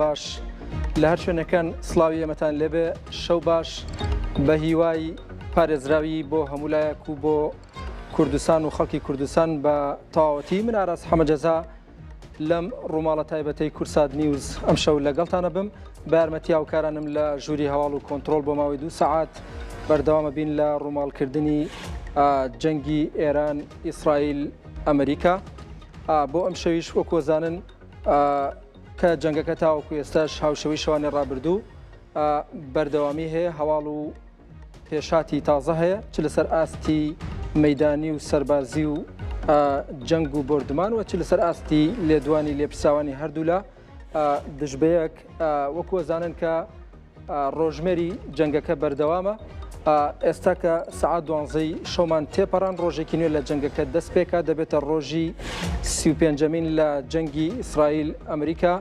باش لە هەر شوێنەکەن سڵاوی ئێمەتان لێبێ شەو باش بە هیوای پارێزراوی بۆ هەموو لایەک و بۆ کوردستان و خەڵکی کوردستان بە تەواوەتی من ئاراس حەمەجەزا لەم ڕووماڵە تایبەتەی کورسات نیوز ئەم شەو لەگەڵتانە بم بە یارمەتی هاوکارانم لە ژووری هەواڵ و کۆنتترۆل بۆ ماوەی دوو سەعات بەردەوامە بین لە ڕووماڵکردنی جەنگی ئێران ئیسرائیل ئەمریکا بۆ ئەم شەویش وەکۆزانن کە جەنگەکە تاوەکو ئێستاش هاوشێوەی شەوانی ڕابردوو بەردەوامی هەیە، هەواڵ و پێشهاتی تازە هەیە چ لەسەر ئاستی مەدانی و سەربازی و جەنگ و بۆردومان و چ لەسەر ئاستی لێدوانی لێپرسراوانی هەردوولا دژبەیەک وەکو ئەزانن کە ڕۆژمێری جەنگەکە بەردەوامە، ئێستا کە سەعات دوانزەی شەومان تێپەڕان ڕۆژێکی نوێ لە جەنگەکە دەست پێکا دەبێتە ڕۆژی 35مین لە جەنگی ئیسرائیل ئەمریکا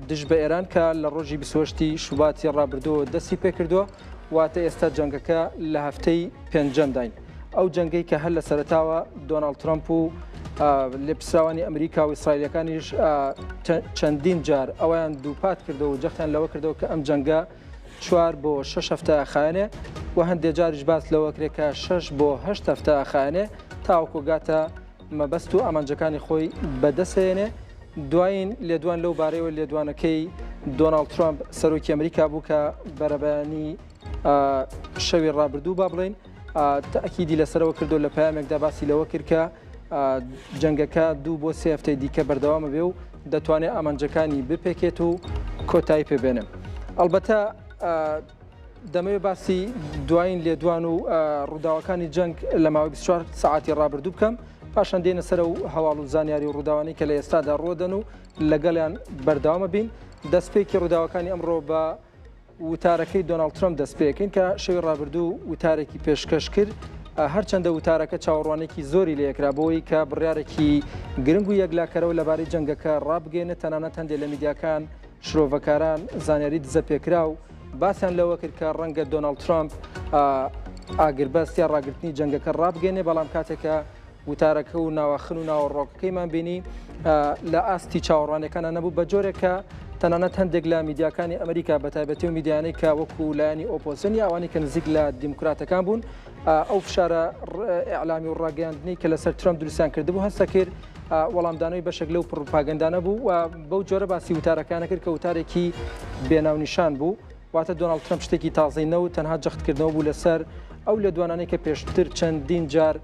دژ بە ئێران کە لە ڕۆژی 28 شوباتی ڕابردووە دەستی پێکردووە واتە ئێستا جەنگەکە لە هەفتەی پێنجەمداین. ئەو جەنگەی کە هەر لە سەرەتاوە دۆناڵد ترەمپ و لێپرسراوانی ئەمریکا و ئیسرائیلەکانیش چەندین جار ئەویان دووپات کردەوە و جەختیان لەوە کردەوە کە ئەم جەنگە چوار بۆ شەش هەفتە ئەخایەنێ و هەندێ جاریش باس لەوە کرێ کە شەش بۆ هەشت هەفتە ئەخایەنێ تاوەکو گاتە مەبەست و ئامانجەکانی خۆی بەدەستهێنێ. دوایین لێدوان لەو بارەیەوە لێدوانەکەی دۆناڵد ترەمپ سەرۆکی ئەمریکا بوو کە بەرەبەیانی شەوی ڕابردوو با بڵێین تەئکیدی لەسەرەوە کردو لە پەیامێکدا باسی لەوە کرد کە جەنگەکە دوو بۆ سێ هەفتەی دیکە بەردەوامە بێ و دەتوانێت ئامانجەکانی بپێکێت و کۆتایی پێبێنێ. ئەڵبەتە دەمەوێت باسی دوایین لێدوان و ڕووداوەکانی جەنگ لە ماوەی 24 سەعاتی ڕابردوو بکەم پاشان دێنە سەر و هەواڵ و زانیاری و ڕووداوانی کە لە ئێستادا ڕوودەن و لەگەڵیان بەردەوامە بین دەستپێکی ڕووداوەکانی ئەمڕۆ بە وتارەکەی دۆناڵد ترەمپ دەستپێکەین کە شەوی ڕابردوو وتارێکی پێشکەش کرد، هەرچەندە وتارەکە چاوەڕوانێکی زۆری لێکرا بۆی کە بڕیارێکی گرنگ و یەکلاکەرەوە لەبارەی جەنگەکە ڕابگەیەنێت، تەنانەت هەندێک لە میدیاکان، شرۆڤەکاران، زانیاری دزەپێکراو باسیان لەوە کرد کە ڕەنگە دۆناڵد ترەمپ ئاگربەست یا ڕاگرتنی جەنگەکە ڕابگەیەنێ، بەڵام کاتێک کە وتارەکە و ناواخن و ناوەڕۆکەکەیمان بینی لە ئاستی چاوەڕوانیەکانە نەبوو بە جۆرێک کە تەنانەت هەندێک لە میدیاکانی ئەمریکا بە تایبەتی و میدیانەی کە وەکو لایەنی ئۆپۆزسیۆن یا ئەوانەی کە نزیک لە دیموکراتەکان بوون ئەو فشارە ئیعلامی و ڕاگەیاندنەی کە لەسەر ترەمپ دروستیان کردبوو هەستە کرد وەڵامدانەوەی بەشێک لەو پڕوپاگەندانە بوو و بەو جۆرە باسی وتارەکانە کرد کە وتارێکی بێناونیشان بوو واتە دۆناڵد ترەمپ شتێکی تازەی نەوت تەنها جەختکردنەوە بوو لەسەر ئەو لێدوانانەی کە پێشتر چەندین جار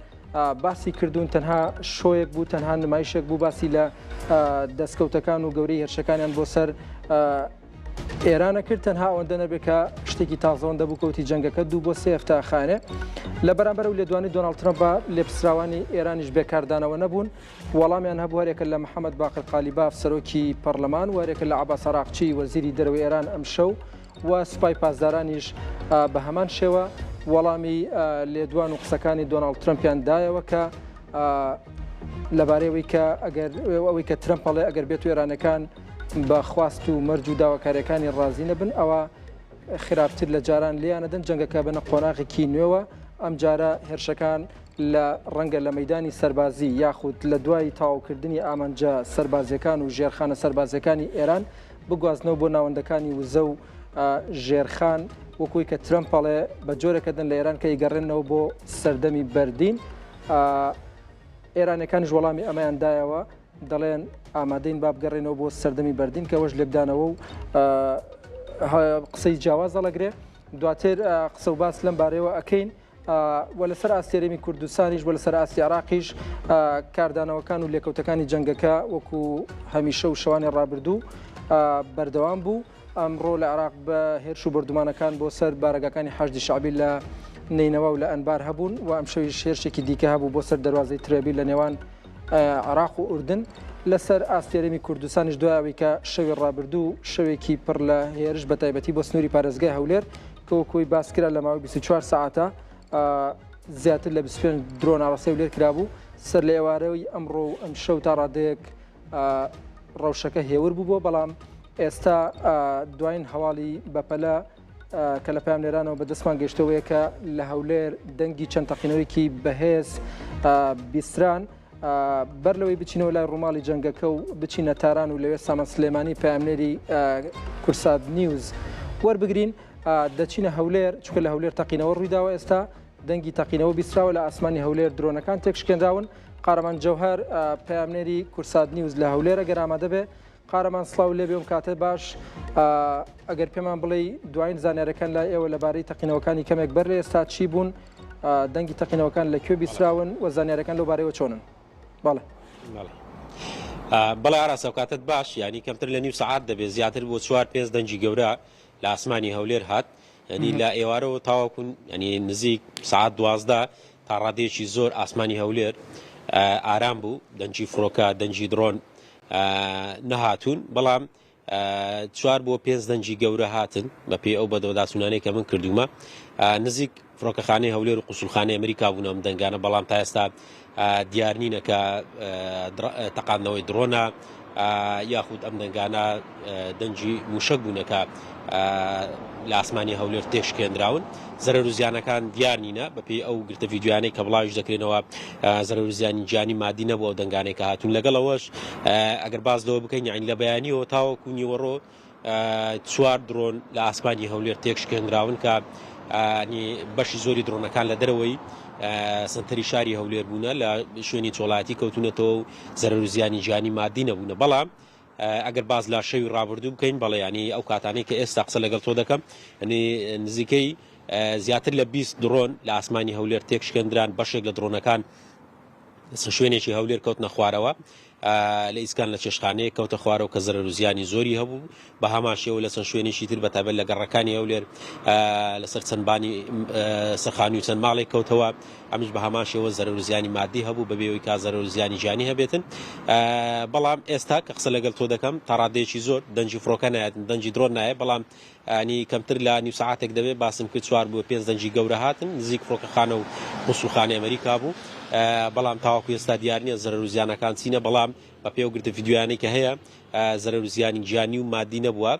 باسی کردوون تەنها شۆیەک بوو تەنها نمایشێک بوو باسی لە دەستکەوتەکان و گەورەی هێرشەکانیان بۆ سەر ئێرانە کرد تەنها ئەوەندە نەبێت کە شتێکی تازەوەندە بوو کەوتی جەنگەکە دوو بۆ سێ هەفتە خانێ لە بەرامبەر و لێدوانی دۆناڵد ترەمپ بە لێپرسراوانی ئێرانیش بێکاردانەوە نەبوون وەڵامیان هەبوو هەرێکە لە محەممەد باقر قالیباف سەرۆکی پەرلەمان و هەرێکە لە عەباس عراقچی وەزیری دەرەوەی ئێران ئەمشەو و سوپای پاسدارانیش بە هەمان شێوە وەڵامی لێدوان و قسەکانی دۆناڵد ترەمپیان دایەوە کە لەبارەی ئەوەی کە ئەگەر ئەوەی کە ترەمپ ئەڵێ ئەگەر بێت و ئێرانەکان بە خواست و مەرج و داواکاریەکانی ڕازی نەبن ئەوە خراپتر لە جاران لێیانەدەن جەنگەکە بنە قۆناغێکی نوێوە ئەمجارە هێرشەکان لە ڕەنگە لە مەدانی سەربازی یاخود لە دوای تەواوکردنی ئامانجە سەربازیەکان و ژێرخانە سەربازیەکانی ئێران بگوازنەوە بۆ ناوەندەکانی وزە و ژێرخان وەکوی کە ترەمپ ئەڵێ بە جۆرەکەدن لە ئێران کە ئیگەڕێنەوە بۆ سەردەمی بەردین ئێرانەکانیش وەڵامی ئەمەیان دایەوە دەڵێن ئامادەین با بگەڕێنەوە بۆ سەردەمی بەردین کە ئەوەش لێکدانەوە و قسەی جیاواز هەڵەگرێ دواتر قسە و باس لەم بارەیەوە ئەکەین. و لەسەر ئاستی هەرێمی کوردستانیش و لەسەر ئاستی عێراقیش کاردانەوەکان و لێکەوتەکانی جەنگەکە وەکو هەمیشە و شەوانی ڕابردوو بەردەوام بوو. ئەمڕۆ لە عێراق بە هێرش و بۆردومانەکان بۆ سەر بارەگاکانی حەشدی شەعبی لە نەینەوا و لە ئەنبار هەبوون و ئەمشەویش هێرشێکی دیکە هەبوو بۆ سەر دەروازەی ترێبی لە نێوان عێراق و ئوردن. لەسەر ئاستی هەرێمی کوردستانیش دوای ئەوەی کە شەوی ڕابردوو شەوێکی پڕ لە هێرش بە تایبەتی بۆ سنووری پارێزگای هەولێر کە وەک خۆی باس کرا لە ماوەی 24 سەعاتە زیاتر لە 25 درۆن ئاڕاستەی هەولێر کرابوو، سەر لە ئێوارەی ئەمڕۆ و ئەمشەو تا ڕادەیەک ڕەوشەکە هێور بوو بەڵام ئێستا دوایین هەواڵی بەپەلە کە لە پەیامنێرانەوە بەدەستمان گەیشتەوەیە کە لە هەولێر دەنگی چەند تەقینەوەیەکی بەهێز بیستران. بەر لەوەی بچینەوە لای ڕووماڵی جەنگەکە و بچینە تاران و لەوێ سامان سلێمانی پەیامنێری کورسات نیوز وەربگرین دەچینە هەولێر چونکە لە هەولێر تەقینەوە ڕوویداوە ئێستا دەنگی تەقینەوە بیستراوە لە ئاسمانی هەولێر درۆنەکان تێکشکێنراون قارەمان جەوهەر پەیامنێری کورسات نیوز لە هەولێرە گەر ئامادە بێ قارەمان سڵاو لێبێ و کاتە باش ئەگەر پێمان بڵێ دوایین زانیارەکان لای ئێوە لەبارەی تەقینەوەکانی کەمێک بەر لە ئێستا چی بوون دەنگی تەقینەوەکان لە کوێ بیستراون و زانیارەکان لەو بارەیەوە چۆنن؟ بەڵێ. بەڵێ ئاراس ئەوکاتەت باش یانی کەمتر لە نیو سەعات دەبێت زیاتر بۆ چوار پێنج دەنگی گەورە لە ئاسمانی هەولێر هات ینی لە ئێوارەوە تاوەکو ینی نزیک سەعات 12 تا ڕادەیەکی زۆر ئاسمانی هەولێر ئارام بوو دەنگی فڕۆکە دەنگی درۆن نەهاتوون بەڵام چوار بۆ پێنج دەنگی گەورە هاتن بە پێی ئەو بەدواداچوونانەی کە من کردوومە نزیک فڕۆکەخانەی هەولێر و قوسولخانەی ئەمریکا بوون ئەم دەنگانە بەڵام تا ئێستا دیار نینە کە تەقاندنەوەی درۆنە یاخود ئەم دەنگانە دەنگی موشک بوونە کە لە ئاسمانی هەولێر تێکشکێنراون زەرەر و زیانەکان دیار نینە بەپێی ئەو گرتە ڤیدیۆیانەی کە بڵاویش دەکرێنەوە زەرەر و زیانی گیانی مادی نەبوو ئەو دەنگانەی کە هاتوون لەگەڵ ئەوەش ئەگەر باس لەوە بکەین یعنی لە بەیانیەوە تاوەکو نیوەڕۆ چوار درۆن لە ئاسمانی هەولێر تێکشکێنراون کە بەشی زۆری درۆنەکان لە دەرەوەی سنتەری شاری هەولێر بوونە لە شوێنی چۆڵایەتی کەوتونەتەوە و زەرەر و زیانی گیانی مادی نەبوونە بەڵام ئەگەر باس لە شەوی ڕابردوو بکەین بەڵێ ینی ئەو کاتانەی کە ئێستا قسە لەگەڵ تۆ دەکەم ینی نزیکەی زیاتر لە 20 درۆن لە ئاسمانی هەولێر تێکشکێندران بەشێک لە درۆنەکان لەسەر شوێنێکی هەولێر کەوتنە خوارەوە لە ئیسکان لە چێشخانەیەک کەوتە خوارەوە کە زەرەر و زیانی زۆری هەبوو بە هەمان شێوە لە چەند شوێنێکی تر بە تایبەت لە گەڕەکانی هەولێر لەسەر چەند بانی سەرخانی و چەند ماڵێک کەوتەوە ئەمیش بە هەمان شێوە زەرەر و زیانی مادی هەبوو بەبێ ئەوەی کا زەرەر و زیانی گیانی هەبێتن بەڵام ئێستا کە قسە لەگەڵ تۆ دەکەم تا ڕادەیەکی زۆر دەنگی فڕۆکە نایەت دەنگی درۆن نایە بەڵام ینی کەمتر لە نیو سەعاتێک دەبێت باسم کرد چوار بۆ پێنج دەنگی گەورە هاتن نزیک فڕۆکەخانە و قونسوڵخانەی ئەمریکا بوو بەڵام تاوەکو ئێستا دیار نییە زەرەر و زیانەکان چینە بەڵام بە پێ و گرتە ڤیدیۆیانەی کە هەیە زەرەر و زیانی گیانی و مادی نەبووە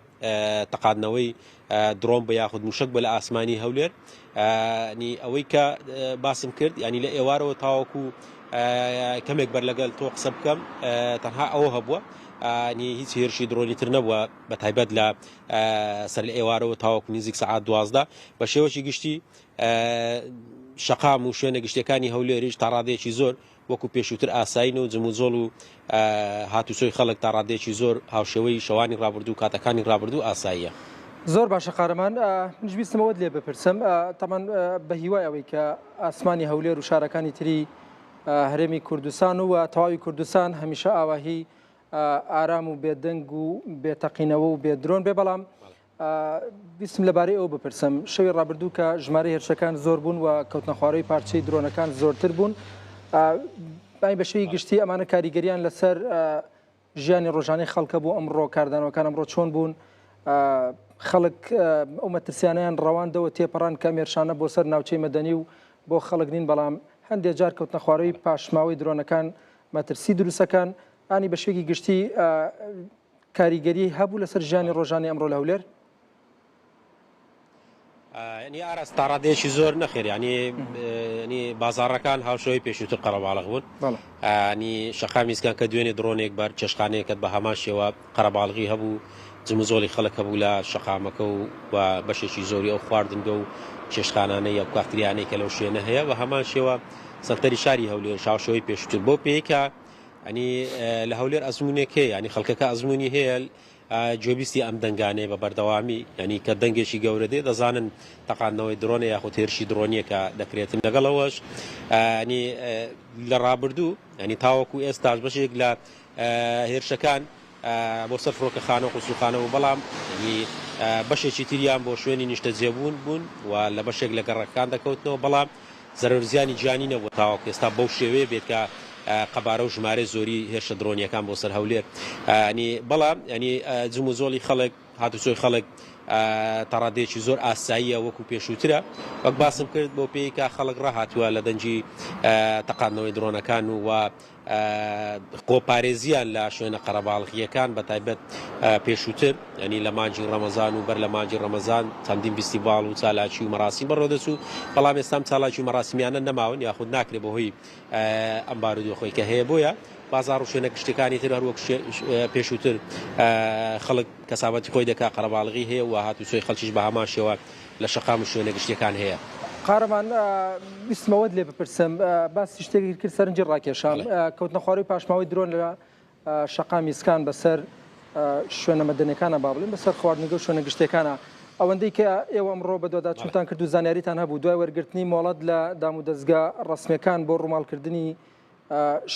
تەقاندنەوەی درۆن بە یاخود موشک بە لە ئاسمانی هەولێر نی ئەوەی کە باسم کرد ینی لە ئێوارەوە تاوەکو کەمێک بەر لەگەل تۆ قسە بکەم تەنها ئەوە هەبووە نی هیچ هێرشی درۆنی تر نەبووە بە تایبەت لە سەر لە ئێوارەوە تاوەکو نزیک سەعات 12 بە شێوەکی گشتی شەقام و شوێنە گشتەکانی هەولێریش تا ڕادەیەکی زۆر وەکو پێشووتر ئاسایین و جموجۆڵ و هاتوچۆی خەڵک تا ڕادەیەکی زۆر هاوشێوەی شەوانی ڕابردوو و کاتەکانی ڕابردوو ئاساییە. زۆر باشە قارەمان، منیش ویستم ئەوەت لێ بپرسم، تەبعەن بە هیوای ئەوەی کە ئاسمانی هەولێر و شارەکانی تری هەرێمی کوردستان و تەواوی کوردستان هەمیشە ئاواهی ئارام و بێدەنگ و بێ تەقینەوە و بێ درۆن بێ، بەڵام ویستم لەبارەی ئەوە بپرسم، شەوی ڕابردوو کە ژمارەی هێرشەکان زۆر بوون و کەوتنەخوارەوەی پارچەی درۆنەکان زۆرتر بوون، بە شێوەی گشتی ئەمانە کاریگەریان لەسەر ژیانی ڕۆژانەی خەڵکە بوو، ئەمڕۆ کاردانەوەکان ئەمڕۆ چۆن بوون؟ خەڵک ئەو مەترسیانەیان ڕەواندەوە تێپەڕان کە ئەم هێرشانە بۆ سەر ناوچەی مەدەنی و بۆ خەڵک نین، بەڵام هەندێک جار کەوتنەخوارەوەی پاشماوەی درۆنەکان مەترسی دروستەکان، ئانی بە شێوەیەکی گشتی کاریگەری هەبوو لەسەر ژیانی ڕۆژانەی ئەمڕۆ لە هەولێر؟ ینی ئاراس تا ڕادەیەکی زۆر نەخێر ینی ینی بازاڕەکان هاوشێوەی پێشووتر قەرەباڵغ بوون ینی شەقامی ئیسکان کە دوێنێ درۆنێک بەر چێشتخانەیەکەت بە هەمان شێوە قەرەباڵغی هەبوو جموجۆڵی خەڵک هەبوو لە شەقامەکە و و بەشێکی زۆری ئەو خواردنگە و چێشتخانانەی یا کافتریانەی کە لەو شوێنە هەیە بە هەمان شێوە سەنتەری شاری هەولێر هاوشێوەی پێشووتر بەو پێیە کە ینی لە هەولێر ئەزموونێک هەیە ینی خەڵکەکە ئەزموونی هەیە گوێبیستی ئەم دەنگانەیە بە بەردەوامی ینی کە دەنگێکی گەورە دێ دەزانن تەقاندنەوەی درۆنە یاخود هێرشی درۆنیە کە دەکرێتن لەگەڵ ئەوەش ینی لە ڕابردوو ینی تاوەکو ئێستاش بەشێک لە هێرشەکان بۆ سەر فڕۆکەخانە و قونسوڵخانە بوو بەڵام بەشێکی تریان بۆ شوێنی نیشتەجێبوون بوون و لە بەشێک لە گەڕەکەکان دەکەوتنەوە بەڵام زەرەر و زیانی گیانی نەبووە تاوەکو ئێستا بەو شێوەیە بێت کە قەبارە و ژمارەی زۆری هێرشە درۆنییەکان بۆ سەر هەولێر ینی بەڵام ینی جموجۆڵی خەڵک. هاتوچۆی خەڵک تاڕادەیەکی زۆر ئاساییە وەکو پێشووترە وەک باسم کرد بۆ پێی کە خەڵک ڕاهاتووە لە دەنگی تەقاندنەوەی درۆنەکان و و خۆپارێزیان لە شوێنە قەرەباڵغییەکان بە تایبەت پێشووتر ینی لە مانگی ڕەمەزان و بەر لە مانگی ڕەمەزان چەندین فیستیڤاڵ و چالاکی و مەراسیم بەڕێوەدەچوو بەڵام ئێستا ئەم چالاکی و مەراسیمیانە نەماون یاخود ناکرێت بەهۆی ئەم بارودۆخەی کە هەیە بۆیە بازاڕ و شوێنە گشتیەکانی تر هەروەک پێشووتر خەڵک کەسابەتی خۆی دەکا قەرەباڵغی هەیە و هاتوچۆی خەڵکیش بە هەمان شێوە لە شەقام و شوێنە گشتیەکان هەیە. قارەمان ویستم ئەوەت لێ بپرسم باسی شتێکی کرد سەرنجی ڕاکێشام کەوتنە خوارەوەی پاشماوەی درۆن لە شەقامی ئیسکان بەسەر شوێنە مەدەنیەکانە با بڵێین بەسەر خواردنگە و شوێنە گشتیەکانە ئەوەندەی کە ئێوە ئەمڕۆ بەدواداچوونتان کرد و زانیاریتان هەبوو دوای وەرگرتنی مۆڵەت لە دامودەزگا ڕەسمیەکان بۆ ڕووماڵکردنی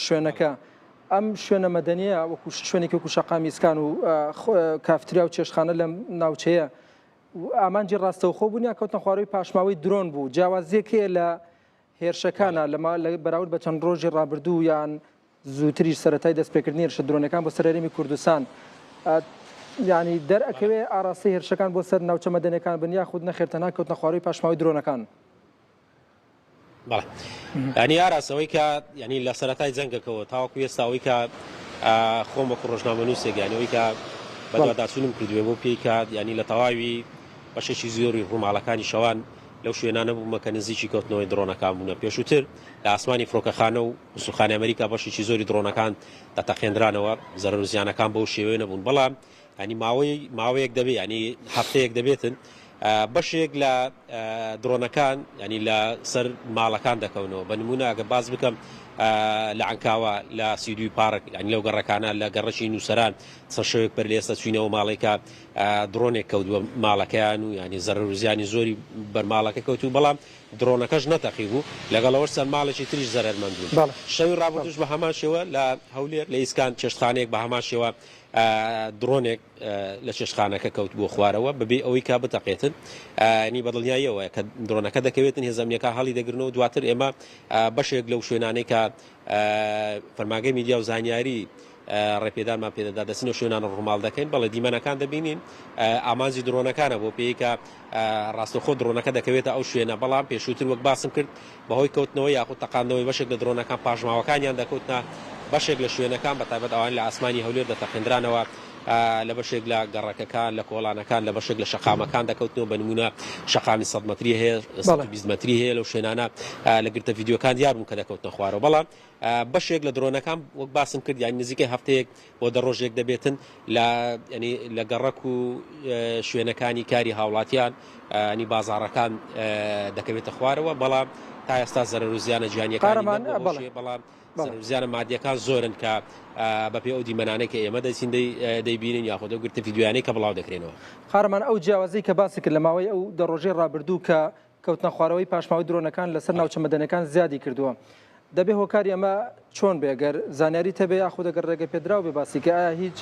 شوێنەکە ئەم شوێنە مەدەنیە وەکو شوێنێکی وەکو شەقامی ئیسکان و کافتریا و چێشتخانە لەم ناوچەیە ئامانجی ڕاستەوخۆ بوون یا کەوتنە خوارەوەی پاشماوەی درۆن بوو جیاوازیەک هەیە لە هێرشەکانە لە بەراورد بە چەند ڕۆژی ڕابردوو یان زووتریش سەرەتای دەستپێکردنی هێرشە درۆنەکان بۆ سەر هەرێمی کوردستان یانی دەرئەکەوێ ئاراستەی هێرشەکان بۆ سەر ناوچە مەدەنیەکان بن یاخود نەخێر تەنها کەوتنە خوارەوەی پاشماوەی درۆنەکان؟ بەڵێ ینی ئاراس ئەوەی کە ینی لە سەرەتای جەنگەکەەوە تاوەکو ئێستا ئەوەی کە خۆم وەکو ڕۆژنامەنووسێک یانی ئەوەی کە بەدواداچوونم کردوێ بۆ پێی کە ینی لە تەواوی بەشێکی زۆری ڕووماڵەکانی شەوان لەو شوێنانە بوومە کە نزیکی کەوتنەوەی درۆنەکان بوونە پێشووتر لە ئاسمانی فڕۆکەخانە و قونسوڵخانەی ئەمریکا بەشێکی زۆری درۆنەکان دەتەقێنرانەوە زەرەر و زیانەکان بەو شێوەیە نەبوون بەڵام ینی ماوەی ماوەیەک دەبێ ینی هەفتەیەک دەبێتن بەشێک لە درۆنەکان ینی لە سەر ماڵەکان دەکەونەوە بە نمونە ئەگە باز بکەم لە عنکاوە لە سیدوی پارک ینی لەو گەڕەکانە لە گەڕەکی نووسەران چەند شەوێک بەر لێستا چوینەوە ماڵێکە درۆنێک کەوت بە ماڵەکەیان و ینی زەرەر و زیانی زۆری بەر ماڵەکە کەوت و بەڵام درۆنەکەش نەتەقی بوو لەگەڵ ئەوەش چەند ماڵێکی تریش زەرەرمەند بوون شەوی ڕابردووش بە هەمان شێوە لە هەولێر لە ئیسکان چێشتخانەیەک بە هەمان شێوە درۆنێک لە چێشتخانەکە کەوتبووە خوارەوە بەبێ ئەوەی کە بتەقێتن ینی بەدڵنیاییەوە کە درۆنەکە دەکەوێتن هێزە ئەمنیەکان هەڵی دەگرنەوە دواتر ئێمە بەشێک لەو شوێنانەی کە فەرمانگەی میدیا و زانیاری ڕێپێدانمان پێدەدا دەچینە شوێنانە ڕووماڵ دەکەین بەڵێ دیمەنەکان دەبینین ئامانجی درۆنەکانە بۆ پێی کە ڕاستەوخۆ درۆنەکە دەکەوێتە ئەو شوێنە، بەڵام پێشووتر وەک باسم کرد بەهۆی کەوتنەوەی یاخود تەقاندنەوەی بەشێک لە درۆنەکان پاشماوەکانیان دەکەوتنە بەشێک لە شوێنەکان بەتایبەت ئەوانەی لە ئاسمانی هەولێر دەتەقێندرانەوە لە بەشێک لە گەڕەکەکان لە کۆڵانەکان لە بەشێک لە شەقامەکان دەکەوتنەوە بە نموونە شەقامی 100 مەتری هەیە 120 مەتری هەیە لەو شوێنانە لە گرتە ڤیدیۆکان دیار بوون کە دەکەوتنە خوارەوە بەڵام بەشێک لە درۆنەکان وەک باسم کرد یانی نزیکەی هەفتەیەک بۆ دە ڕۆژێک دەبێتن لە ینی لە گەڕەک و شوێنەکانی کاری هاوڵاتیان ینی بازاڕەکان دەکەوێتە خوارەوە بەڵام تا ئێستا زەرەر و زیانە گیانیەکانی بەڵام زیانە مادیەکان زۆرن کە بەپێ ئەو دیمەنانەی کە ئێمە دەچین دەیبینین یاخود ئەو گرتە ڤیدیۆیانەی کە بڵاو دەکرێنەوە. قارەمان ئەو جیاوازی کە باست کرد لە ماوەی ئەو دە ڕۆژەی ڕابردوو کە کەوتنە خوارەوەی پاشماوەی درۆنەکان لەسەر ناوچە مەدەنیەکان زیادی کردووە. دەبێ هۆکاری ئەمە چۆن بێ گەر زانیاریت هەبێ یاخود ئەگەر ڕێگە پێدراو بێ باسی کە ئایا هیچ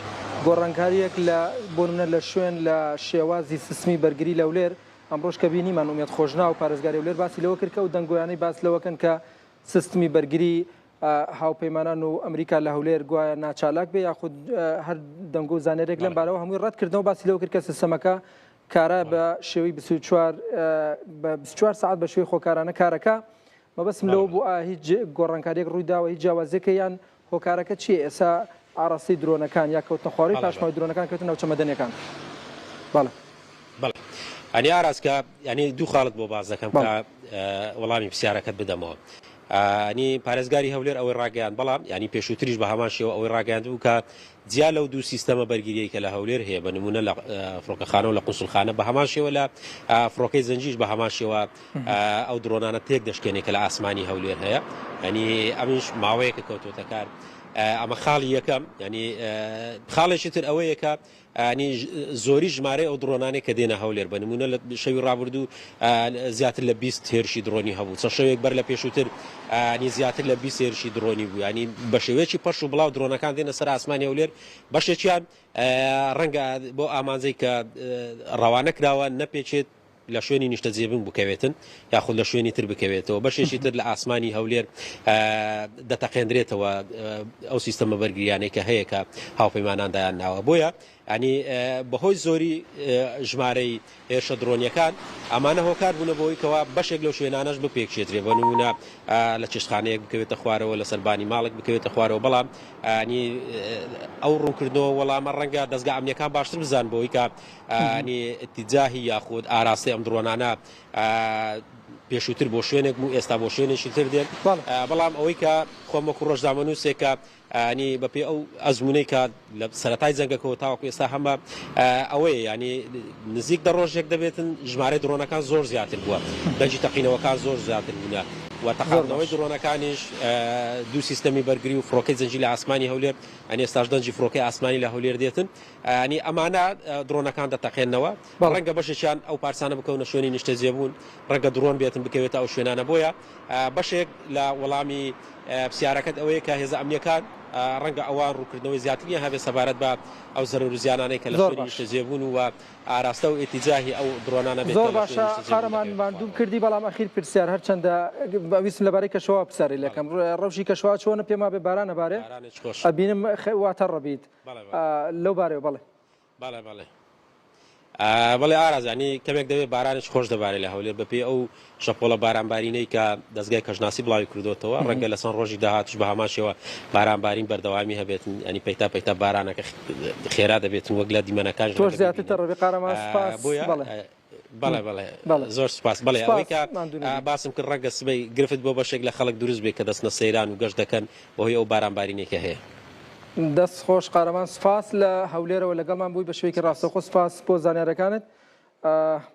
گۆڕانکاریەک لە بۆ نمونە لە شوێن لە شێوازی سیستمی بەرگری لە هەولێر ئەمڕۆش کە بینیمان ئومێد خۆشناو پارێزگاری هەولێر باسی لەوە کرد کە ئەو دەنگۆیانەی باس لەوەکەن کە سیستمی بەرگری هاوپەیمانان و ئەمریکا لە هەولێر گوایە ناچالاک بێ یاخود هەر دەنگۆ و زانیاریەک لەم بارەوە هەمووی ڕەت کردنەوە باسی لەوە کرد کە سیستەمەکە کارا بە شێوەی 24 بە 24 سەعات بە شێوەی خۆکارانە کارەکە مەبەستم لەوە بوو ئایا هیچ گۆڕانکاریەک ڕووی داوە هیچ جیاوازیەکە یان هۆکارەکە چییە ئێستا ئاڕاستەی درۆنەکان یا کەوتنە خوارەوەی پاشماوەی درۆنەکان کەوتە ناوچە مەدەنیەکان بەڵێ. بەڵێ ئەنی ئاراس کە یانی دوو خاڵت بۆ باس دەکەم کە وەڵامی پرسیارەکەت بدەمەوە ینی پارێزگاری هەولێر ئەوەی ڕاگەیاند بەڵام ینی پێشووتریش بە هەمان شێوە ئەوەی ڕاگەیاند بوو کە جیا لەو دوو سیستەمە بەرگریەی کە لە هەولێر هەیە بە نمونە لە فڕۆکەخانە و لە قونسوڵخانە بە هەمان شێوە لە فڕۆکەی زەنجیش بە هەمان شێوە ئەو درۆنانە تێک دەشکێنێت کە لە ئاسمانی هەولێر هەیە ینی ئەمیش ماوەیەکە کەوتۆتە کار ئەمە خاڵی یەکەم ینی خاڵێکی تر ئەوەیە کە ینی زۆری ژمارەی ئەو دڕۆنانەی کە دێنە هەولێر بە نموونە لە شەوی ڕابردوو زیاتر لە 20 هێرشی دڕۆنی هەبوو چەند شەوێک بەر لە پێشووتر ینی زیاتر لە 20 هێرشی دڕۆنی بوو ینی بە شێوەیەکی پەرش و بڵاو درۆنەکان دێنە سەر ئاسمانی هەولێر بەشێکیان ڕەنگە بۆ ئامانجەی کە ڕەوانە کراوە نەپێچێت لە شوێنی نیشتەجێبوون بکەوێتن یاخود لە شوێنی تر بکەوێتەوە، بەشێکی تر لە ئاسمانی هەولێر دەتەقێندرێتەوە ئەو سیستەمە بەرگریانەی کە هەیە کە هاوپەیمانان دایان ناوە بۆیە. ینی بەهۆی زۆری ژمارەی هێرشە درۆنیەکان ئەمانە هۆکار بوونە بۆی کەوا بەشێک لەو شوێنانەش بپێکچێترێ بۆ نمونە لە چێشتخانەیەک بکەوێتە خوارەوە لەسەر بانی ماڵێک بکەوێتە خوارەوە بەڵام ینی ئەو ڕوونکردنەوە وەڵامە ڕەنگە دەزگا ئەمنیەکان باشتر بزان بۆی کە ینی ئتیجاهی یاخود ئاراستەی ئەم درۆنانە پێشووتر بۆ شوێنێک بوو ئێستا بۆ شوێنێکی تر دێن بەڵام ئەوەی کە خۆم وەکو ڕۆژنامەنووسێکە ینی بەپێی ئەو ئەزموونەی کە لە سەرەتای جەنگەکەوە تاوەکو ئێستا هەمە ئەوەیە ینی نزیک دە ڕۆژێک دەبێتن ژمارەی درۆنەکان زۆر زیاتر بووە دەنگی تەقینەوەکان زۆر زیاتر بوونە و تەقاندنەوەی درۆنەکانیش دوو سیستەمی بەرگری و فڕۆکەی جەنگی لە ئاسمانی هەولێر ئەنی ئێستاش دەنگی فڕۆکەی ئاسمانی لە هەولێر دێتن ینی ئەمانە درۆنەکان دەتەقێنەوە ڕەنگە بەشێکیان ئەو پارچانە بکەونە شوێنی نیشتەجێبوون، ڕەنگە درۆن بێتن بکەوێتە ئەو شوێنانە، بۆیە بەشێک لە وەڵامی پرسیارەکەت ئەوەیە کە هێزە ئەمنییەکان ڕەنگە ئەوان ڕوونکردنەوەی زیاتریان هەبێت سەبارەت بە ئەو زەرەر و زیانانەی کە لە زۆر شوێنی باش. نیشتەجێبوون و ئاراستە و ئیتیجاهی ئەو درۆنانە بێت زۆر کە لە شوێنی باشە نیشتەجێبوون قارەمان دەکەوێتە ماندووم خوارەوە. کردی بەڵام ئەخیر پرسیار هەرچەندە ویستم لەبارەی کەشوهەوا پرسیاری بەڵێ. لێکەم ڕەوشی کەشوهەوا چۆنە پێم وابێ باران ئەبارێ بارانێکی خۆش. ئەبینم وا تەڕ ئەبیت بەڵێ بەڵێ. لەو بارەیەوە بەڵێ. بەڵێ بەڵێ. بەڵێ ئاراز ینی کەمێک دەبێت بارانێکی خۆش دەبارێت لە هەولێر بەپێی ئەو شەپۆڵە بارانبارینەی کە دەزگای کەشناسی بڵاوی کردوتەوە ڕەنگە لە چەند ڕۆژی داهاتوش بە هەمان شێوە بارانبارین بەردەوامی هەبێت ینی پەیتا پەیتا بارانەکە خێرا دەبێتن وەک لە دیمەنەکان تۆش زیاتر تەڕەبی قارەمان سپاس بۆیە بەڵێ بەڵێ بەڵێ بەڵێ زۆر سپاس بەڵێ ئەوەی سپاس کە ماندوو نەبی. باسم کرد ڕەنگە سبەی گرفت بۆ بەشێک لە خەڵک دروست بێت کە دەچنە سەیران و گەشت دەکەن بەهۆی ئەو بارانبارینەی کە هەیە. دەست خۆش قارەمان سپاس لە هەولێرەوە لەگەڵمان بووی بە شێوەیەکی سپاس. ڕاستەوخۆ سپاس بۆ زانیارەکانت.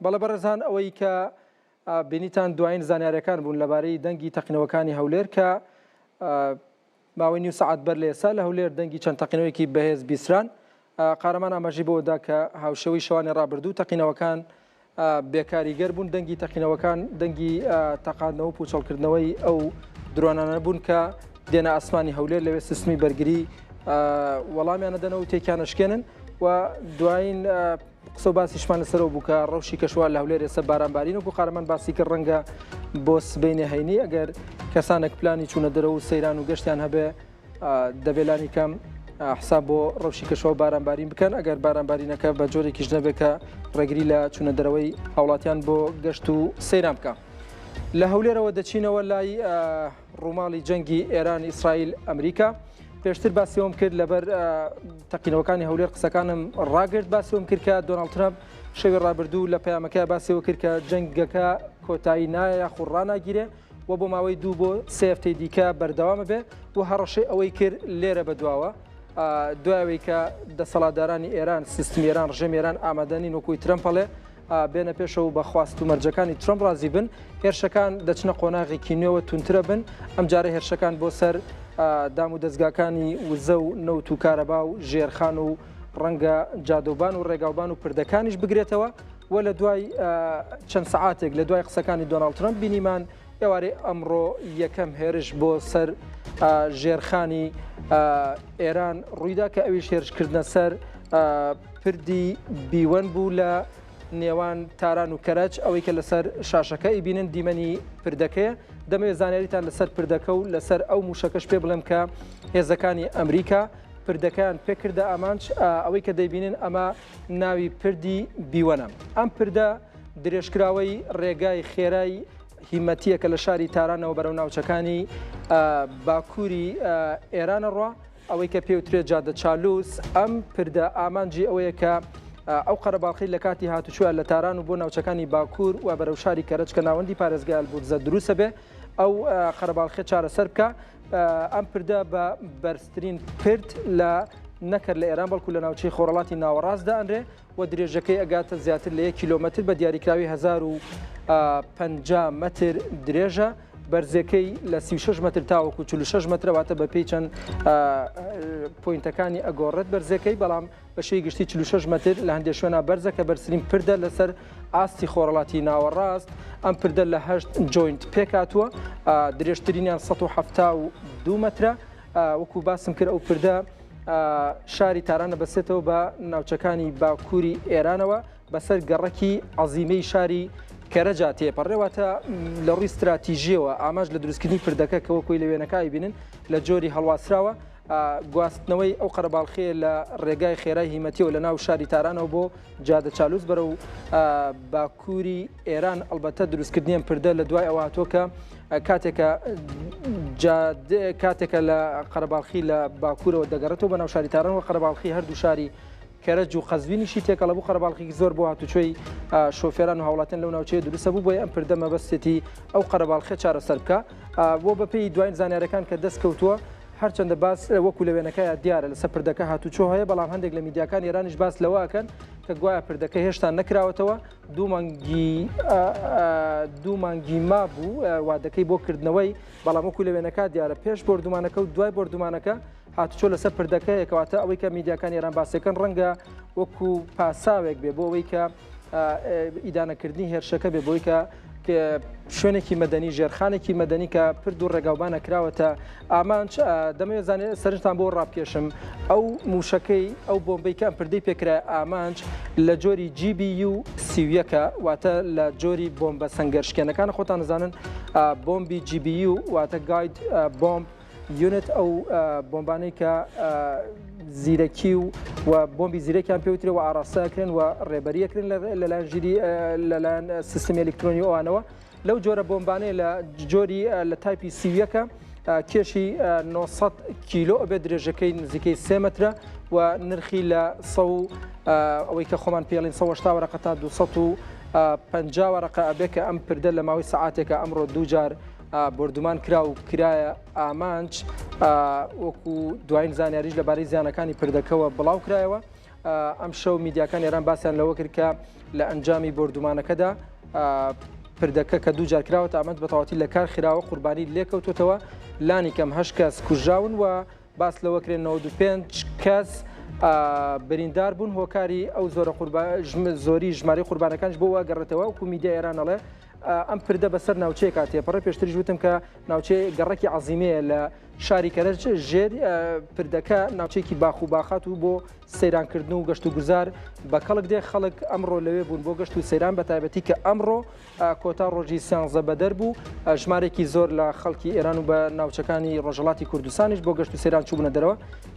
بەڵێ بەڕێزان ئەوەی کە بینیتان دوایین زانیارەکان بوون لەبارەی دەنگی تەقینەوەکانی هەولێر کە ماوەی نیو سەعات بەر لە ئێستا لە هەولێر دەنگی چەند تەقینەوەیەکی بەهێز بیستران. قارەمان ئاماژەی بەوە دا کە هاوشێوەی شەوانی ڕابردوو تەقینەوەکان بێکاریگەر بوون، دەنگی تەقینەوەکان دەنگی تەقاندنەوە و پوچەڵکردنەوەی ئەو درۆنانە بوون کە دێنە ئاسمانی هەولێر، لەوێ سیستمی بەرگری وەڵامیان ئەدەنەوە و تێکیان ئەشکێنن و دوایین قسە و باسیشمان لەسەرەوە بوو کە ڕەوشی کەشوهەوا لە هەولێر ئێستا بارانبارین وەکو قارەمان باسی کرد ڕەنگە بۆ سبەینێ هەینی ئەگەر کەسانێک پلانی چوونە دەرەوە و سەیران و گەشتیان هەبێ دەبێ لانی کەم حساب بۆ ڕەوشی کەشوهەوا و بارانبارین بکەن ئەگەر بارانبارینەکە بە جۆرێکیش نەبێت کە ڕێگری لە چوونە دەرەوەی هاوڵاتیان بۆ گەشت و سەیران بکە. لە هەولێرەوە دەچینەوە لای ڕووماڵی جەنگی ئێران ئیسرائیل ئەمریکا پێشتر باسیەوەم کرد لەبەر تەقینەوەکانی هەولێر قسەکانم ڕاگرت باسیەوەم کرد کە دۆناڵد ترەمپ شەوی ڕابردوو لە پەیامەکە باسیەوە کرد کە جەنگەکە کۆتایی نایە یاخود ڕاناگیرێ و بۆ ماوەی دوو بۆ سێ هەفتەی دیکە بەردەوامە بێ و هەڕەشەی ئەوەی کرد لێرە بەدواوە دوایەوەی کە دەسەڵاتدارانی ئێران سیستمی ئێران ڕژێمی ئێران ئامادە نین وەکوی ترەمپ ئەڵێ بێنە پێشەوە و بە خواست و مەرجەکانی ترەمپ ڕازی بن، هێرشەکان دەچنە قۆناغێکی نوێوە توندترە بن، ئەمجارە هێرشەکان بۆ سەر دام و دەزگاکانی وزە و نەوت و کارەبا و ژێرخان و ڕەنگە جادەوبان و ڕێگاوبان و پردەکانیش بگرێتەوە و لە دوای چەند سەعاتێک لە دوای قسەکانی دۆناڵد ترەمپ بینیمان ئێوارەی ئەمڕۆ یەکەم هێرش بۆ سەر ژێرخانی ئێران ڕوویدا کە ئەویش هێرشکردنە سەر پردی بیوەن بوو لە نێوان تاران و کەرەج ئەوەی کە لەسەر شاشەکە ئیبینن دیمەنی پردەکەیە دەمەوێت زانیاریتان لەسەر پردەکە و لەسەر ئەو موشەکەش پێ بڵێم کە هێزەکانی ئەمریکا پردەکەیان پێکردە ئامانج ئەوەی کە دەیبینن ئەمە ناوی پردی بیوەنە ئەم پردە درێژکراوەی ڕێگای خێرای هیمەتیە کە لە شاری تارانەوە بەرەو ناوچەکانی باکووری ئێرانە ڕوا ئەوەی کە پێوترێت جادە چالوس، ئەم پردە ئامانجی ئەوەیە کە ئەو قەرەباڵخی لە کاتی هاتوچۆیان لە تاران و بۆ ناوچەکانی باکوور و بەرەو شاری کەرەج کە ناوەندی پارێزگای ئەلبورزە دروستە بێ ئەو قەرەباڵخیە چارەسەر بکا. ئەم پردە بە بەرزترین پرد لە نەکەر لە ئێران بەڵکو لە ناوچەی خۆرهەڵاتی ناوەڕاست دائەنرێ و درێژەکەی ئەگاتە زیاتر لە یەک کیلۆمەتر بە دیاریکراوی 1050 مەتر درێژە، بەرزیەکەی لە 36 مەتر تاوەکو 46 مەترە، واتە بە پێی چەند پۆینتەکانی ئەگۆڕێت بەرزیەکەی، بەڵام بە شێوەی گشتی 46 مەتر لە هەندێک شوێنا بەرزە کە بەرزترین پردە لەسەر ئاستی خۆرهەڵاتی ناوەڕاست. ئەم پردە لە هەشت joint پێکهاتووە، درێژترینیان 172 مەترە. وەکو باسم کرد ئەو پردە شاری تاران ئەبەستێتەوە بە ناوچەکانی باکووری ئێرانەوە بەسەر گەڕەکی عەزیمەی شاری کەرەجا تێپەڕێ، واتە لە ڕووی ستراتیژیەوە ئامانج لە دروستکردنی پردەکە کە وەکوی لە وێنەکە ئەیبینن لە جۆری هەڵواسراوە. گواستنەوەی ئەو قەرەباڵخیە لە ڕێگای خێرای هیمەتیەوە لە ناو شاری تارانەوە بۆ جادە چالوس بەرەو باکووری ئێران. ئەڵبەتە دروستکردنی ئەم پردە لە دوای ئەوە هاتووە کە کاتێکە کاتێکە لە قەرەباڵخی لە باکوورەوە دەگەڕێتەوە بە ناو شاری تاران و قەرەباڵخی هەردوو شاری کەرەج و قەزوینیشی تێکەڵە بوو، قەرەباڵخێکی زۆر بۆ هاتوچۆی شۆفێران و هاوڵاتیان لەو ناوچەیە دروستە بوو، بۆیە ئەم پردە مەبەستێتی ئەو قەرەباڵخە چارەسەر بکە. بۆ بەپێی دواین زانیارەکان کە دەست کەوتووە، هەرچەندە باس وەکو لە وێنەکەیا دیارە لەسەر پردەکە هاتوچۆ هەیە، بەڵام هەندێک لە میدیاکان ئێرانیش باس لەوە ئەکەن کە گوایە پردەکە هێشتا نەکراوەتەوە، دوو مانگی دوو مانگی مابوو وادەکەی بۆ کردنەوەی، بەڵام وەکو لە وێنەکە دیارە پێش بۆردومانەکە و دوای بۆردومانەکە هاتوچۆ لەسەر پردەکە هەیە. کەواتە ئەوەی کە میدیاکانی ئێران باسیەکەن ڕەنگە وەکو پاساوێک بێ بۆ ئەوەی کە ئیدانەکردنی هێرشەکە بێ، بۆی کە شوێنێکی مەدەنی، ژێرخانێکی مەدەنی کە پرد و ڕێگاوبانە کراوەتە ئامانج. دەمەوێت زانێ سەرنجتان بۆ ڕابکێشم، ئەو موشەکەی ئەو بۆمبەی کە ئەم پردەی پێکرای ئامانج لە جۆری GBU 31ە، واتە لە جۆری بۆمبە سەنگەرشکێنەکان. خۆتان نزانن بۆمبی GBU واتە guided bomb unit، ئەو بۆمبانەی کە زیرەکی و و بۆمبی زیرەکیان پێوترێ و ئاراستەکرێن و ڕێبەریەکرێن لەلایەن ژیری لەلایەن سیستمی ئەلیکترۆنی ئەوانەوە. لەو جۆرە بۆمبانەیە لە جۆری لە تایپی 31ە، کێشی 900 کیلۆ ئەبێت، درێژەکەی نزیکەی 3 مەترە و نرخی لە ئەوەی کە خۆمان پێڵین 180 وەرەقە تا 250 وەرەقە ئەبێ. کە ئەم پردە لە ماوەی سەعاتێکە ئەمڕۆ دوو جار بۆردومان کرا و کرایە ئامانج، وەکو دوایین زانیاریش لەبارەی زیانەکانی پردەکەوە بڵاو کرایەوە. ئەم شەو میدیاکان ئێران باسیان لەوە کرد کە لە ئەنجامی بۆردومانەکەدا پردەکە کە دوو جار کراوەتە ئامانج بە تەواوەتی لە کار خراوە، قوربانی لێکەوتوتەوە، لانی کەم 8 کەس کوژراون و باس لەوە کرێن 95 کەس بریندار بوون. هۆکاری ئەو زۆرە زۆری ژمارەی قوربانەکانش بۆ گەڕێتەوە، وەکو میدیا ئێران ئەڵێ ئەم پردە بەسەر ناوچەیەکا تێپەڕێ. پێشتریش وتم کە ناوچەی گەڕەکی عەزیمەیە لە شاری کەرەج، ژێر پردەکە ناوچێکی باخ و باخات و بۆ سەیرانکردن و گەشت و گوزار بە کەڵک دێ. خەڵک ئەمڕۆ لەوێ بوون بۆ گەشت و سەیران، بە تایبەتی کە ئەمڕۆ کۆتا ڕۆژی سیانزە بەدەر بوو، ژمارێکی زۆر لە خەڵکی ئێران و بە ناوچەکانی ڕۆژهەڵاتی کوردستانیش بۆ گەشت و سەیران چووبنە دەرەوە.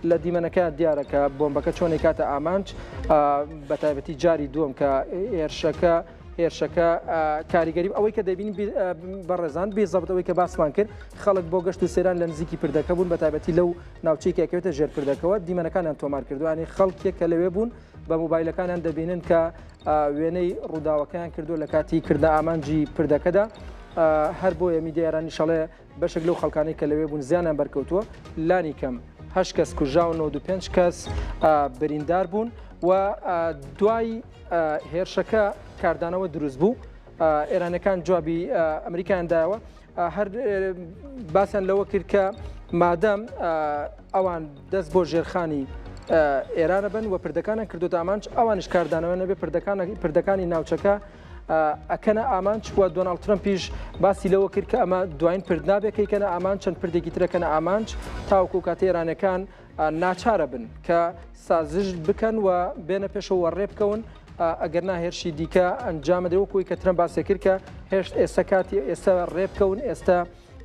لە دیمەنەکە دیارە کە بۆمبەکە چۆنی کاتە ئامانج، بە تایبەتی جاری دووەم کە هێرشەکە هێرشەکە کاریگەری ئەوەی کە دەبین بەڕێزان بێزەبت ئەوەی کە باسمان کرد، خەڵک بۆ گەشت و سەیران لە نزیکی پردەکە بوون، بە تایبەتی لەو ناوچەی کە ئەکەوێتە ژێر پردەکەوە دیمەنەکانیان تۆمار کردووە. خەڵکێک کە لەوێ بوون بە مۆبایلەکانیان دەبینن کە وێنەی ڕووداوەکەیان کردووە لە کاتی کردە ئامانجی پردەکەدا. هەر بۆیە میدیا ئێرانیش ئەڵێ بەشێک لەو خەڵکانەی کە لەوێ بوون زیانیان بەرکەوتووە، لانی کەم 8 کەس کوژراون، 95 کەس بریندار بوون. و دوای هێرشەکە کاردانەوە دروست بوو، ئێرانەکان جوابی ئەمریکایان دایەوە، هەر باسیان لەوە کرد کە مادەم ئەوان دەست بۆ ژێرخانی ئێرانە بن و پردەکانیان کردوتە ئامانج، ئەوانش کاردانەوە نەبێ پردەکانی ناوچەکە ئەکەنە ئامانج. و دۆناڵد ترەمپیش باسی لەوە کرد کە ئەمە دوایین پرد نابێت کە ئەیکەنە ئامانج، چەند پردێکی ترەکەنە ئامانج تاوەکو کاتێ ئێرانەکان ناچارە بن کە سازش بکەن و بێنە پێشەوە ڕێ بکەون، ئەگەر نا هێرشی دیکە ئەنجامە دەوە. کوی کە ترەمپ باسی کرد کە هێشت ئێستا کاتی ئێستا ڕێ بکەون، ئێستا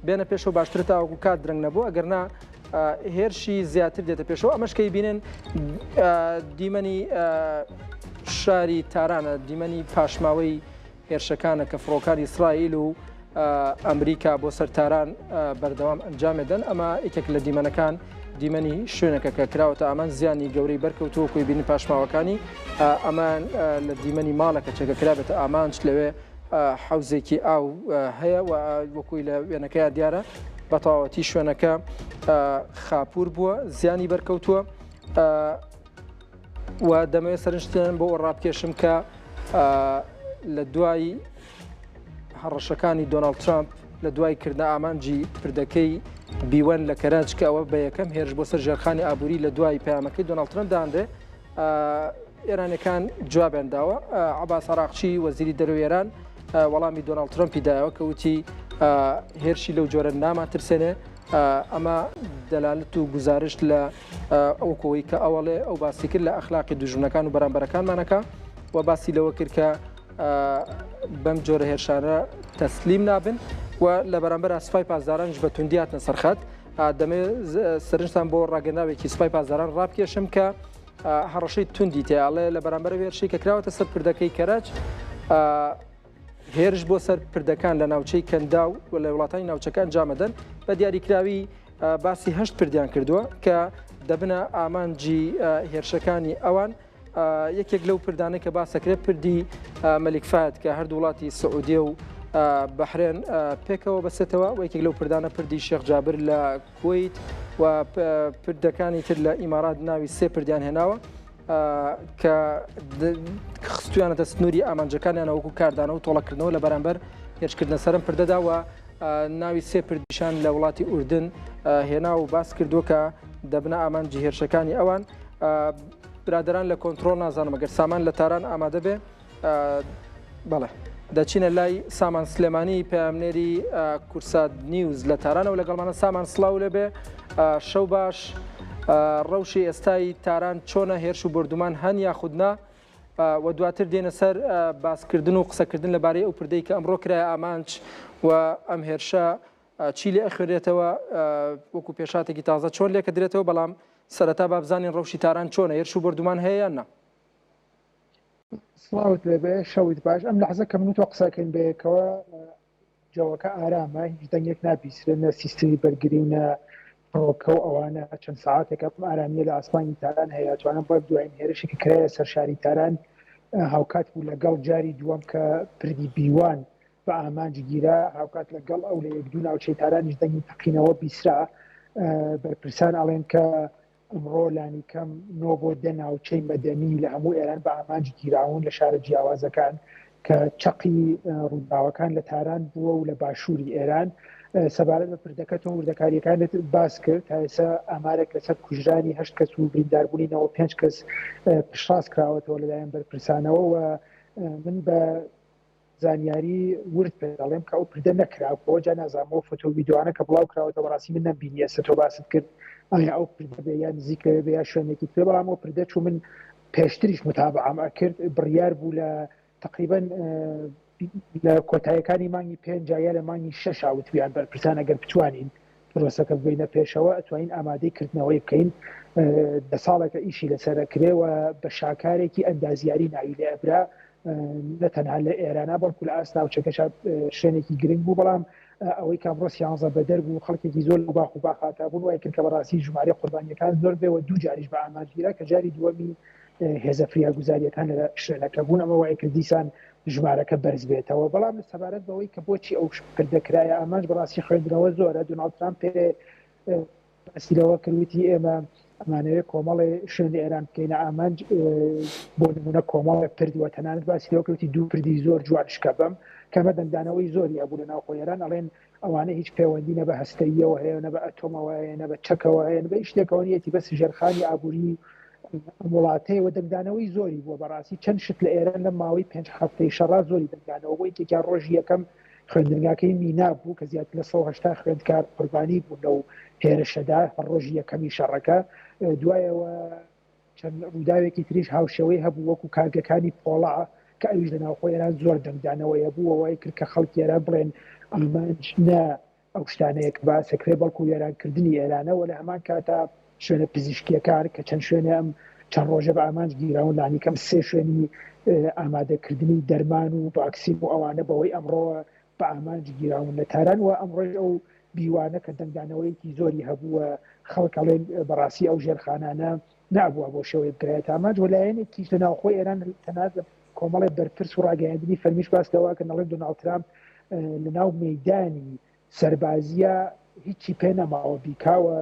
بێنە پێشەوە باشترە تاوەکو کات درەنگ نەبوو، ئەگەر نا هێرشی زیاتر دێتە پێشەوە. ئەمەش کەی بینن دیمەنی شاری تارانە، دیمەنی پاشماوەی هێرشەکانە کە فڕۆکانی ئیسرائیل و ئەمریکا بۆ سەر تاران بەردەوام ئەنجامێدەن. ئەمە یەکێک لە دیمەنەکان، دیمەنی شوێنەکە کە کراوەتە ئامان، زیانی گەورەی بەرکەوتووە کۆی بینی پاشماوەکانی. ئەمە لە دیمەنی ماڵەکە چێکە کرابێتە ئامانج، لەوێ حەوزێکی ئاو هەیە و وەکوی لە وێنەکەیا دیارە بە تەواوەتی شوێنەکە خاپوور بووە، زیانی بەرکەوتووە. و دەمەوێت سەرنجتان بۆ ڕابکێشم کە لە دوای هەڕەشەکانی دۆناڵد ترامپ لە دوای کردنە ئامانجی پردەکەی بیوەن لە کەرەج، کە ئەوە بە یەکەم هێرش بۆ سەر ژێرخانی ئابووری لە دوای پەیامەکەی دۆناڵد ترامپ دانرێ، ئێرانەکان جوابیان داوە. عەباس عراقچی وەزیری دەرەوەی ئێران وەڵامی دۆناڵد ترەمپی دایەوە کە وتی هێرشی لەو جۆرە نامان ترسێنێ. ئەمە دەلالت و گوزارشت لە ئەو کۆی کە ئەوەڵێ ئەو باسی کرد لە ئەخلاقی دوژمنەکان و بەرامبەرەکانمانەکە و باسی لەوە کرد کە بەم جۆرە هێرشانە تەسلیم نابن و لە بەرامبەر سوپای پاسدارانش بە توندی هاتنە سەرخەت. دەمەوێت سەرنجتان بۆ ڕاگەنراوێکی سوپای پاسداران ڕابکێشم کە هەڕەشەی توندی تیاڵێ لە بەرامبەر هێرشی کە کراوەتە سەر پردەکەی کەرەج هێرش بۆ سەر پردەکان لە ناوچەی کەنداو و لە وڵاتانی ناوچەکە ئەنجامەدەن بە دیاریکراوی باسی هەشت پردیان کردووە کە دەبنە ئامانجی هێرشەکانی ئەوان. یەکێک لەو پردانەی کە باسەکرێت پردی مەلیک فەهد کە هەردوو وڵاتی سعودیە و بەحرێن پێکەوە بەسێتەوە و یەکێک لەو پردانە پردی شێخ جابر لە کوەیت و پردەکانی تر لە ئیمارات ناوی سێ پردیان هێناوە کە خستویانەتە سنووری ئامانجەکانیانە وەکو کاردانەوە و تۆڵەکردنەوە لە بەرامبەر هێرشکردنە سەرم پردەدا و ناوی سێ پردیشان لە وڵاتی ئوردن هێنا و باس کردووە کە دەبنە ئامانجی هێرشەکانی ئەوان. برادەران لە کۆنترۆڵ نازانم ئەگەر سامان لە تاران ئامادە بێ بەڵێ دەچینە لای سامان سلێمانی پەیامنێری کورسات نیوز لە تارانەوە لەگەڵمانە سامان سڵاو لێبێ شەو باش ڕەوشی ئێستای تاران چۆنە هێرش و بردومان هەن یاخود نا و دواتر دێنە سەر باسکردن و قسەکردن لەبارەی ئەو پردەی کە ئەمڕۆ کرایە ئامانج و ئەم هێرشە چی لێ ئەخوێنرێتەوە وەکو پێشاتێکی تازە چۆن لێکەدرێتەوە بەڵام سەرەتا با بزانین ڕەوشی تاران چۆنە هێرش و بۆردومان هەیە یان نا؟ سڵاوت لێبێ شەوت باش ئەم لەحزە کە من و تۆ قسەکەین بەیەکەوە جەوەکە ئارامە هیچ دەنگێک نابیسرێت نە سیستمی بەرگری و نە فڕۆکە و ئەوانە چەند سەعاتێک ئەم ئارامیە لە ئاسمانی تاران هەیە توانم بڵێم دوایین هێرشی کە کرایە سەر شاری تاران هاوکات بوو لەگەڵ جاری دووەم کە پردی بیوان بە ئامانج گیرا، هاوکات لە گەڵ ئەو لە یەک دوو ناوچەی تارانیش دەنگی تەقینەوە بیسرا. بەرپرسان ئەڵێن کە ئەمڕۆ لانیکەم نۆ بۆ دە ناوچەی مەدەنی لە هەموو ئێران بە ئامانج گیراون لە شارە جیاوازەکان کە چەقی ڕووداوەکان لە تاران بووە و لە باشووری ئێران. سەبارەت بە پردەکە تۆ وردەکارییەکانت باس کرد، تا ئێستا ئامارێک لەسەر کوژرانی هەشت کەس و برینداربوونی 95 کەس پشتڕاست کراوەتەوە لەلایەن بەرپرسانەوە و من بە زانیاری ورد پێ دەڵێم کە ئەو پردە نەکرابووە جا نازانم ئەو فۆتۆ ویدیۆانە کە بڵاو کراوەتەوە بەڕاستی من نەمبینی ئێستا تۆ باست کرد ئایا ئەو پردە بێ یا نزیک لەوێ بێ یا شوێنێکی تر بەڵام ئەو پردە چوو من پێشتریش متابعەم ئەکرد بڕیار بوو لە تقریبا لە کۆتایەکانی مانگی پێنج یا لە مانگی شەش وتویان بەرپرسان ئەگەر بتوانین پرۆسەکە ببەینە پێشەوە ئەتوانین ئامادەی کردنەوەی بکەین دە ساڵێکە ئیشی لەسەر ئەکرێ و بە شاکارێکی ئەندازیاری ناوی لێ ئەبرا نە تەنها لە ئێرانە بەڵکو لە ئاست ناوچەکەشا شوێنێکی گرنگ بوو بەڵام ئەوەی کە ئەمڕۆ سیانزە بەدەر بوو خەڵکێکی زۆر لەو باخ و باخاتا بوون وای کرد کە بەڕاستی ژمارەی قوربانیەکان زۆر بێ و دوو جاریش بە ئامانج گیرا کە جاری دووەمی هێزە فریاگوزاریەکان لە شوێنەکە بوون ئەمە وای کرد دیسان ژمارەکە بەرز بێتەوە بەڵام سەبارەت بەوەی کە بۆچی ئەو پردە کرایە ئامانج بەڕاستی خوێندنەوە زۆرە دۆناڵد ترامپ پێ باسی لەوە کرد وتی ئێمە ئەمانەوێت کۆمەڵێ شوێن لە ئێران بکەینە ئامانج بۆ نمونە کۆمەڵێ پرد وە تەنانەت باسی لەوە کرد وتی دوو پردی زۆر جوان شکەبەم کەمە دەنگدانەوەی زۆری هەبوو لە ناوخۆی ئێران ئەڵێن ئەوانە هیچ پەیوەندی نە بە هەستەییەوە هەیە نە بە ئەتۆمەوە هەیە نە بە چەکەوە هەیە نە بە هیچ شتێکەوە نیەتی بەس ژێرخانی ئابووری ئەم وڵاتەیە و دەنگدانەوەی زۆری بووە بەڕاستی چەند شت لە ئێران لەم ماوەی پێنج هەفتەی شەڕا زۆری دەنگدانەوە بۆ یەکێکیان ڕۆژی یەکەم خوێندنگاکەی مینا بوو کە زیاتر لە 180 خوێندکار قوربانی بوون لەو هێرشەدا هەر ڕۆژی یەکەمی شەڕەکە دوایەوە چەند ڕووداوێکی تریش هاوشێوەی هەبوو وەکو کارگەکانی پۆڵا کە ئەویش لە ناوخۆی ئێران زۆر دەنگدانەوەی هەبوو و وای کرد کە خەڵکی ئێران بڵێن ئامانج نە ئەو شتانەیە کە باس ئەکرێ بەڵکو وێرانکردنی ئێرانە و لە هەمان کاتا شوێنە پزیشکییەکان کە چەند شوێنێ ئەم چەند ڕۆژە بە ئامانج گیراون لانیکەم سێ شوێنی ئامادەکردنی دەرمان و ڤاکسین و ئەوانە بەوەی ئەمڕۆوە بە ئامانج گیراون لە تاران و ئەمڕۆش ئەو بیوانە کە دەنگدانەوەیەکی زۆری هەبووە خەڵک ئەڵێن بەڕاستی ئەو ژێرخانانە نابووە بۆ شێوەیە بکرایەتە ئامانج و لایەنێکیش لە ناوخۆی ئێران تەنانەت لە کۆمەڵی بەرپرس و ڕاگەیاندنی فەرمیش باس لەوە کە نەڵێن دۆناڵد ترامپ لە ناو مەیدانی سەربازیە هیچی پێ نەماوە بیکاوە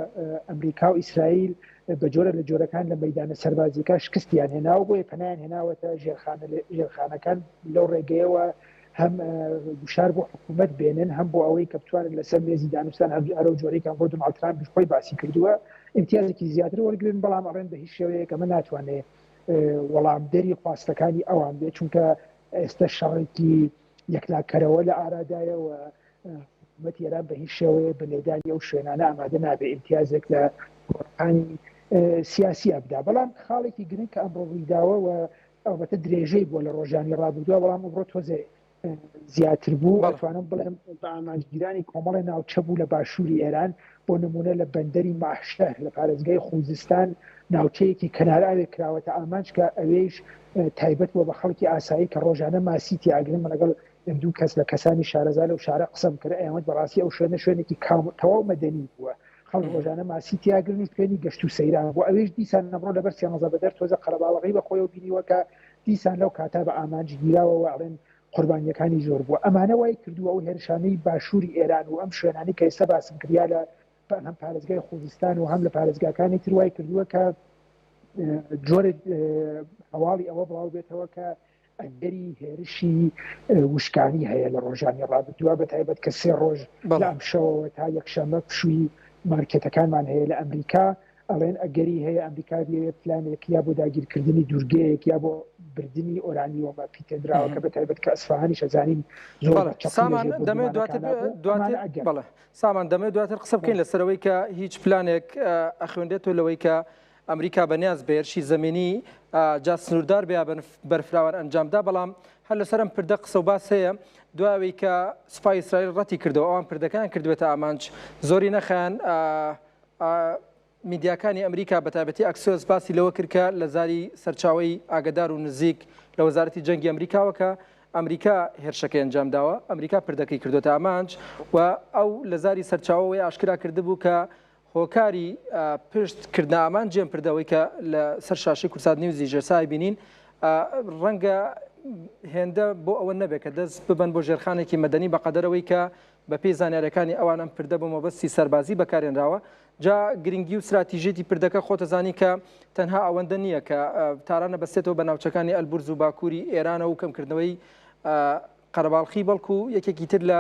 ئەمریکا و ئیسرائیل بە جۆرە لە جۆرەکان لە مەدانە سەربازیەکە شکستیان هێناوە بۆیە پەنایان هێناوەتە ژێرخانە ژێرخانەکان لەو ڕێگەیەوە هەم گوشار بۆ حکوومەت بێنن هەم بۆ ئەوەی کە بتوانن لەسەر مێزی دانوستان هەرو جۆرەی کە ئەمڕۆ دۆناڵد ترامپیش خۆی باسی کردووە ئیمتیازێکی زیاتر وەرگرن بەڵام ئەڵێن بە هیچ شێوەیەک ئەمە ناتوانێت وەڵامدەری خواستەکانی ئەوان بێت چونکە ئێستا شەڕێکی یەکلاکەرەوە لە ئارادایە و حکوومەتی ئێران بە هیچ شێوەیە بە لێدانی ئەو شوێنانە ئامادە نابێت ئیمتیازێک لە گۆڕەپانی سیاسیە بدا بەڵام خاڵێکی گرنگ کە ئەمڕۆ ڕوویداوە و ئەڵبەتە درێژەی بووە لە ڕۆژانی ڕابردووە بەڵام ئەمڕۆ تۆزێ. زیاتر بوو، ئەتوانم بڵێم بە ئامانجگیرانی کۆمەڵێ ناوچە بوو لە باشووری ئێران، بۆ نموونە لە بەندەری ماهشەهر لە پارێزگای خوزستان ناوچەیەکی کەناراوێک کراوەتە ئامانج کە ئەوێیش تایبەت بووە بە خەڵکی ئاسایی کە ڕۆژانە ماسی تیاگرن. من لەگەڵ یەک دوو کەس لە کەسانی شارەزا لەو شارە قسەم کرد، ئەیان وت بەڕاستی ئەو شوێنە شوێنێکی کام تەواو مەدەنی بووە، خەڵک ڕۆژانە ماسی تیاگرن و شوێنی گەشت و سەیران بووە. ئەوێیش دیسان ئەمڕۆ لەبەر سێنزە بەدەر تۆزە قەرەباڵغی بە خۆیەوە بینیوە کە دیسان لەو کاتە بە ئامانج گیراوە و ئەڵێن قوربانییەکانی زۆر بووە. ئەمانە وای کردووە ئەو هێرشانەی باشووری ئێران و ئەم شوێنانەی کە ئێستا باسم کرد یا لە هەم پارێزگای خوزستان و هەم لە پارێزگاکانی تر وای کردووە کە جۆرێک هەواڵی ئەوە بڵاو بێتەوە کە ئەگەری هێرشی وشکانی هەیە لە ڕۆژانی ڕابردووە بە تایبەت کە سێ ڕۆژ لە ئەمشەوەوە تا یەکشەممە پشووی مارکێتەکانمان هەیە لە ئەمریکا ئەڵێن ئەگەری هەیە ئەمریکا بیەوێت پلانێک یا بۆ داگیرکردنی دوورگەیەک یا بۆ بردنی ئۆرانیۆمە پیتێندراوەکە بە تایبەت کە ئەسفەهانیش ئەزانین زۆر بەڵێ بە چەقی سامان لەژێر دەمەوێت دواتر بۆردومانەکانا بوو دواتر ئەمانە ئەگەر بەڵێ سامان دەمەوێت دواتر قسە بکەین لەسەر ئەوەی کە هیچ پلانێک ئەخوێنرێتەوە لەوەی کە ئەمریکا بەنیاز بە هێرشی زەمینی جا سنووردار بێ یا بەرفراوان ئەنجامدا بەڵام هەر لەسەر ئەم پردە قسە و باس هەیە دوای ئەوەی کە سوپای ئیسرائیل ڕەتی کردەوە ئەوان پردەکەیان کردوێتە ئامانج زۆری نەخایان میدیاکانی ئەمریکا بەتایبەتی ئەکسیۆس باسی لەوە کرد کە لە زاری سەرچاوەی ئاگادار و نزیک لە وەزارەتی جەنگی ئەمریکاوە کە ئەمریکا هێرشەکەی ئەنجامداوە، ئەمریکا پردەکەی کردۆتە ئامانج و ئەو لە زاری سەرچاوەوەی ئاشکرا کردبوو کە هۆکاری پشت کردنە ئامانجی ئەم پردە ئەوەی کە لە سەر شاشەی کوردسات نیوزی ژێرسای بینین ڕەنگە هێندە بۆ ئەوە نەبێت کە دەست ببەن بۆ ژێرخانێکی مەدەنی بەقەدەرەوەی کە بەپێی زانیاریەکانی ئەوان ئەم پردە بۆ مەبەستی سەربازی بەکارهێنراوە، جا گرنگی و ستراتیژیەتی پردەکە خۆتەزانی کە تەنها ئەوەندە نییە کە تاران ئەبەستێتەوە بە ناوچەکانی ئەلبورز و باکووری ئێرانەوە و کەمکردنەوەی قەرەباڵخی، بەڵکو یەکێکی تر لە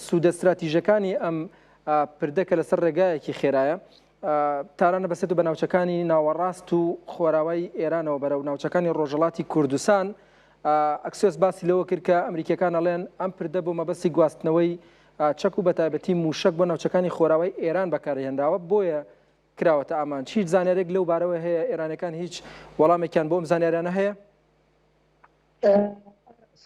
سوودە ستراتیژەکانی ئەم پردە کە لەسەر ڕێگایەکی خێرایە تاران ئەبەستێتەوە بە ناوچەکانی ناوەڕاست و خۆراوای ئێرانەوە بەرەو ناوچەکانی ڕۆژهەڵاتی کوردستان. ئەکسیۆس باسی لەوە کرد کە ئەمریکیەکان ئەڵێن ئەم پردە بۆ مەبەستی گواستنەوەی چەک و بەتایبەتی مووشەک بۆ ناوچەکانی خۆراوای ئێران بەکارهێنراوە بۆیە کراوەتە ئامانج. هیچ زانیاریەک لەو بارەوە هەیە؟ ئێرانەکان هیچ وەڵامێکیان بۆ ئەم زانیاریانە هەیە؟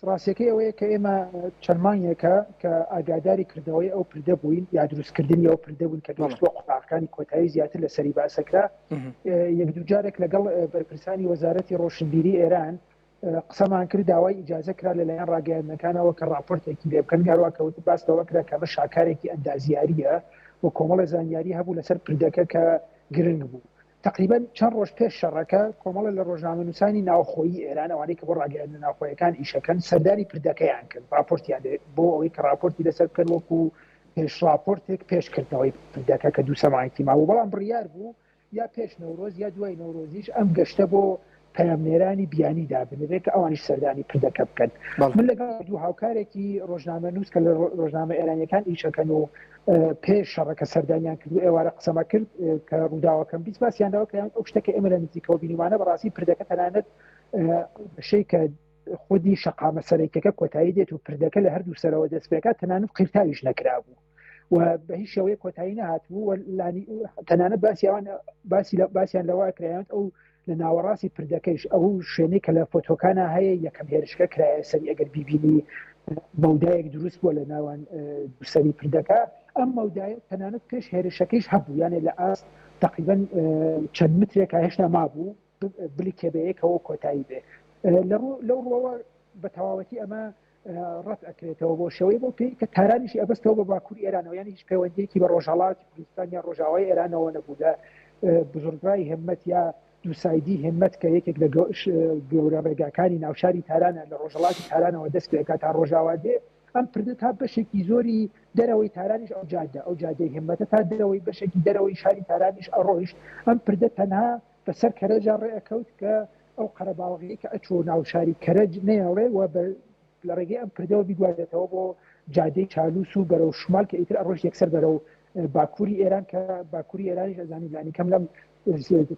ڕاستیەکەی ئەوەیە کە ئێمە چەند مانگێکە کە ئاگاداری کردنەوەی ئەو پردە بووین یا دروستکردنی ئەو پردە بووین کە گەیشتووە قۆناغەکانی کۆتایی زیاتر لەسەری باسەکرا یەک دوو جارێک لەگەڵ بەرپرسانی وەزارەتی ڕۆشنبیری ئێران قسەمان کرد داوای ئیجازە کرا لەلایەن ڕاگەیاندنەکانەوە کە ڕاپۆرتێکی لێ بکەن هەروە کەوت باس لەوە کرا کە ئەمە شاکارێکی ئەندازیارییە و کۆمەڵە زانیاری هەبوو لەسەر پردەکە کە گرنگ بوو تەقریبەن چەند ڕۆژ پێش شەڕەکە کۆمەڵە لە ڕۆژنامەنووسانی ناوخۆیی ئێران ئەوانەی کە بۆ ڕاگەیاندنە ناوخۆیەکان ئیشەکەن سەردانی پردەکەیان کرد ڕاپۆرتیان بۆ ئەوەی کە ڕاپۆرتی لەسەر بکەن وەکو پێش ڕاپۆرتێک پێش کردنەوەی پردەکە کە دوو سەمانێکی مابوو بەڵام بڕیار بوو یا پێش نەورۆز یا دوای نەورۆزیش ئەم گەشتە بۆ پەیامنێرانی بیانی دابنرێت کە ئەوانیش سەردانی پردەکە بکەن. من لەگەڵ دوو هاوکارێکی ڕۆژنامەنووس کە لە ڕۆژنامە ئێرانیەکان ئیشەکەن و پێش شەڕەکە سەردانیان کرد و ئێوارە قسەمە کرد کە ڕووداوەکەم 20 باسییان داوە کە ئەو شتە کە ئێمە لە نزیکەوە بینیمانە بەڕاستی پردەکە تەنانەت بەشەی کە خودی شەقامە سەرەکیەکە کۆتایی دێت و پردەکە لە هەردوو سەرەوە دەست پێکات تەنانەت قیرتاویش نەکرابوو و بە هیچ شێوەیە کۆتایی نەهاتبوو و تەنانەت باسی ئەوان باسی لە باسییان لەوە کرایەت ئەو لە ناوەڕاستی پردەکەیش ئەو شوێنەی کە لە فۆتۆکانە هەیە یەکەم هێرشکە کرایە سەری ئەگەر بیبینی مەودایەک دروست بووە لە ناوان سەری پردەکە ئەم مەودایە تەنانەت پێش هێرشەکەیش هەبوو یانێ لە ئاست تقریبا چەند مترێک هێشتا مابوو بلکێ بەیەکەوە کۆتایی بێ لەو ڕووەوە بە تەواوەتی ئەمە ڕەت ئەکرێتەوە بۆ شێوەی بۆ پێی کە تارانیشی ئەبەستەوە بە باکووری ئێرانەوە یانی هیچ پەیوەندیەکی بە ڕۆژهەڵاتی کوردستان یا ڕۆژاوای ئێرانەوە نەبوو لە بزرگای هێمەت یا دووسایدی هێمەت کە یەکێک لە گەورە ڕێگاکانی ناوشاری تارانە لە ڕۆژهەڵاتی تارانەوە دەست پێکات تا ڕۆژاوا دێ ئەم پردە تا بەشێکی زۆری دەرەوەی تارانیش ئەو جادە ئەو جادەی هێمەتە تا دەرەوەی بەشێکی دەرەوەی شاری تارانیش ئەڕۆیشت ئەم پردە تەنها بەسەر کەرەجا ڕێ ئەکەوت کە ئەو قەرەباڵغیەی کە ئەچووە ناو شاری کەرەج نەیەڵێ و بە لە ڕێگەی ئەم پردەوە بیگوازێتەوە بۆ جادەی چالوس و بەرەو شمال کە ئیتر ئەڕۆشت یەکسەر بەرەو باکووری ئێران کە باکووری ئێرانیش ئەزانی لانی کەم لەم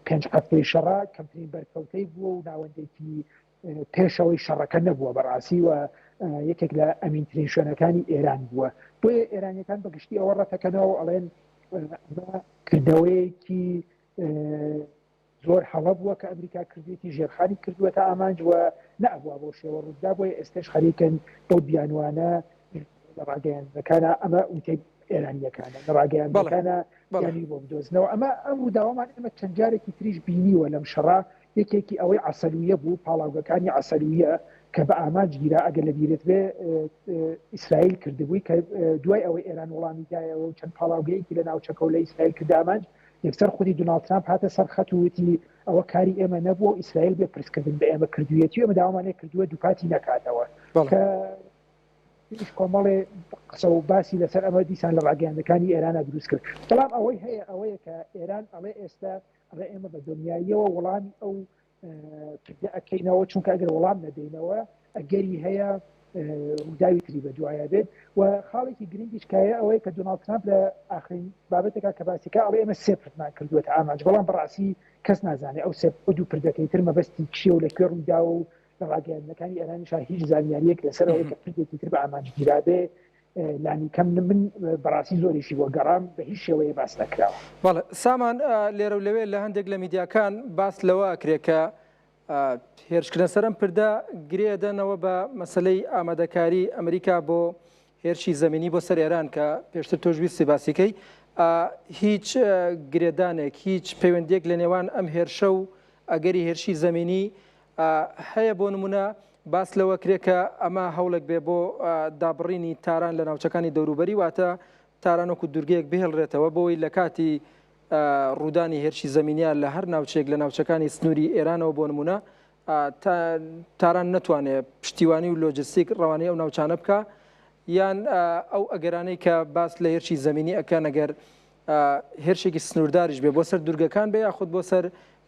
پێنج هەفتەی شەڕا کەمترین بەرکەوتەی بووە و ناوەندێکی پێشەوەی شەڕەکە نەبووە بەڕاستی و یەکێک لە ئەمینترین شوێنەکانی ئێران بووە بۆیە ئێرانیەکان بەگشتی ئەوە ڕەتەکەنەوە ئەڵێن ئەمە کردەوەیەکی. زۆر هەڵە بووە کە ئەمریکا کردوێتی ژێرخانی کردووەتە ئامانج و نەبووە بۆ شێوە ڕوودا بۆیە ئێستش خەریکن بەو بیانوانە لە ڕاگەیاندنەکانە ئەمە وتەی ئێرانیەکانە لە ڕاگەیاندنەکانە بیانوی بۆ بدۆزنەوە ئەمە ئەم ڕووداوەمان ئێمە چەند جارێکی تریش بینیوە لەم شەڕە یەکێکی ئەوەی عەسەلویە بوو پاڵاوگەکانی عەسەلویە کە بە ئامانج گیرا ئەگەر لە بیرت بێ ئیسرائیل کردبووی کە دوای ئەوەی ئێران وەڵامی دایەوە و چەند پاڵاوگەیەکی لە ناوچەکە و لە ئیسرائیل کردە ئامانج یەکسەر خودی دوناڵد ترامپ هاتە سەر خەت و وتی ئەوە کاری ئێمە نەبووە و ئیسرائیل بێ پرسکردن بە ئێمە کردوویەتی و ئێمە داوامان لێ کردووە دووپاتی نەکاتەوە کە هیچ کۆمەڵێ قسە و باسی لەسەر ئەمە دیسان لە ڕاگەیاندەکانی ئێرانە دروست کرد بەڵام ئەوەی هەیە ئەوەیە کە ئێران ئەڵێ ئێستا ئەڵێ ئێمە بە دڵنیاییەوە وەڵامی ئەو پردە ئەکەینەوە چونکە ئەگەر وەڵام نەدەینەوە ئەگەری هەیە ڕووداوی تری بە دوایە بێت و خاڵێکی گرنگیش کایە ئەوەیە کە دۆناڵد ترامپ لە ئاخرین بابەتێکا کە باسیکە ئەڵێ ئێمە سێ پردمان کردووەتە ئامانج بەڵام بەڕاستی کەس نازانێت ئەو سێ دوو پردەکەی تر مەبەستی چییە و لە کوێ ڕوویداوە و لە ڕاگەیاندنەکانی ئێرانیشا هیچ زانیاریەک لەسەر ئەوەی کە پردێکی تر بە ئامانج گیرابێ لانی کەم من بەڕاستی زۆریشی بۆ گەڕام بە هیچ شێوەیە باس نەکراوە. بەڵێ سامان لێرە و لەوێ لە هەندێک لە میدیاکان باس لەوە ئەکرێ کە هێرشکردنە سەر ئەم پردە گرێ دەنەوە بە مەسلەی ئامادەکاری ئەمریکا بۆ هێرشی زەمینی بۆ سەر ئێران کە پێشتر تۆش ویستی باسیکەی هیچ گرێدانێک هیچ پەیوەندیەک لە نێوان ئەم هێرشە و ئەگەری هێرشی زەمینی هەیە بۆ نمونە باس لەوە کرێ کە ئەمە هەوڵێک بێ بۆ دابڕینی تاران لە ناوچەکانی دەوروبەری واتە تاران وەکو دوورگەیەک بهێڵرێتەوە بۆی لە کاتی ڕوودانی هێرشی زەمینیان لە هەر ناوچێک لە ناوچەکانی سنووری ئێرانەوە بۆ نمونە تاران نەتوانێت پشتیوانی و لۆجستیک ڕەوانەی ئەو ناوچانە بکە یان ئەو ئەگەرانەی کە باس لە هێرشی زەمینی ئەکەن ئەگەر هێرشێکی سنوورداریش بێ بۆ سەر دوورگەکان بێ یاخود بۆ سەر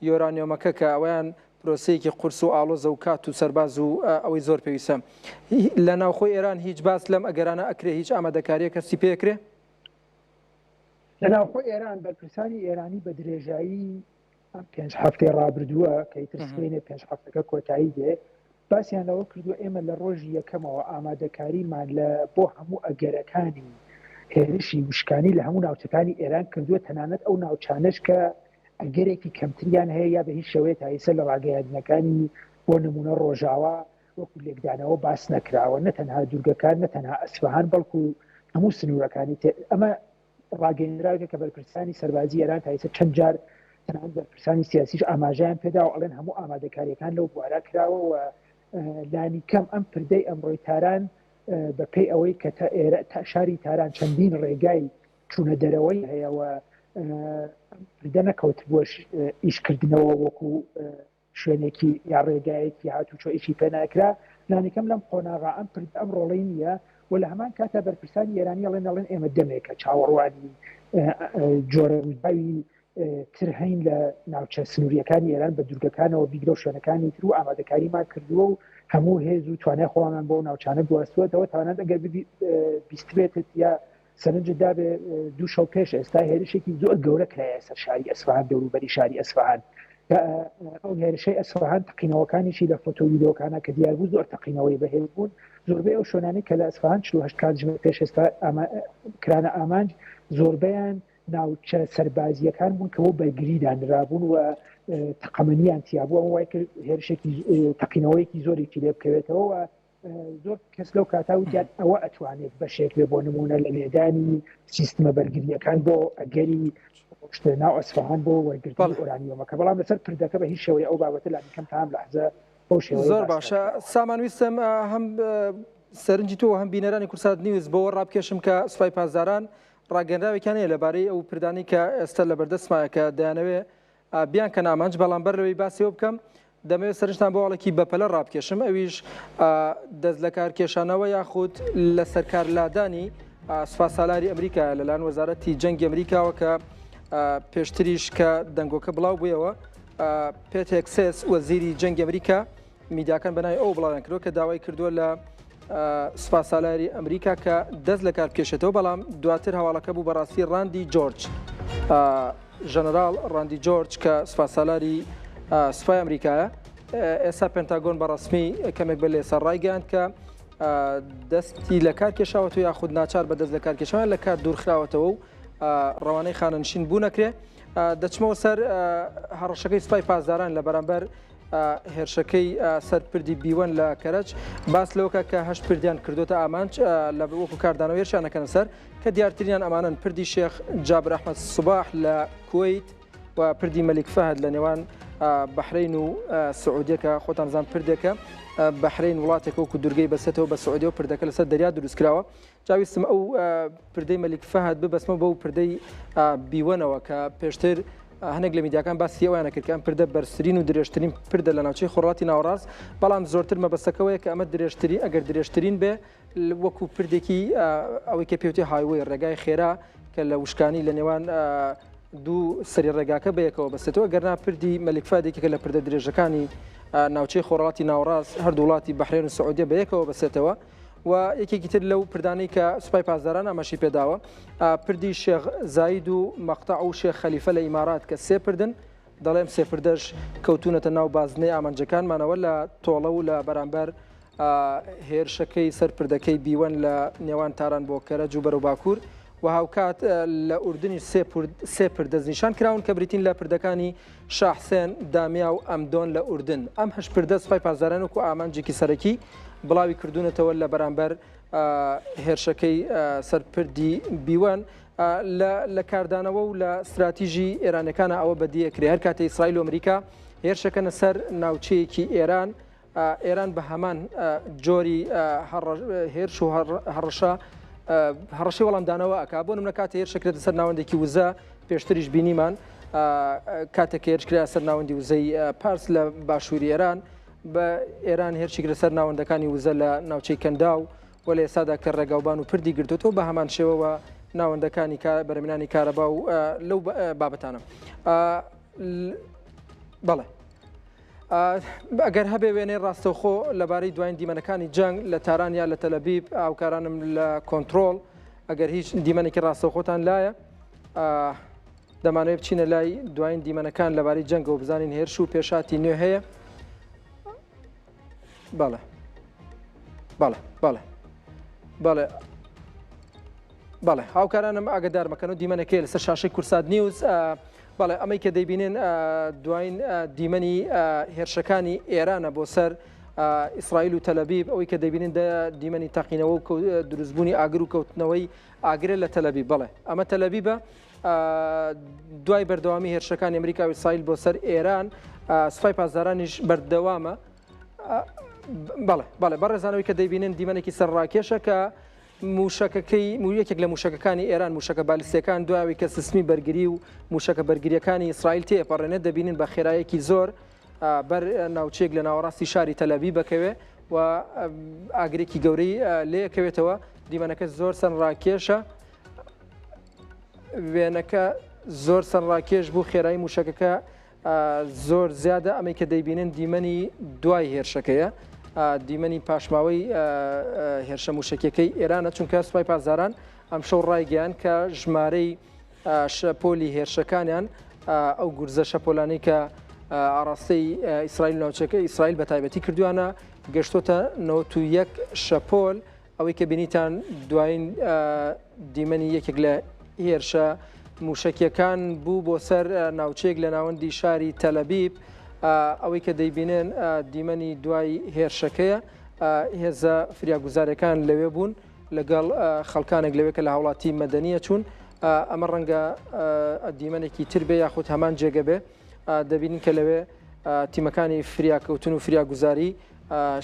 یۆرانیۆمەکە کە ئەویان پرۆسەیەکی قورس و ئاڵۆزە و کات و سەرباز و ئەوەی زۆر پێویستە لە ناوخۆی ئێران هیچ باس لەم ئەگەرانە ئەکرێ هیچ ئامادەکاریە کەسی پێکرێ؟ لە ناوخۆی ئێران بەرپرسانی ئێرانی بە درێژایی ئەم پێنج هەفتەی ڕابردووە کە ئیتر سبەینێ پێنج هەفتەکە کۆتایی دێ باسیان لەوە کردووە ئێمە لە ڕۆژی یەکەمەوە ئامادەکاریمان لە بۆ هەموو ئەگەرەکانی هێرشی وشکانی لە هەموو ناوچەکانی ئێران کردووە تەنانەت ئەو ناوچانەش کە ئەگەرێکی کەمتریان هەیە یا بە هیچ شێوەیە تا ئێستا لە ڕاگەیاندنەکانی بۆ نمونە ڕۆژاوا وەکو لێکدانەوە باس نەکراوە نە تەنها دوورگەکان نە تەنها ئەسفەهان بەڵکو هەموو سنوورەکانی ئەمە ڕاگەیەنراوێکە کە بەرپرسانی سەربازی ئێران تا ئێستا چەند جار تەنانەت بەرپرسانی سیاسیش ئاماژەیان پێداوە ئەڵێن هەموو ئامادەکاریەکان لەو بوارە کراوە و لانی کەم ئەم پردەی ئەمڕۆی تاران بە پێی ئەوەی کە تا ئێرە تا شاری تاران چەندین ڕێگای چوونە دەرەوەی هەیە و ئەم پردە نەکەوتبووە ئیشکردنەوە وەکو شوێنێکی یا ڕێگایەکی هاتوچۆ ئیشی پێ ناکرا، لانیکەم لەم قۆناغا ئەم پرد ئەم ڕۆڵەی نییە و لە هەمان کاتا بەرپرسانی ئێرانی ئەڵێن ئەڵێن ئێمە دەمێکە چاوەڕوانی جۆرە ڕووداوی تر هەین لە ناوچە سنووریەکانی ئێران بە دوورگەکانەوە بیگرە و شوێنەکانی تر و ئامادەکاریمان کردووە و هەموو هێز و توانای خۆمان بۆ ناوچانە گواستووەتەوە تەنانەت ئەگەر بیستبێتت یا سەرنجت دابێ دوو شەو پێش ئێستا هێرشێکی زۆر گەورە کرایە سەر شاری ئەسفەهان دەوروبەری شاری ئەسفەهان ئەو هێرشەی ئەسفەهان تەقینەوەکانیشی لە فۆتۆ ویدۆکانە کە دیار بوو زۆر تەقینەوەی بەهێز بوون زۆربەی ئەو شوێنانەی کە لە ئەسفەهان 48 کاتژمێر پێش ئێستا کرانە ئامانج زۆربەیان ناوچە سەربازیەکان بوون کە بۆ بەرگری دانرابوون و تەقەمەنیان تیابوو ئەمە وای کرد هێرشێکی تەقینەوەیەکی زۆرێکی لێ بکەوێتەوە زۆر کەس لەو کاتا وتیان ئەوە ئەتوانێت بەشێک بێ بۆ نمونە لە لێدانی سیستمە بەرگریەکان بۆ ئەگەری شتە ناو ئەسفهان بۆ وەرگرتنی ئۆرانیۆمەکە بەڵام لەسەر پردەکە بە هیچ شێوەیە ئەو بابەتە لانی کەم تا ئەم لەحزە بەو شێوەیە زۆر باشە سامان ویستم هەم سەرنجی تۆ هەم بینەرانی کوردسات نیوز بۆ ڕابکێشم کە سوپای پاسداران ڕاگەنراوێکیان هەیە لەبارەی ئەو پردانی کە ئێستا لە بەردەستمایە کە دەیانەوێ بیانکەن ئامانج، بەڵام بەر لەوەی باسی ئەوە بکەم دەمەوێت سەرنجتان بۆ هەواڵێکی بەپەلە ڕابکێشم ئەویش دەست لەکارکێشانەوە یاخود لەسەرکار لادانی سوپاسالاری ئەمریکا لەلایەن وەزارەتی جەنگی ئەمریکاوە کە پێشتریش کە دەنگۆکە بڵاو بوویەوە پێت هێگسێس وەزیری جەنگی ئەمریکا میدیاکان بەناوی ئەو بڵاویان کردووە کە داوای کردووە لە سوپاسالاری ئەمریکا کە دەست لە کار بکێشێتەوە بەڵام دواتر هەواڵەکە بوو بەڕاستی ڕاندی جۆرج ژەنەراڵ ڕاندی جۆرج کە سوپاسالاری سوپای ئەمریکایە ئێستا پنتاگۆن بە ڕسمی کەمێک بە لێسە ڕایگەیاند کە دەستی لە کار کێشاوەتەوە یاخود ناچار بە دەست لە کار کێشان لە کار دوورخراوەتەوە و ڕەوانەی خانەنشین بوو نەکرێ. دەچمەوە سەر هەڕەشەکەی سوپای پاسداران لە بەرامبەر هێرشەکەی سەر پردی بیوەن لە کەرەج باس لەوەکە کە هەشت پردیان کردوتە ئامانج لە وەکو کاردانەوە هێرشانەکەنە سەر کە دیارترینیان ئەمانن پردی شێخ جابر ئەحمەد سوباح لە کوەیت و پردی مەلیک فەهد لە نێوان بەحرین و سعودیەکە خۆتان زان پردێکە بەحرین وڵاتێک وەکو دورگەی بەسێتەوە بە سعودیە و پردەکە لەسەر دەریا دروستکراوە جاویستم ئەو پردەی مەلیک فەهد ببەستمەوە بەو پردەی بیوەنەوە کە پێشتر هەنێک لە میدیاکان باسی ئەویانە کرد کە ئەم پردە بەرزترین و درێژترین پردە لە ناوچەی خۆڕاتی ناوەڕاست، بەڵام زۆرتر مەبەستەکەوەیە کە ئەمە درێژترین ئەگەر درێژترین بێ وەکو پردێکی ئەوەی کە پێوتی highway ڕێگای خێرا کە لە وشکانی لە نێوان دوو سەری ڕێگاکە بەیەکەوە بەسێتەوە گەرنا پردی مەلیک فەهد یەکێکە لە پردە درێژەکانی ناوچەی خۆڕاتی ناوەڕاست هەردوو وڵاتی بەحرێن و سعودیە بەیەکەوە بەسێتەوە. و یەکێکی تر لەو پردانەی کە سوپای پاسداران ئاماژەی پێداوە پردی شێخ زاید و مەقتەع و شێخ خەلیفە لە ئیمارات کە سێ پردن دەڵێم سێ پردەش کەوتونەتە ناو بازنەی ئامانجەکانمانەوە لە تۆڵە و لە بەرامبەر هێرشەکەی سەر پردەکەی بیوەن لە نێوان تاران بۆ کەرەج و بەرەو باکوور و هاوکات لە ئوردنی سێ پرد دەستنیشان کراون کە بریتین لە پردەکانی شا حسێن، دامیا و ئەمدۆن لە ئوردن. ئەم هەشت پردە سوپای پاسداران وەکو ئامانجێکی سەرەکی بڵاوی کردوونەتەوە لە بەرامبەر هێرشەکەی سەر پردی بیوەن. لە کاردانەوە و لە ستراتیژی ئێرانەکانە ئەوە بەدیەکرێ هەر کاتێ ئیسرائیل و ئەمریکا هێرشەکەنە سەر ناوچەیەکی ئێران، ئێران بە هەمان جۆری هێرش و هەڕەشە هەڕەشەی وەڵامدانەوە ئەک بۆ نمونە کاتێ هێرش کرێتە سەر ناوەندێکی وزە پێشتریش بینیمان کاتێک هێرش کرا سەر ناوەندی وزەی پارس لە باشووری ئێران بە ئێران هێرشی کرد سەر ناوەندەکانی وزە لە ناوچەی کەنداو و لە ئێستادا کە ڕێگاوبان و پردی گرتوتەوە بە هەمان شێوەوە ناوەندەکانی بەرەمێنانی کارەبا و لەو بابەتانە بەڵێ. ئەگەر هەبێ وێنەی ڕاستەوخۆ لەبارەی دوایین دیمەنەکانی جەنگ لە تاران یا لە تەلەبیب هاوکارانم لە کۆنترۆڵ ئەگەر هیچ دیمەنێکی ڕاستەوخۆتان لایە دەمانەوێت بچینە لای دوایین دیمەنەکان لەبارەی جەنگەوە بزانین هێرش و پێشاتی نوێ هەیە بەڵێ بەڵێ بەڵێ بەڵێ بەڵێ هاوکارانم ئاگدار مەکەن و دیمەنەکەی لەسەر شاشەی کورسات نیوز بەڵێ ئەمەی کە دەیبینن دوایین دیمەنی هێرشەکانی ئێرانە بۆ سەر ئیسرائیل و تەلەبیب ئەوەی کە دەبینن دیمەنی تەقینەوە و دروستبوونی ئاگر و کەوتنەوەی ئاگرە لە تەلەبیب بەڵێ ئەمە تەلەبیبە دوای بەردەوامی هێرشەکانی ئەمریکا و ئیسرائیل بۆ سەر ئێران سوپای پاسدارانیش بەردەوامە بەڵێ بەڵێ بەڕێزانەوەی کە دەیبینن دیمەنێکی سەرڕاکێشە کە مووشەکەکەی یەکێک لە مووشەکەکانی ئێران، مووشەکە بالیستییەکان دوای ئەوەی کە سیستمی بەرگری و مووشەکە بەرگرییەکانی ئیسرائیل تێپەڕێنێت، دەبینین بە خێراییەکی زۆر بەر ناوچەیەک لە ناوەڕاستی شاری تەلئەبیب بەکەوێ و ئاگرێکی گەورەی لێکەوێتەوە. دیمەنەکە زۆر سەرنجڕاکێشە. وێنەکە زۆر سەرنجڕاکێش بوو، خێرایی مووشەکەکە زۆر زیادە، ئەمەی کە دەیبینن دیمەنی دوای هێرشەکەیە، دیمەنی پاشماوەی هێرشە موشەکیەکەی ئێرانە، چونکە سوپای پاسداران ئەمشەو ڕایگەیان کە ژمارەی شەپۆلی هێرشەکانیان ئەو گورزە شەپۆلانەی کە ئاراستەی ئیسرائیل ناوچەکە ئیسرائیل بە تایبەتی کردویانە گەشتۆتە 91 شەپۆل. ئەوەی کە بینیتان دوایین دیمەنی یەکێک لە هێرشە موشەکیەکان بوو بۆ سەر ناوچەیەک لە ناوەندی شاری تەلەبیب ئەوەی کە دەیبینن دیمەنی دوای هێرشەکەیە هێزە فریاگوزارەکان لەوێ بوون لەگەڵ خەڵکانێک لەوێ کە لە هاوڵاتی مەدەنیە چوون ئەمە ڕەنگە دیمەنێکی تر بێ یاخود هەمان جێگە بێ دەبینین کە لەوێ تیمەکانی فریاکەوتن و فریاگوزاری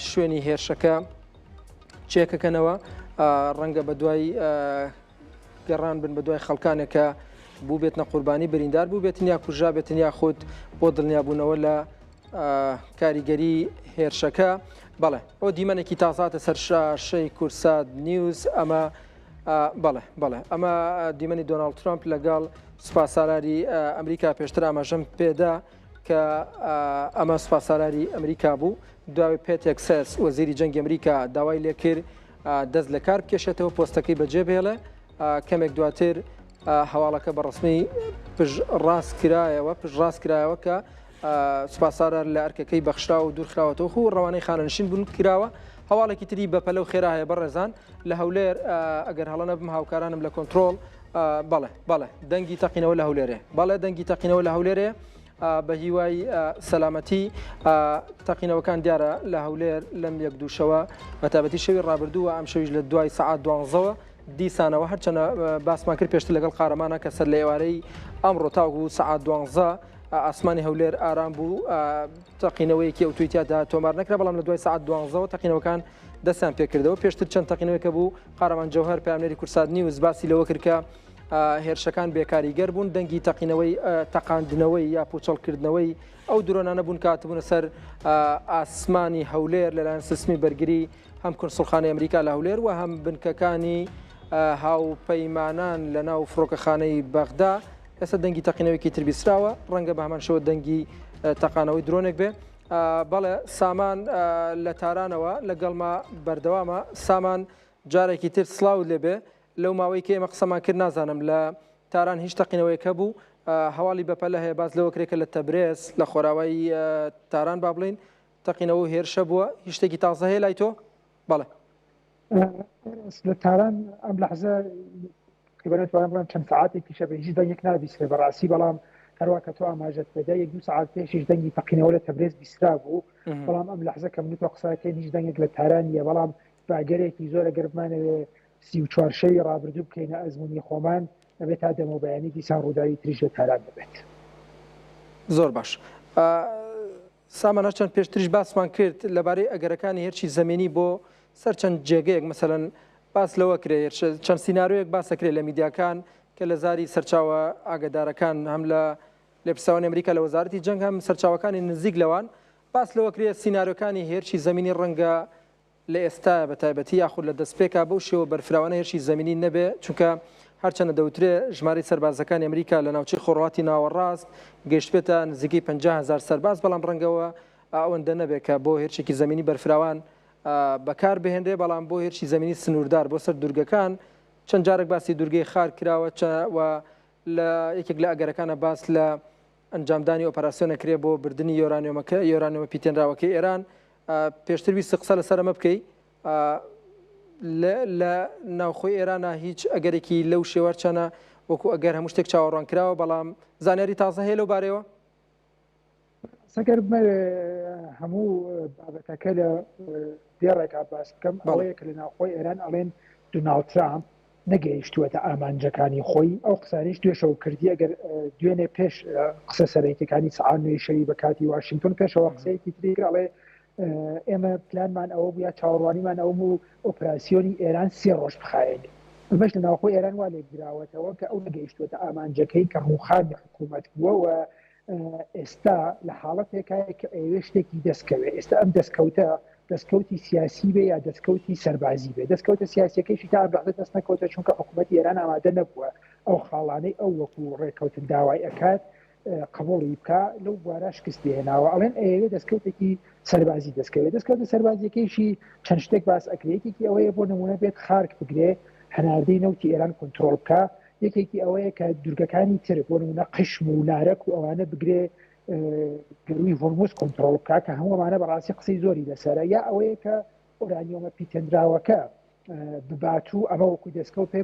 شوێنی هێرشەکە چێکەکەنەوە ڕەنگە بە دوای گەڕان بن بە دوای خەڵکانێک کە بوو بێتنە قوربانی بریندار بوو بێتن یا کوژرا بێتن یاخود بۆ دڵنیابوونەوە لە کاریگەری هێرشەکە بەڵێ ئەو دیمەنێکی تازاتە سەر شاشەی کورسات نیوز ئەمە بەڵێ بەڵێ ئەمە دیمەنی دۆناڵد ترامپ لەگەڵ سوپاسالاری ئەمریکا پێشتر ئاماژەم پێدا کە ئەمە سوپاسالاری ئەمریکا بوو دوای پێت هێگسێس وەزیری جەنگی ئەمریکا داوای لێکرد دەست لە کار بکێشێتەوە پۆستەکەی بەجێ بهێڵێ کەمێک دواتر هەواڵەکە بە ڕسمی پشتڕاست کرایەوە پشتڕاست کرایەوە کە سوپاسالار لە ئەرکەکەی بەخشراوە و دوورخراوەتەوە و ڕەوانەی خانەنشین بوون کراوە هەواڵێکی تری بەپەلە و خێرا هەیە بەڕێزان لە هەولێر ئەگەر هەڵە نەبم هاوکارانم لە کۆنتترۆل. بەڵێ بەڵێ دەنگی تەقینەوە لە هەولێرێ بەڵێ دەنگی تەقینەوە لە هەولێرێ بە هیوای سەلامەتی تەقینەوەکان دیارە لە هەولێر لەم یەک دووشەوە بەتابەتی شەوی ڕابردووە ئەم شەویش لە دوای سەعات دوانزەوە دیسانەوە هەرچەنە باسمان کرد پێشتر لەگەڵ قارەمانە کە سەر لە ئێوارەی ئەمڕۆ تاوەکو سەعات دوانزە ئاسمانی هەولێر ئارام بوو تەقینەوەیەکی ئەو تویتیادا تۆمار نەکرا بەڵام لە دوای سەعات دوانزەوە تەقینەوەکان دەستیان پێکردەوە پێشتر چەند تەقینەوەیەکە بوو قارەمان جەوهەر پامنێری کورسات نیوز باسی لەوە کرد کە هێرشەکان بێکاریگەر بوون دەنگی تەقینەوەی تەقاندنەوەی یا پوچەڵکردنەوەی ئەو درۆنانە بوون کاتبوونە سەر ئاسمانی هەولێر لەلایەن سیستمی بەرگری هەم کونسوڵخانەی ئەمریکا لە هەولێر و هەم بنکەکانی هاوپەیمانان لە ناو فڕۆکەخانەی بەغدا. ئێستا دەنگی تەقینەوەیەکی تر بیستراوە، ڕەنگە بە هەمان شێوە دەنگی تەقانەوەی درۆنێک بێ. بەڵێ سامان لە تارانەوە لەگەڵما بەردەوامە. سامان جارێکی تر سڵاوت لێ بێ. لەو ماوەی کە ئێمە قسەمان کرد نازانم لە تاران هیچ تەقینەوەیەک هەبوو؟ هەواڵی بەپەلە هەیە باس لەوە کرێ کە لە تەبرێز لە خۆراوای تاران با بڵێین تەقینەوە و هێرش هەبووە، هیچ شتێکی تازە هەیە لای تۆ؟ بەڵێ. لە تاران ئەم لەحزە تقریبا نەتوانم بڵێم چەند سەعاتێکیشە بە هیچ دەنگێک نابیسترێ بەڕاستی بەڵام هەروا کە تۆ ئاماژەت پێدا یەک دوو سەعات پێشیش دەنگی تەقینەوە لە تەبرێز بیسترا بوو بەڵام ئەم لەحزە کە من و تۆ قسەکەین هیچ دەنگێک لە تاران نییە بەڵام بە ئەگەرێکی زۆر ئەگەر بمانەوێ 34 شەوی ڕابردوو بکەینە ئەزمموی خۆمان ئەبێت تا دەمەو بەیانی دیسان ڕووداوی تریش لە تاران دەبێت. زۆر باش سامان هەرچەند پێشتریش باسمان کرد لەبارەی ئەگەرەکانی هێرشی زەمینی بۆ سەر چەند جێگەیەک مەسەلەن باس لەوە کرێ چەند سینارۆیەک باس دەکرێت لە میدیاکان کە لە زاری سەرچاوە ئاگادارەکان هەم لە لێپرسراوانی ئەمریکا لە وەزارەتی جەنگ هەم سەرچاوەکانی نزیک لەوان باس لەوە کرێ سیناریۆکانی هێرشی زەمینی ڕەنگە لە ئێستایا بە تایبەتی یاخود لە دەستپێکا بەو شێوە بەرفراوانە هێرشی زەمینی نەبێ، چونکە هەرچەندە دەوترێ ژمارەی سەربازەکانی ئەمریکا لە ناوچەی خۆرهەڵاتی ناوەڕاست گەیشتبێتە نزیکەی 50 هەزار سەرباز، بەڵام ڕەنگەوە ئەوەندە نەبێ کە بۆ هێرشێکی زەمینی بەرفراوان بەکار بهێنرێ، بەڵام بۆ هێرشی زەمینی سنووردار بۆ سەر دوورگەکان چەند جارێک باسی دوورگەی خار کراوە و لە یەکێک لە ئەگەرەکانە باس لە ئەنجامدانی ئۆپەراسیۆن ئەکرێ بۆ بردنی یۆرانیۆمەکە یۆرانیۆمە پیتێنراوەکەی ئێران پێشتر ویست قسە لەسەر ئەمە بکەی لە ناوخۆی ئێرانە هیچ ئەگەرێکی لەو شێوە چەنە وەکو ئەگەر هەموو شتێک چاوەڕوان کراوە بەڵام زانیاری تازە هەیە لەو بارەیەوە؟ سەگەر بمەوێ هەموو بابەتەکە لە دێڕێکا باس بکەم ئەوەیە کە لە ناوخۆی ئێران ئەڵێن دوناڵد ترامپ نەگەیشتووەتە ئامانجەکانی خۆی، ئەو قسانەیش دوێشەو کردی، ئەگەر دوێنێ پێش قسە سەرەکیەکانی سەعات نوێی شەوی بە کاتی واشنگتۆن پێشەوە قسەیەکی تری کرد ئەڵێ ئێمە پلانمان ئەوە بوو یا چاوەڕوانیمان ئەوە بوو ئۆپراسیۆنی ئێران سێ ڕۆژ بخایەنێ ئەمەش لە ناوخۆی ئێران وا لێکدراوەتەوە کە ئەو نەگەیشتووەتە ئامانجەکەی کە ڕووخانی حکوومەت بووە و ئێستا لە حاڵەتێکایە کە ئەیەوێ شتێکی دەست کەوێ، ئێستا ئەم دەستکەوتە دەستکەوتی سیاسی بێ یا دەستکەوتی سەربازی بێ، دەستکەوتە سیاسیەکەیشی تا ئەم لەحزە دەست نەکەوتە چونکە حکوومەتی ئێران ئامادە نەبووە ئەو خاڵانەی ئەو وەکوو ڕێککەوتن داوای ئەکات قبوڵی بکا، لەو بوارە شکستی هێناوە. ئەڵێن ئەیەوێ دەستکەوتێکی سەربازی دەست کەوێ، دەستکەوتە سەربازیەکەیشی چەند شتێک باس ئەکرێ، یەکێکی ئەوەیە بۆ نموونە بێت خارک بگرێ، هەناردەی نەوتی ئێران کۆنترۆڵ بکا، یەکێکی ئەوەیە کە دوورگەکانی تر بۆ نمونە قشم و لارەک و ئەوانە بگرێ گەروی هۆرموز کۆنتترۆل بکە کە هەموو ئەمانە بەڕاستی قسەی زۆری لەسەرە یا ئەوەیە کە ئۆرانیۆمە پیتێنراوەکە ببات و ئەمە وەکو دەستکەوت پێ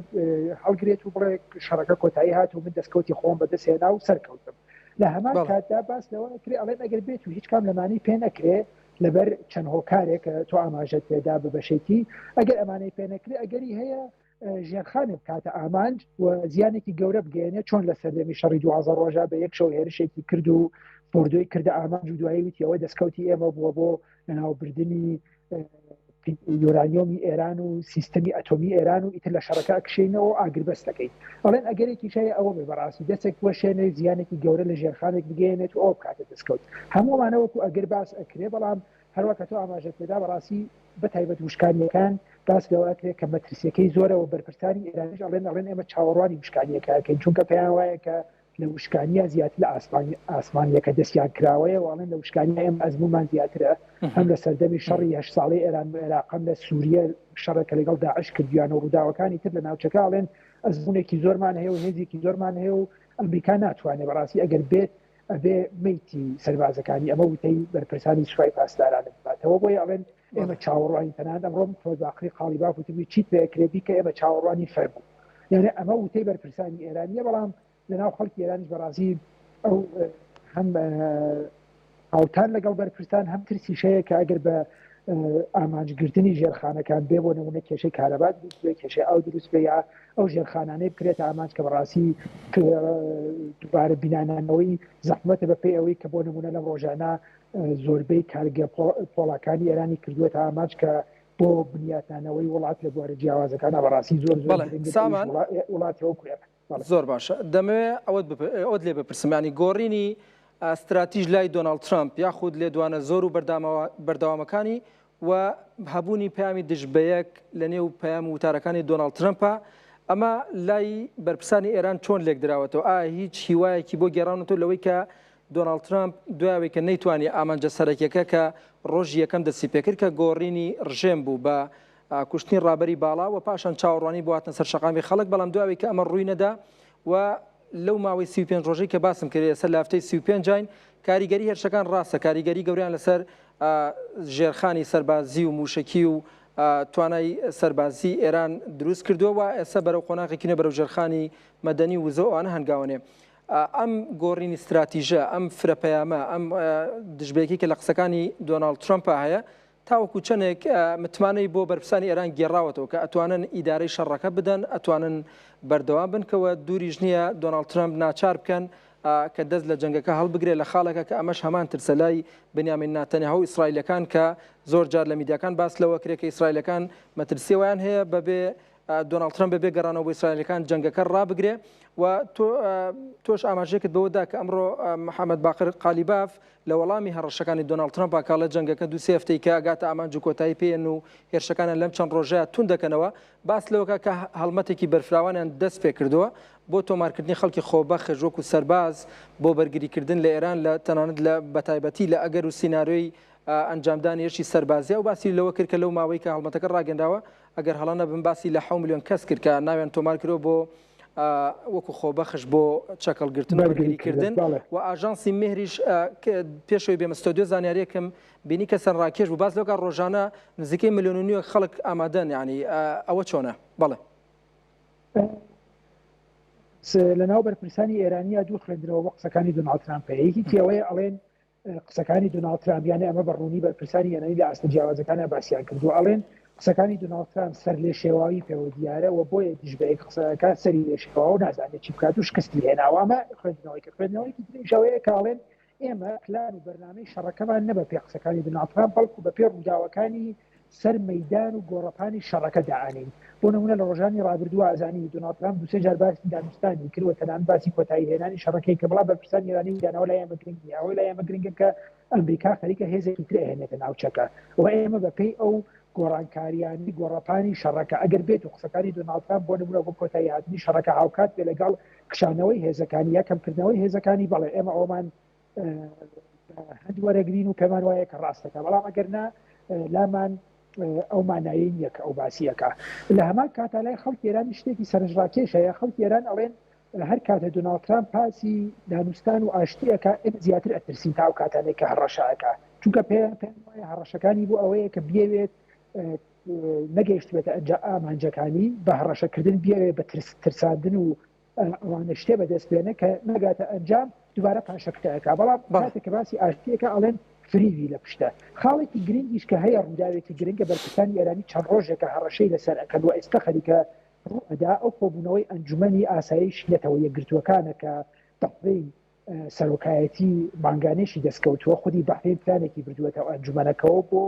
هەڵگرێت و بڵێ شەڕەکە کۆتایی هات و من دەستکەوتی خۆم بەدەست هێنا و سەرکەوتم لە هەمان کاتدا باس لەوە کرێ ئەڵێن ئەگەر بێت و هیچ کام لەمانی پێ نەکرێ لەبەر چەند هۆکارێک تۆ ئاماژەت پێدا بە بەشێکی ئەگەر ئەمانەی پێ نەکرێ ئەگەری هەیە ژێرخانێ بکاتە ئامانج و زیانێکی گەورە بگەێنێت چۆن لە سەردەمی شەڕی دوازە ڕۆژە بە یەک شەو هێرشێکی کرد و فۆردۆی کردە ئامانج و دوایی وتی ئەوە دەستکەوتی ئێمە بووە بۆ لەناوبردنی یۆرانیۆمی ئێران و سیستەمی ئەتۆمی ئێران و ئیتر لە شەڕەکە ئەکشینەوە ئاگربەست دەکەین ئەڵێن ئەگەرێکی هەیە ئەوە بێ بەڕاستی دەستێک وەشێنێ زیانێکی گەورە لە ژێرخانێک بگەێنێت و ئەو بکاتە دەستکەوت هەموومانە وەکو ئەگەر باس ئەکرێ بەڵام هەروە کە تۆ ئاماژەت پێدا بەڕاستی بە تایبەت وشکانییەکان باس لەوە ئەکرێت کە مەترسیەکەی زۆرە و بەرپرسانی ئێرانیش ئەڵێن ئەڵێن ئێمە چاوەڕوانی وشکانیەکە ئەکەین چونکە پێیان وایە کە لە وشکانیە زیاتر لە ئاسمانی ئاسمانیەکە دەستیان کراوەیە و ئەڵێن لە وشکانیە ئێمە ئەزموونمان زیاترە هەم لە سەردەمی شەڕی هەشت ساڵەی ئێران و عێراق هەم لە سووریە شەڕێک کە لەگەڵ داعش کردویان و ڕووداوەکانی تر لە ناوچەکە ئەڵێن ئەزموونێکی زۆرمان هەیە و هێزێکی زۆرمان هەیە و ئەمریکا ناتوانێت بەڕاستی ئەگەر بێت ئەبێ مەیتی سەربازەکانی ئەمە وتەی بەرپرسانی سوپای پاسدارانە بباتەوە بۆیە ئەڵێن ئێمە چاوەڕوانی تەنانەت ئەمڕۆ محمد باقری قاڵیباف وتبووی چیت پێ ئەکرێ بیکە ئێمە چاوەڕوانی فەرموو. یعنی ئەمە وتەی بەرپرسانی ئێرانیە بەڵام لەناو خەڵکی ئێرانیش بەڕاستی ئەو هەم هاوتان لەگەڵ بەرپرسان هەم ترسیش هەیە کە ئەگەر بە ئامانجگرتنی ژێرخانەکان بێ بۆ نمونە کێشەی کارەبا دروست بێ کێشەی ئاو دروست بێ یا ئەو ژێرخانانەی بکرێتە ئامانج کە بەڕاستی دووبارە بینانانەوەی زەحمەتە بە پێی ئەوەی کە بۆ نمونە لەم ڕۆژانە زۆربەی کارگە پۆڵاکانی ئێرانی کردووەتە ئامانج کە بۆ بنیاتنانەوەی وڵات لە بوارە جیاوازەکانە بەڕاستی زۆر زۆر سامان وڵاتی وەکو ئێمە. زۆر باشە دەمەوێ ئەوەت ئەوەت لێ بپرسم ینی گۆڕینی ستراتیژ لای دۆناڵد ترامپ یاخود لێدوانە زۆر و بەردەوامەکانی و هەبوونی پەیامی دژ بەیەک لە نێو پەیام و وتارەکانی دۆناڵد ترەمپە ئەمە لای بەرپرسانی ئێران چۆن لێکدراوەتەوە ئایا هیچ هیوایەکی بۆ گێڕاونەتەوە لەوەی کە دۆناڵد ترامپ دوای کە نەیتوانی ئامانجە سەرەکیەکە کە ڕۆژی یەکەم دەستی پێکرد کە گۆڕینی ڕژێم بوو بە کوشتنی ڕابەری باڵا و پاشان چاوەڕوانی بۆ هاتنە سەر شەقامی خەڵک، بەڵام دوای کە ئەمە ڕووی نەدا و لەو ماوەی 35 ڕۆژەی کە باسم کرد ئێستا لە هەفتەی 35 ین کاریگەری هێرشەکان ڕاستە کاریگەری گەوریان لەسەر ژێرخانی سەربازی و موشکی و توانای سەربازی ئێران دروست کردووە و ئێستا بەرەو قۆناغێکی نوێ بەرەو ژێرخانی مەدەنی و وزە ئەوانە هەنگاونێ. ئەم گۆڕینی ستراتیژە ئەم فرە پەیامە ئەم دژبەیەکی کە لە قسەکانی دۆناڵد ترەمپا هەیە تاوەکو چەندێک متمانەی بۆ بەرپرسانی ئێران گێڕاوەتەوە کە ئەتوانن ئیدارەی شەڕەکە بدەن، ئەتوانن بەردەوام بن کەوە دووریش نییە دۆناڵد ترەمپ ناچار بکەن کە دەست لە جەنگەکە هەڵبگرێت لە خاڵێکە کە ئەمەش هەمان ترسە لای بنیامین ناتەنیاهۆ و ئیسرائیلەکان کە زۆر جار لە میدیاکان باس لەوە کرێت کە ئیسرائیلەکان مەترسی ئەوەیان هەیە بەبێ دۆناڵد ترەمپ بەبێ گەڕانەوە بۆ ئیسرائیلەکان جەنگەکە ڕابگرێ و تۆش ئاماژەیەکت بەوە دا کە ئەمڕۆ محەممەد باقر قالیباف لە وەڵامی هەڕەشەکانی دۆناڵد ترەمپ کاڵێ جەنگەکە دوو سێ هەفتەی کە ئەگاتە ئامانج و کۆتایی پێیەن و هێرشەکانیان لەم چەند ڕۆژەیە توند دەکەنەوە باس لەوەکە کە هەڵمەتێکی بەرفراوانیان دەست پێ کردووە بۆ تۆمارکردنی خەڵکی خۆبەخش وەکو سەرباز بۆ بەرگریکردن لە ئێران لە تەنانەت لە بەتایبەتی لە ئەگەر و سیناریۆی ئەنجامدانی هێرشی سەربازی و باسی لەوە کرد کە لەو ماوەی کە هەڵمەتەکە ڕاگەنراوە ئەگەر هەڵە نەبم باسی لە حەو ملیۆن کەس کرد کە ناویان تۆمار کردووە بۆ وەکو خۆبەخش بۆ چەکەڵگرتن و بەرگریکردن و ئاژانسی مهریش پێشەوەی بێمە ستۆدیۆ زانیاریەکم بینی کە سەرڕاکێش بوو باس لەوکات ڕۆژانە نزیکەی ملیۆن و نیوێک خەڵک ئامادەن یعنی ئەوە چۆنە بەڵێ. لە ناو بەرپرسانی ئێرانیە دوو خوێندنەوە بۆ قسەکانی دۆناڵد ترامپ هەیە یەکێکی ئەوەیە ئەڵێن قسەکانی دۆناڵد ترامپ یانێ ئەمە بە ڕوونی بەرپرسانی ئێرانی لە ئاستە جیاوازەکانە باسیان کردووە ئەڵێن قسەکانی دۆناڵد ترامپ سەر لێشێواوی پێوە دیارە و بۆیە دژ بە یەک قسەکە سەری لێشێواوە و نازانێت چی بکات و شکستی هێناوە ئەمە خوێندنەوەی کە خوێندنەوەیەکی تریش ئەوەیە کە ئەڵێن ئێمە پلان و بەرنامەی شەڕەکەمان نە بە پێ قسەکانی دۆناڵد ترامپ بەڵکو بە پێ ڕووداوەکانی سەر مەیدان و گۆڕەپانی شەڕەکە دائەنێین. بۆ نموونە لە ڕۆژانی ڕابردووە ئەزانی دۆناڵد ترامپ دوو سێ جار باسی دانوستانی کرد و تەنانەت باسی کۆتایی هێنانی شەڕەکەی کرد، بەڵام بەرپرسانی ئێرانی وتیان ئەوە لای ئێمە گرنگ نییە، ئەوەی لای ئێمە گرنگە کە ئەمریکا خەریکە هێزێکی تر ئەهێنێتە ناوچەکە و ئێمە بە پێی ئەو گۆڕانکارییانەی گۆڕەپانی شەڕەکە ئەگەر بێت و قسەکانی دۆناڵد ترامپ بۆ نموونە بۆ کۆتایی هاتنی شەڕەکە هاوکات بێ لەگەڵ کشانەوەی هێزەکانی یا کەمکردنەوەی هێزەکانی بەڵێ ئێمە ئەوەمان هەند وەرەگرین و پێمان وایە کە ڕاستەکە بەڵام ئەگەر نا لامان ئەو مانایەی نییە کە ئەو باسیەکە لە هەمان کاتا لای خەڵکی ئێرانی شتێکی سەرنجڕاکێش هەیە خەڵکی ئێران ئەڵێن هەر کاتە دۆناڵد ترامپ پاسی دانوستان و ئاشتیەکە ئێمە زیاتر ئەترسین تا ئەو کاتانێک کە هەڕەشەکە چونکە پێ پێم وایە هەڕەشەکانی بۆ ئەوەیە کە بیەوێت نەگەیشتبێتە ئەنجا ئامانجەکانی بە هەڕەشەکردن بیەوێت بە ترساندن و ئەوانە شتێ بەدەست بێنە کە نەگاتە ئەنجام دووبارە پاشەکشە ئەکا بەڵام کاتێک کە باسی ئاشتیەکە ئەڵێن فریوی لە پشتە خاڵێکی گرنگیش کە هەیە ڕووداوێکی گرنگە بەرپرسانی ئێرانی چەند ڕۆژێکە هەڕەشەی لەسەر ئەکەن و ئێستا خەریکە ڕوو ئەدا ئەو کۆبوونەوەی ئەنجومەنی ئاسایشی نەتەوە یەکگرتووەکانە کە بەحرەین سەرۆکایەتی مانگانێشی دەستکەوتووە خودی بەحرەین پلانێکی بردووەتەوە ئەنجومەنەکەەوە بۆ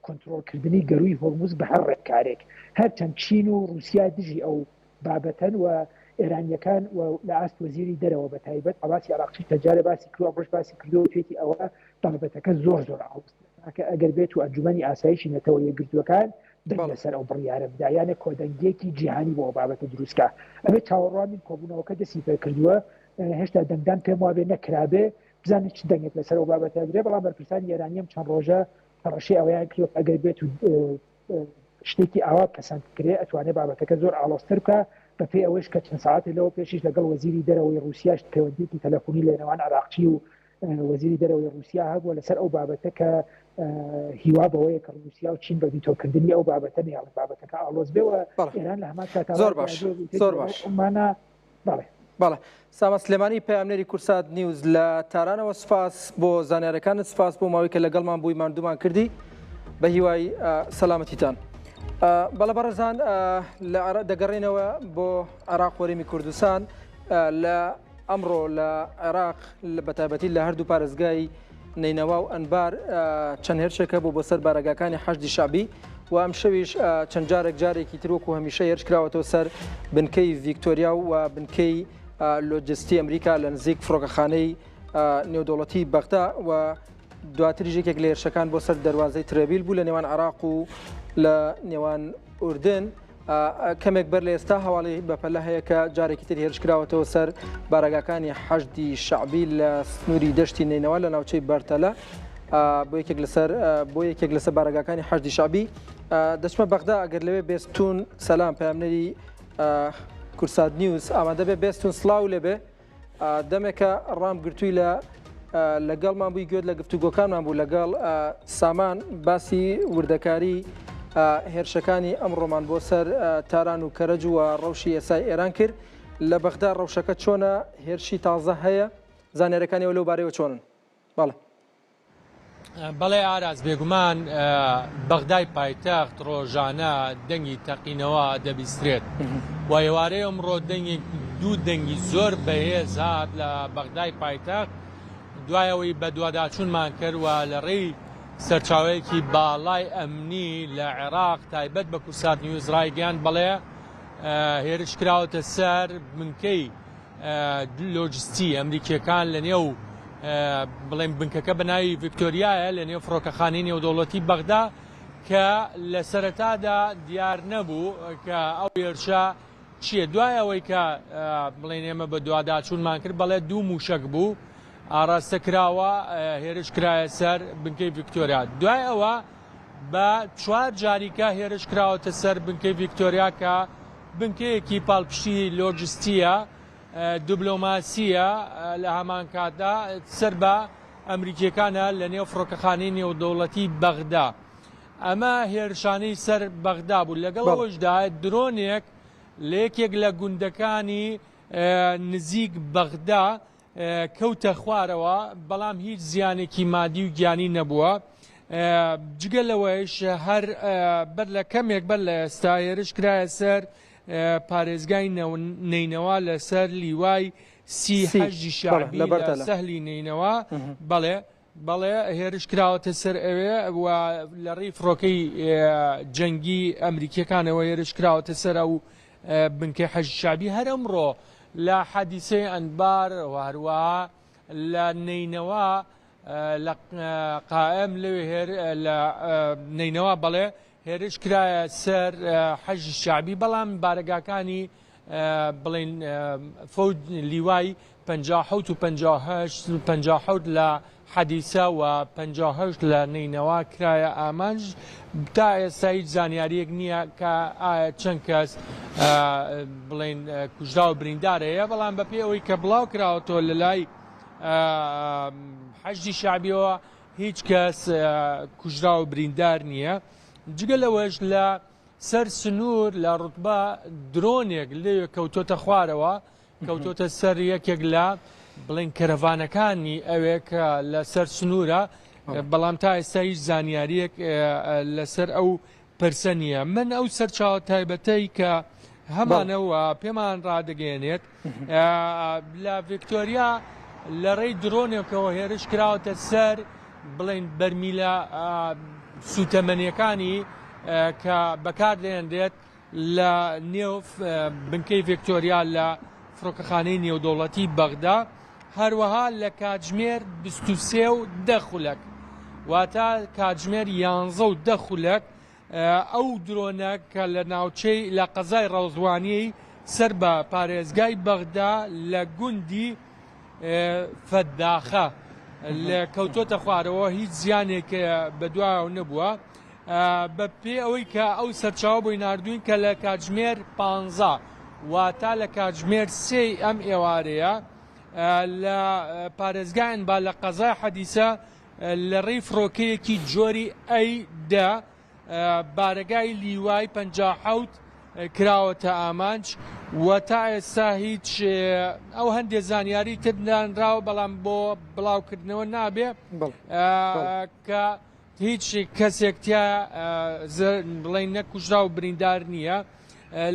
کۆنترۆڵکردنی گەرووی هۆرموز بە هەر ڕێکارێک، هەرچەند چین و ڕووسیا دژی ئەو بابەتەن و ئێرانییەکان و لە ئاست وەزیری دەرەوە بە تایبەت عەباسی عەراقچی چەند جارێ باسی کردووە ئەمڕۆش باسی کردووە وتویەتی ئەوە بابەتەکە زۆر زۆر ئاڵۆزترە تاکە ئەگەر بێت و ئەنجومەنی ئاسایشی نەتەوە یەکگرتووەکان دەنگ لەسەر ئەو بڕیارە بدا یانێ کۆدەنگییەکی جیهانی بۆ ئەو بابەتە دروست کا ئەبێ چاوەڕوان بین کۆبوونەوەکە دەستی پێکردووە هێشتا دەنگدان پێم وابێ نەکرابێ بزانین چ دەنگێک لەسەر ئەو بابەتە ئەدرێ بەڵام بەرپرسانی ئێرانی ئەم چەند ڕۆژە هەڕەشەی ئەوەیان کردووە ئەگەر بێت و شتێکی ئاوا پەسەند بکرێ ئەتوانێ بابەتەکە زۆر ئاڵۆزتر بکا بەپێی ئەوەیش کە چەند ساعەتێک لەوە پێشیش لەگەڵ وەزیری دەرەوەی ڕووسیاش پەیوەندییەکی تەلەفۆنی لە نێوان عراقچی و. وەزیری دەرەوەی ڕووسیا هەبووە لەسەر ئەو بابەتە کە هیوا بەوەیە کە ڕووسیا و چین بە ڤیتۆکردنی ئەو بابەتە نەیەڵن بابەتەکە ئاڵۆز بێ و ئێران لە هەمان کاتا زۆر باش زۆر باش مانا بەڵێ. بەڵێ سامان سلێمانی پەیامنێری کوردسات نیوز لە تارانەوە سپاس بۆ زانیارەکانت سپاس بۆ ماوەی کە لەگەڵمان بووی ماندوومان کردی بە هیوای سەلامەتیتان. بەڵە بەڕێزان لە دەگەڕێنەوە بۆ عێراق وەرێمی کوردستان لە ئەمڕۆ لە عێراق بەتایبەتی لە هەردوو پارێزگای نەینەوا و ئەنبار چەند هێرشێک هەبوو بۆ سەر بارەگاکانی حەشدی شەعبی و ئەمشەویش چەند جارێک جارێکی تر وەکو هەمیشە هێرش کراوەتەوە سەر بنکەی ڤیکتۆریا و بنکەی لۆجستی ئەمریکا لە نزیک فڕۆکەخانەی نێودەوڵەتی بەغدا و دواتریش یەکێک لە هێرشەکان بۆ سەر دەروازەی ترێبیل بوو لە نێوان عراق و لە نێوان ئوردن. کەمێک بەر لە ئێستا هەواڵی بەپەلە هەیە کە جارێکی تر هێرش کراوەتەوە سەر بارەگاکانی حەشدی شەعبی لە سنووری دەشتی نەینەوا لە ناوچەی بەرتەلە بۆ یەکێک لەسەر بۆ یەکێک لەسەر بارەگاکانی حەشدی شەعبی دەچمە بەغدا ئەگەر لەوێ بێستون سەلام پەیامنێری کورسات نیوز ئامادە بێ بێستون سڵاو لێبێ دەمێکە ڕام گرتووی لە لەگەڵمان بووی گوێت لە گفتوگۆکانمان بوو لەگەڵ سامان باسی وردەکاری هێرشەکانی ئەمڕۆمان بۆ سەر تاران و کەرەج و ڕەوشی ئێسای ئێران کرد لە بەغدا ڕەوشەکە چۆنە هێرشی تازە هەیە زانیارەکانیەوە لەو بارەیەوە چۆنن بەڵێ. بەڵێ ئاراس بێگومان بەغدای پایتەخت ڕۆژانە دەنگی تەقینەوە دەبیسترێت و ئێوارەی ئەمڕۆ دەنگی دوو دەنگی زۆر بەهێز هات لە بەغدای پایتەخت دوای ئەوەی بەدواداچوونمان کرد و لە ڕێی سەرچاوەیەکی باڵای ئەمنی لە عێراق تایبەت بە کوردسات نیوز ڕایگەیاند بەڵێ هێرش کراوەتە سەر بنکەی لۆجستی ئەمریکیەکان لە نێو بڵێن بنکەکە بە ناوی ڤیکتۆریایە لە نێو فڕۆکەخانەی نێودەوڵەتی بەغدا کە لە سەرەتادا دیار نەبوو کە ئەو هێرشە چییە دوای ئەوەی کە بڵێن ئێمە بە دواداچوونمان کرد بەڵێ دوو موشک بوو ئاراستە کراوە هێرش کرایە سەر بنکەی ڤیکتۆریا دوای ئەوە بە چوار جاریکە هێرش کراوەتە سەر بنکەی ڤیکتۆریا کە بنکەیەکی پاڵپشتی لۆجستییە، دبلۆماسییە، لە هەمانکاتدا سەر بە ئەمریکییەکانە لە نێو فڕۆکەخانەی نێودەوڵەتی بەغدا. ئەمە هێرشانەی سەر بەغدا بوو. لەگەڵ ئەوەشدا درۆنێک لە یەکێک لە گوندەکانی نزیک بەغدا کەوتە خوارەوە، بەڵام هیچ زیانێکی مادی و گیانی نەبووە. جگە لەوەیش هەر بەر لە کەمێک بەر لە ئێستا هێرش کرایە سەر پارێزگای نەینەوا لەسەر لیوای سی حەشدی شەعبی لە سەهلی نەینەوا بەڵێ بەڵێ هێرش کراوەتە سەر ئەوێ و لە ڕێی فڕۆکەی جەنگی ئەمریکیەکانەوە هێرش کراوەتە سەر ئەو بنکەی حەشدی شەعبی هەر ئەمڕۆ لە حەدیسەی ئەنبار و هەروەها لە نەینەوا لە قائم لەوێ هێر لە نەینەوا بەڵێ هێرش کرایە سەر حەشدی شەعبی بەڵام بارەگاکانی بڵێن فەوج لیوای 57 و 58 57 لە حەدیسە و 58 لە نەینەوا کرایە ئامانج تا ئێستا هیچ زانیاریەک نییە کە ئایا چەند کەس بڵێن کوژرا و بریندار هەیە بەڵام بەپێی ئەوەی کە بڵاو کراوەتەوە لە لای حەشدی شەعبیەوە هیچ کەس کوژرا و بریندار نییە جگە لەوەش لە سەر سنوور لە ڕوتبە درۆنێک لەوێ کەوتۆتە خوارەوە کەوتۆتە سەر یەکێک لە بڵێن کەرەڤانەکانی ئەوێ کە لەسەر سنوورە بەڵام تا ئێستا هیچ زانیاریەک لەسەر ئەو پرسە نییە من ئەو سەرچاوە تایبەتەی کە هەمانەوە پێمان ڕادەگەیەنێت لە ڤیکتۆریا لە ڕێی درۆنێکەوە هێرش کراوەتە سەر بڵێن بەرمیلە سوتەمەنیەکانی کە بەکاردێنرێت لە نێو بنکەی ڤێکتۆریا لە فڕۆکەخانەی نێودەوڵەتی بەغدا هەروەها لە کاتژمێر 23 و دە خولەک واتە کاتژمێر 11 و دە خولەک ئەو درۆنە کە لە ناوچەی لە قەزای ڕەوزوانیی سەر بە پارێزگای بەغدا لە گوندی فەداخە لە کەوتۆتە خوارەوە هیچ زیانێک بەدواوە نەبووە بە پێ ئەوەی کە ئەو سەرچاوە بۆی ناردوین کە لە کاتژمێر پ واتە لە کاتژمێر سێی ئەم ئێوارەیە. لە پارێزگای ئەنبار لە قەزای حەدیسە لە ڕێی فڕۆکەیەکی جۆری ئەی دە بارەگای لیوای 57 کراوەتە ئامانج و تا ئێستا هیچ ئەو هەندێ زانیاری تر نانراوە بەڵام بۆ بڵاوکردنەوە نابێ کە هیچ کەسێک تیا بڵێن نەکوژرا و بریندار نییە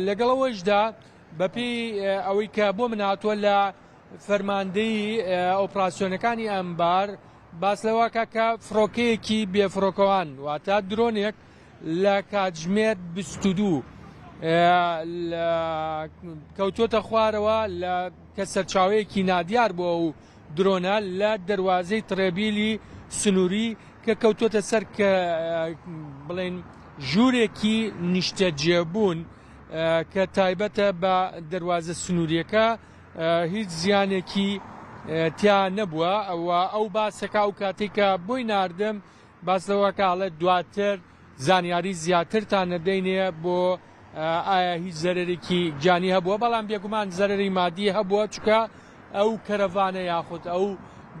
لەگەڵ ئەوەشدا بەپێی ئەوەی کە بۆ من هاتووە لە فەرماندەی ئۆپراسیۆنەکانی ئەنبار باس لەوەکە کە فڕۆکەیەکی بێفڕۆکەوان واتە درۆنێک لە کاتژمێر 22 کەوتۆتە خوارەوە لە کە سەرچاوەیەکی نادیار بووە و درۆنە لە دەروازەی تڕێبیلی سنووری کە کەوتۆتە سەر کە بڵێن ژوورێکی نیشتەجێبوون کە تایبەتە بە دەروازە سنووریەکە هیچ زیانێکی تیا نەبووە و ئەو باسەکە ئەو کاتێک کە بۆی ناردم باس لەوەکە ئەڵێت دواتر زانیاری زیاترتان نەدەینێ بۆ ئایا هیچ زەرەرێکی گیانی هەبووە بەڵام بێگومان زەرەری مادی هەبووە چونکە ئەو کەرەڤانە یاخود ئەو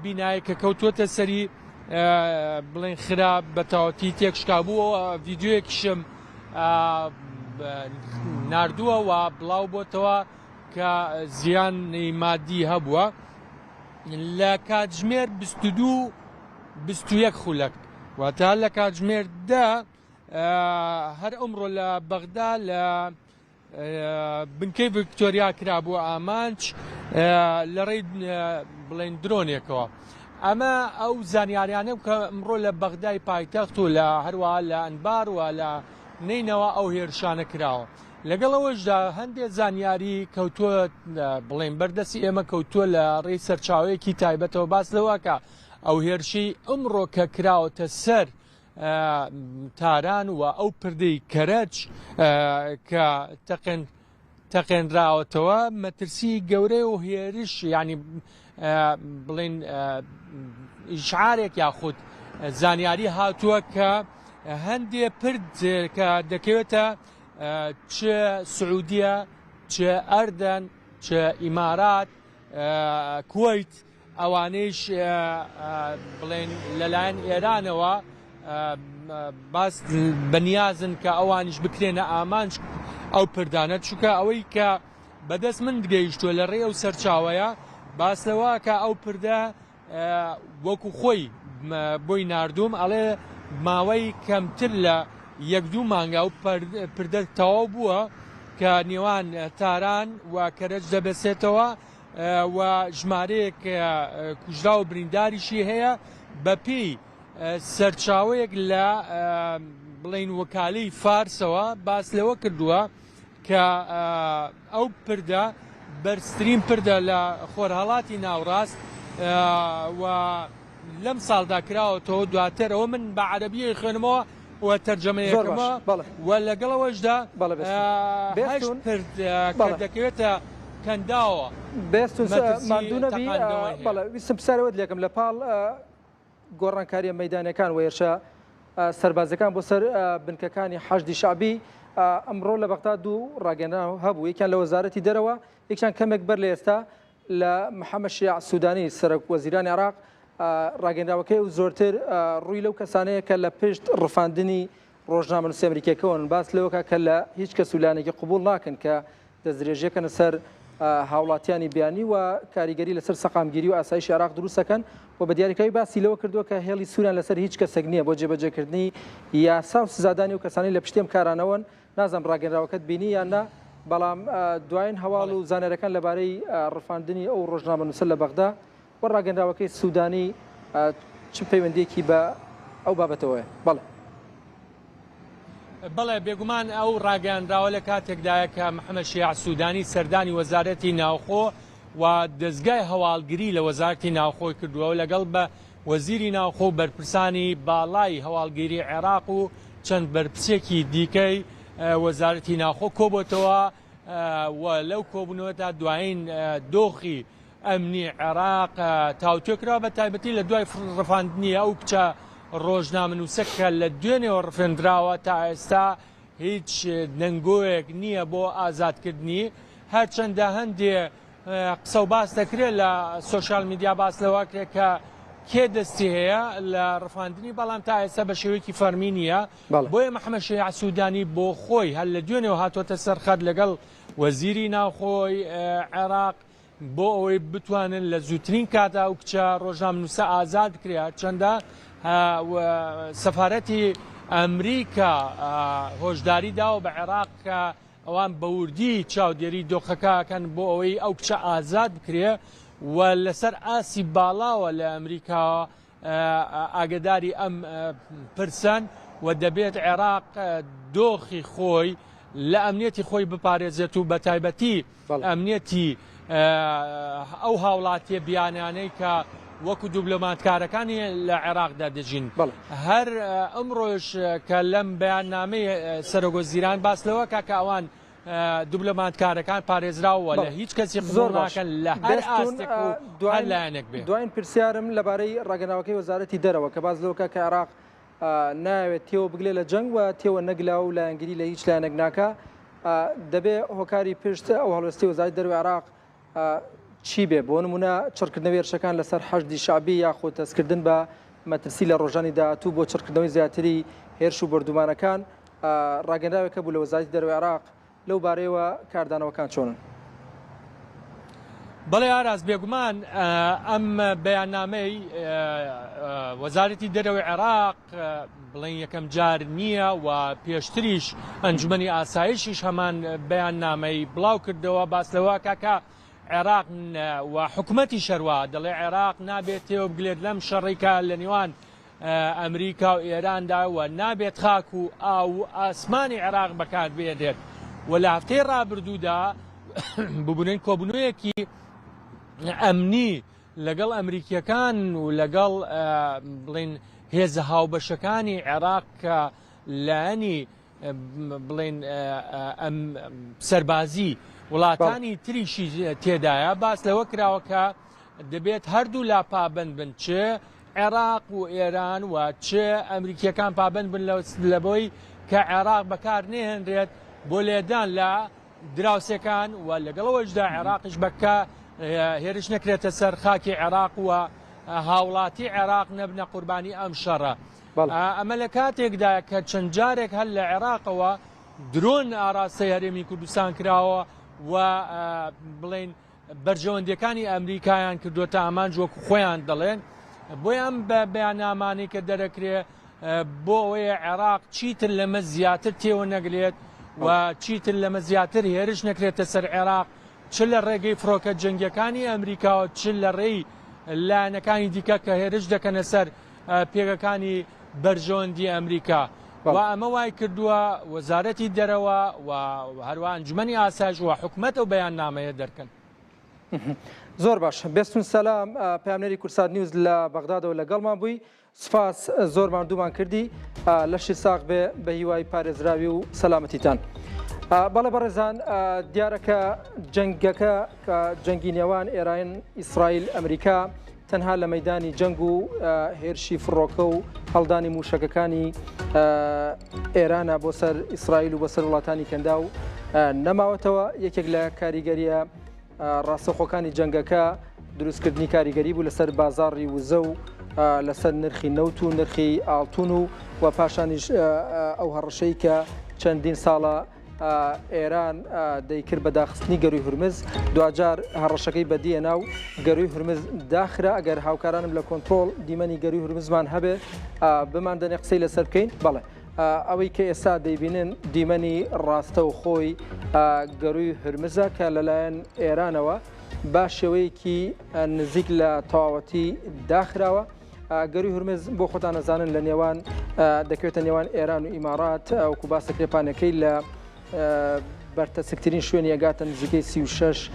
بینایە کە کەوتووەتە سەری بڵێن خراپ بە تەواوەتی تێکشکا بوو ڤیدیۆیەکیشم ناردووە و بڵاو بۆتەوە کە زیانی مادی هەبووە لە کاتژمێر 22 21 خولەک واتە لە کاتژمێر دە هەر ئەمڕۆ لە بەغدا لە بنکەی ڤیکتۆریا کرابووە ئامانج لە ڕێی بڵێن درۆنێکەوە. ئەمە ئەو زانیاریانە کە ئەمڕۆ لە بەغدای پایتەخت و لە هەروەها لە ئەنبار و لە نەینەوا ئەو هێرشانە کراوە. لەگەڵ ئەوەشدا هەندێک زانیاری کەوتووە بڵێن بەردەستی ئێمە کەوتووە لە ڕێی سەرچاوەیەکی تایبەتەوە باس لەوەکە ئەو هێرشی ئەمڕۆ کە کراوەتە سەر تاران و ئەو پردەی کەرەج کە تەقێن تەقێنراوەتەوە مەترسی گەورەی و هێرش ینی بڵین ئیشعارێک یاخود زانیاری هاتووە کە هەندێ پرد کە دەکەوێتە چ سعودیە چ ئەردەن چ ئیمارات کوەیت ئەوانەیش بڵێن لەلایەن ئێرانەوە باس بەنیازن کە ئەوانیش بکرێنە ئامانج ئەو پردانە چونکە ئەوەی کە بەدەست من گەیشتووە لە ڕێی ئەو سەرچاوەیە باس لەوە کە ئەو پردە وەکو خۆی بۆی ناردووم ئەڵێ ماوەی کەمتر لە یەک دوو مانگە ئەو پردە تەواو بووە کە نێوان تاران و کەرەج دەبەسێتەوە و ژمارەیەک کوژراو و برینداریشی هەیە بەپێی سەرچاوەیەک لە بڵین وەکالەی فارسەوە باس لەوە کردووە کە ئەو پردە بەرزترین پردە لە خۆرهەڵاتی ناوڕاست و لەم ساڵدا کراوەتەوە دواتر ئەوە من بە عەرەبیی خوێنمەوە و تەرجەمەیەکەمە و لەگەڵ ئەوەشدا هەشت پرد کە دەکەوێتە کەنداوە بێستون ماندوو نەبی بەڵێ ویستم پرسیارەوەت لێکم لە پاڵ گۆڕانکاریە مەیدانیەکان و هێرشە سەربازیەکان بۆ سەر بنکەکانی حەشدی شەعبی ئەمڕۆ لە بەغدا دوو ڕاگەنراو هەبوو یەکیان لە وەزارەتی دەرەوە یەکیان کەمێک بەر لە ئێستا لە محەممەد شیاع سوودانی سەرۆک وەزیرانی عێراق ڕاگەنراوەکەی و زۆرتر ڕووی لەو کەسانەیە کە لە پشت ڕفاندنی ڕۆژنامەنووسە ئەمریکیەکەوەن باس لەوەکە کە لە هیچ کەس و لایەنێکی قبوڵ ناکەن کە دەستدرێژیەکەنە سەر هاوڵاتیانی بیانی و کاریگەری لەسەر سەقامگیری و ئاسایشی عێراق دروست دەکەن و بە دیاریکراوی باسی لەوە کردووە کە هێڵی سووریان لەسەر هیچ کەسێک نییە بۆ جێبەجێکردنی یاسا و سزادانی و کەسانی لە پشتی ئەم کارانەوەن. نازانم ڕاگەنراوەکەت بینی یان نا، بەڵام دوایین هەواڵ و زانیاریەکان لەبارەی ڕفاندنی ئەو ڕۆژنامەنووسە لە بەغدا و ڕاگەنراوەکەی سوودانی چ پەیوەندییەکی بە ئەو بابەتەوەیە؟ بەڵێ. بەڵێ بێگومان ئەو ڕاگەیاندراوە لە کاتێکدایە کە محەمەد شیاع سوودانی سەردانی وەزارەتی ناوخۆ و دەزگای هەواڵگری لە وەزارەتی ناوخۆی کردووە و لەگەڵ بە وەزیری ناوخۆ و بەرپرسانی باڵای هەواڵگیری عێراق و چەند بەرپرسێکی دیکەی وەزارەتی ناوخۆ کۆبۆتەوە و لەو کۆبوونەوەدا دوایین دۆخی ئەمنی عێراق تاوتوێ کرا بە تایبەتی لە دوای ڕفاندنی ئەو کچە ڕۆژنامەنووسە کە لە دوێنێوە ڕفێندراوە تا ئێستا هیچ دەنگۆیەک نییە بۆ ئازادکردنی هەرچەندە هەندێ قسە و باس دەکرێت لە سۆشیال میدیا باس لەوە کرێت کە کێ دەستی هەیە لە ڕفاندنی بەڵام تا ئێستا بە شێوەیەکی فەرمی نییە بۆیە محەممەد شەیاع سوودانی بۆ خۆی هەر لە دوێنێوە هاتووەتە سەر خەت لەگەڵ وەزیری ناوخۆی عێراق بۆ ئەوەی بتوانن لە زووترین کاتا ئەو کچە ڕۆژنامەنووسە ئازاد بکرێت هەرچەندە سەفارەتی ئەمریکا هۆشداری داوە بە عێراق کە ئەوان بە وردی چاودێری دۆخەکە ئەکەن بۆ ئەوەی ئەو کچە ئازاد بکرێ و لەسەر ئاستی باڵاوە لە ئەمریکاوە ئاگداری ئەم پرسەن و دەبێت عێراق دۆخی خۆی لە ئەمنیەتی خۆی بپارێزێت و بە تایبەتی ئەمنیەتی ئەو هاوڵاتیە بیانانەی کە وەکو دوبلۆماتکارەکانی لە عێراقدا دەژین. هەر ئەمڕۆش کە لەم بەیاننامەی سەرۆکوەزیران باس لەوە کە کە ئەوان دوبلۆماتکارەکان پارێزراوە لە هیچ کەسی زۆر ناکەن لە هەر ئاستێک و هەر لایەنێک بێ. دواین پرسیارم لەبارەی ڕاگەناوەکەی وەزارەتی دەرەوە کە باس لەوە کە عێراق نایەوێت تێوە بگلێ لە جەنگ و تێوە نەگلا و لایەنگری لە هیچ لایەنێک ناکا، دەبێ هۆکاری پشت ئەو هەڵوێستی وەزارەتی دەرەوەی عێراق چی بێ؟ بۆ نمونە چڕکردنەوەی هێرشەکان لەسەر حەشدی شەعبی یاخود هەستکردن بە مەترسی لە ڕۆژانی داهاتوو بۆ چڕکردنەوەی زیاتری هێرش و بۆردومانەکان، ڕاگەنراوێک هەبوو لە وەزارەتی دەرەوەی عێراق لەو بارەیەوە کاردانەوەکان چۆنن؟ بەڵێ ئاراس، بێگومان ئەم بەیاننامەی وەزارەتی دەرەوەی عێراق بڵێن یەکەم جار نییە و پێشتریش ئەنجومەنی ئاسایشیش هەمان بەیاننامەی بڵاو کردەوە باس لەوە کاکە عێراق و حکومەتی شەروە دەڵێ عێراق نابێت تێوەبگلێت لەم شەڕی کە لە نێوان ئەمریکا و ئێراندا و نابێت خاک و ئاو و ئاسمانی عێراق بەکاربهێنرێت و لە هەفتەی ڕابردوودا ببورن کۆبوونەوەیەکی ئەمنی لەگەڵ ئەمریکیەکان و لەگەڵ بڵین هێزە هاوبەشەکانی عێراق کە لایەنی بڵێن ئەم سەربازی وڵاتانی تریشی تێدایە باس لەوە کراوە کە دەبێت هەردوو لا پابەند بن چ عێراق و ئێران و چ ئەمریکیەکان پابەند بن لەبەوەی کە عێراق بەکار نێهێنرێت بۆ لێدان لە دراوسێکان و لەگەڵەوەشدا عێراقیش بەکە هێرش نەکرێتە سەر خاکی عێراق و هاوڵاتی عێراق نەبنە قوربانی ئەم شەڕە. ئەمە لە کاتێکدا کە چەند جارێک هەر لە عێراقەوە درۆن ئاراستەی هەرێمی کوردستان کراوە و بڵین بەرژەوەندیەکانی ئەمریکایان کردووەتە ئامانج وەکو خۆیان دەڵێن بۆیە ئەم بەیاننامانەی کە دەرەکرێ بۆ ئەوەیە عێراق چیتر لەمە زیاتر تێوە نەگرێت و چیتر لەمە زیاتر هێرش نەکرێتە سەر عێراق چ لە ڕێگەی فڕۆکە جەنگیەکانی ئەمریکاوە چ لە ڕێی لایەنەکانی دیکە کە هێرش دەکەنە سەر پێگەکانی بەرژەوەندی ئەمریکا و ئەمە وای کردووە وەزارەتی دەرەوە و هەروە ئەنجومەنی ئاسایش و حکومەت ئەو بەیاننامەیە دەرکەن. زۆر باش بێستون سەلام پەیامنێری کوردسات نیوز لە بەغدادەوە لەگەڵمان بووی سپاس زۆر ماندوومان کردی لەشی ساغ بێ بە هیوای پارێزراوی و سەلامەتیتان. بەڵێ بەڕێزان دیارە کە جەنگەکە کە جەنگی نێوان ئێران ئیسرائیل ئەمریکا تەنها لە مەیدانی جەنگ و هێرشی فڕۆکە و هەڵدانی مووشەکەکانی ئێرانە بۆ سەر ئیسرائیل و بۆ سەر وڵاتانی کەنداو نەماوەتەوە. یەکێک لە کاریگەریە ڕاستەوخۆکانی جەنگەکە دروستکردنی کاریگەری بوو لەسەر بازاڕی وزە و لەسەر نرخی نەوت و نرخی ئاڵتون و و پاشانیش ئەو هەڕەشەی کە چەندین ساڵە ئێران دەیکرد بە داخستنی گەروی هورمز، دواجار هەڕەشەکەی بەدیهێنا و گەروی هورمز داخرا، ئەگەر هاوکارانم لە کۆنترۆڵ دیمەنی گەروی هورمزمان هەبێ بماندەنێ قسەی لەسەر بکەین، بەڵێ ئەوەی کە ئێستا دەیبینن دیمەنی ڕاستەوخۆی گەروی هورمزە کە لەلایەن ئێرانەوە بە شێوەیەکی نزیک لە تەواوەتی داخراوە. گەروی هورمز بۆ خۆتان ئەزانن لە نێوان دەکەوێتە نێوان ئێران و ئیمارات وەکو باس دەکرێت پانەکەی لە بەرتەسکترین شوێنی ئەگاتە نزیکەی 36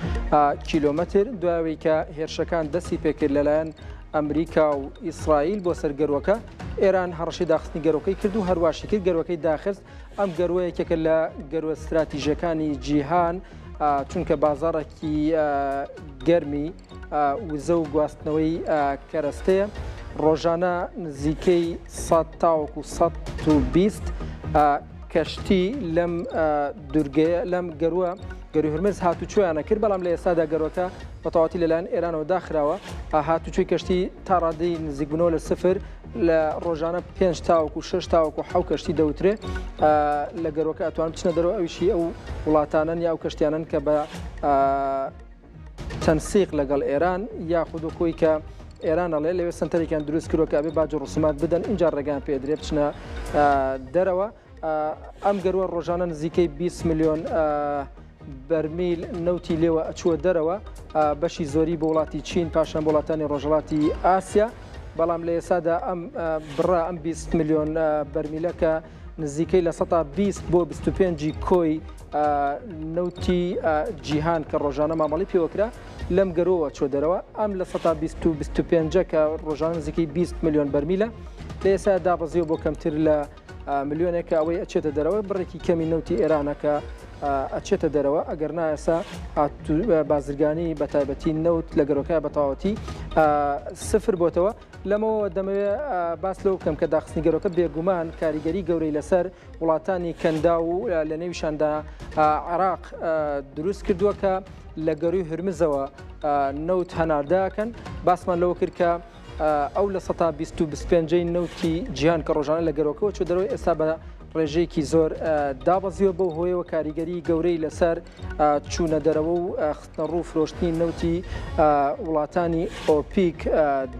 کیلۆمەتر دوایەوەی کە هێرشەکان دەستی پێکرد لەلایەن ئەمریکا و ئیسرائیل بۆ سەر گەروەکە ئێران هەڕەشەی داخستنی گەروەکەی کرد و هەرواشی کرد گەروەکەی داخست ئەم گەروە یەکێکە لە گەروە ستراتیژەکانی جیهان چونکە بازاڕێکی گەرمی وزە و گواستنەوەی کەرەستەیە، ڕۆژانە نزیکەی 100 تاوەکو 120 کەشتی لەم دورگەیە لەم گەروە گەروی هورمز هاتوچۆیانە کرد، بەڵام لە ئێستادا گەروەکە بە تەواوەتی لەلایەن ئێرانەوە داخراوە. هاتوچۆی کەشتی تا ڕادەی نزیکبوونەوە لە سفر لە ڕۆژانە 5 تاوەکو 6 تاوەکو حەو کەشتی دەوترێ لە گەروەکە ئەتوان بچنە دەرەوە، ئەویشی ئەو وڵاتانەن یا ئەو کەشتیانن کە بە تەنسیق لەگەڵ ئێران یاخود وەکۆی کە ئێران ئەڵێ لەوێ سنتەرێکیان دروست کردوە کە ئەبێ باج و ڕسومات بدەن ئینجا ڕێگەیان پێدرێ بچنە دەرەوە. ئەم گەروە ڕۆژانە نزیکەی 20 ملیۆن بەرمیل نەوتی لێوە ئەچووە دەرەوە، بەشی زۆری بۆ وڵاتی چین، پاشان بۆ وڵاتانی ڕۆژهەڵاتی ئاسیا. بەڵام لە ئێستادا ئەم بڕە ئەم 20 ملیۆن بەرمیلە کە نزیکەی 20% بۆ 25 کۆی نەوتی جیهان کە ڕۆژانە مامەڵی پێوەکرا لەم گەرۆوە چۆ دەرەوە، ئەم 20% و 25 کە ڕۆژانە نزیکەی 20 ملیۆن بەرمیلە لە ئێستا دابەزیوە بۆ کەمتر لە ملیۆنێک کە ئەوەی ئەچێتە دەرەوە بڕێکی کەمی نەوتی ئێرانە کە ئەچێتە دەرەوە. ئەگەر نایسا بازرگانی بە تایبەتی نەوت لە گەرۆکە بە تەواوەتی سفر بۆتەوە. لەمەوە دەمەوێت باس لەو بکەم کە داخستنی گەرۆکە بێگومان کاریگەری گەورەی لەسەر وڵاتانی کەندا و لە نێویشاندا عێراق دروست کردووە کە لە گەروی هرمزەوە نەوت هەناردەکەن. باسمان لەوە کرد کە ئەو 20% و 25 نەوتی جیهان کە ڕۆژانە لە گەرۆکەوە چۆ دەرەوە ئێستا بە ڕێژەیەکی زۆر دابەزیوە، بەو هۆیەوە کاریگەری گەورەی لەسەر چوونە دەرەوە و خستنەڕوو فرۆشتنی نەوتی وڵاتانی ئۆپیک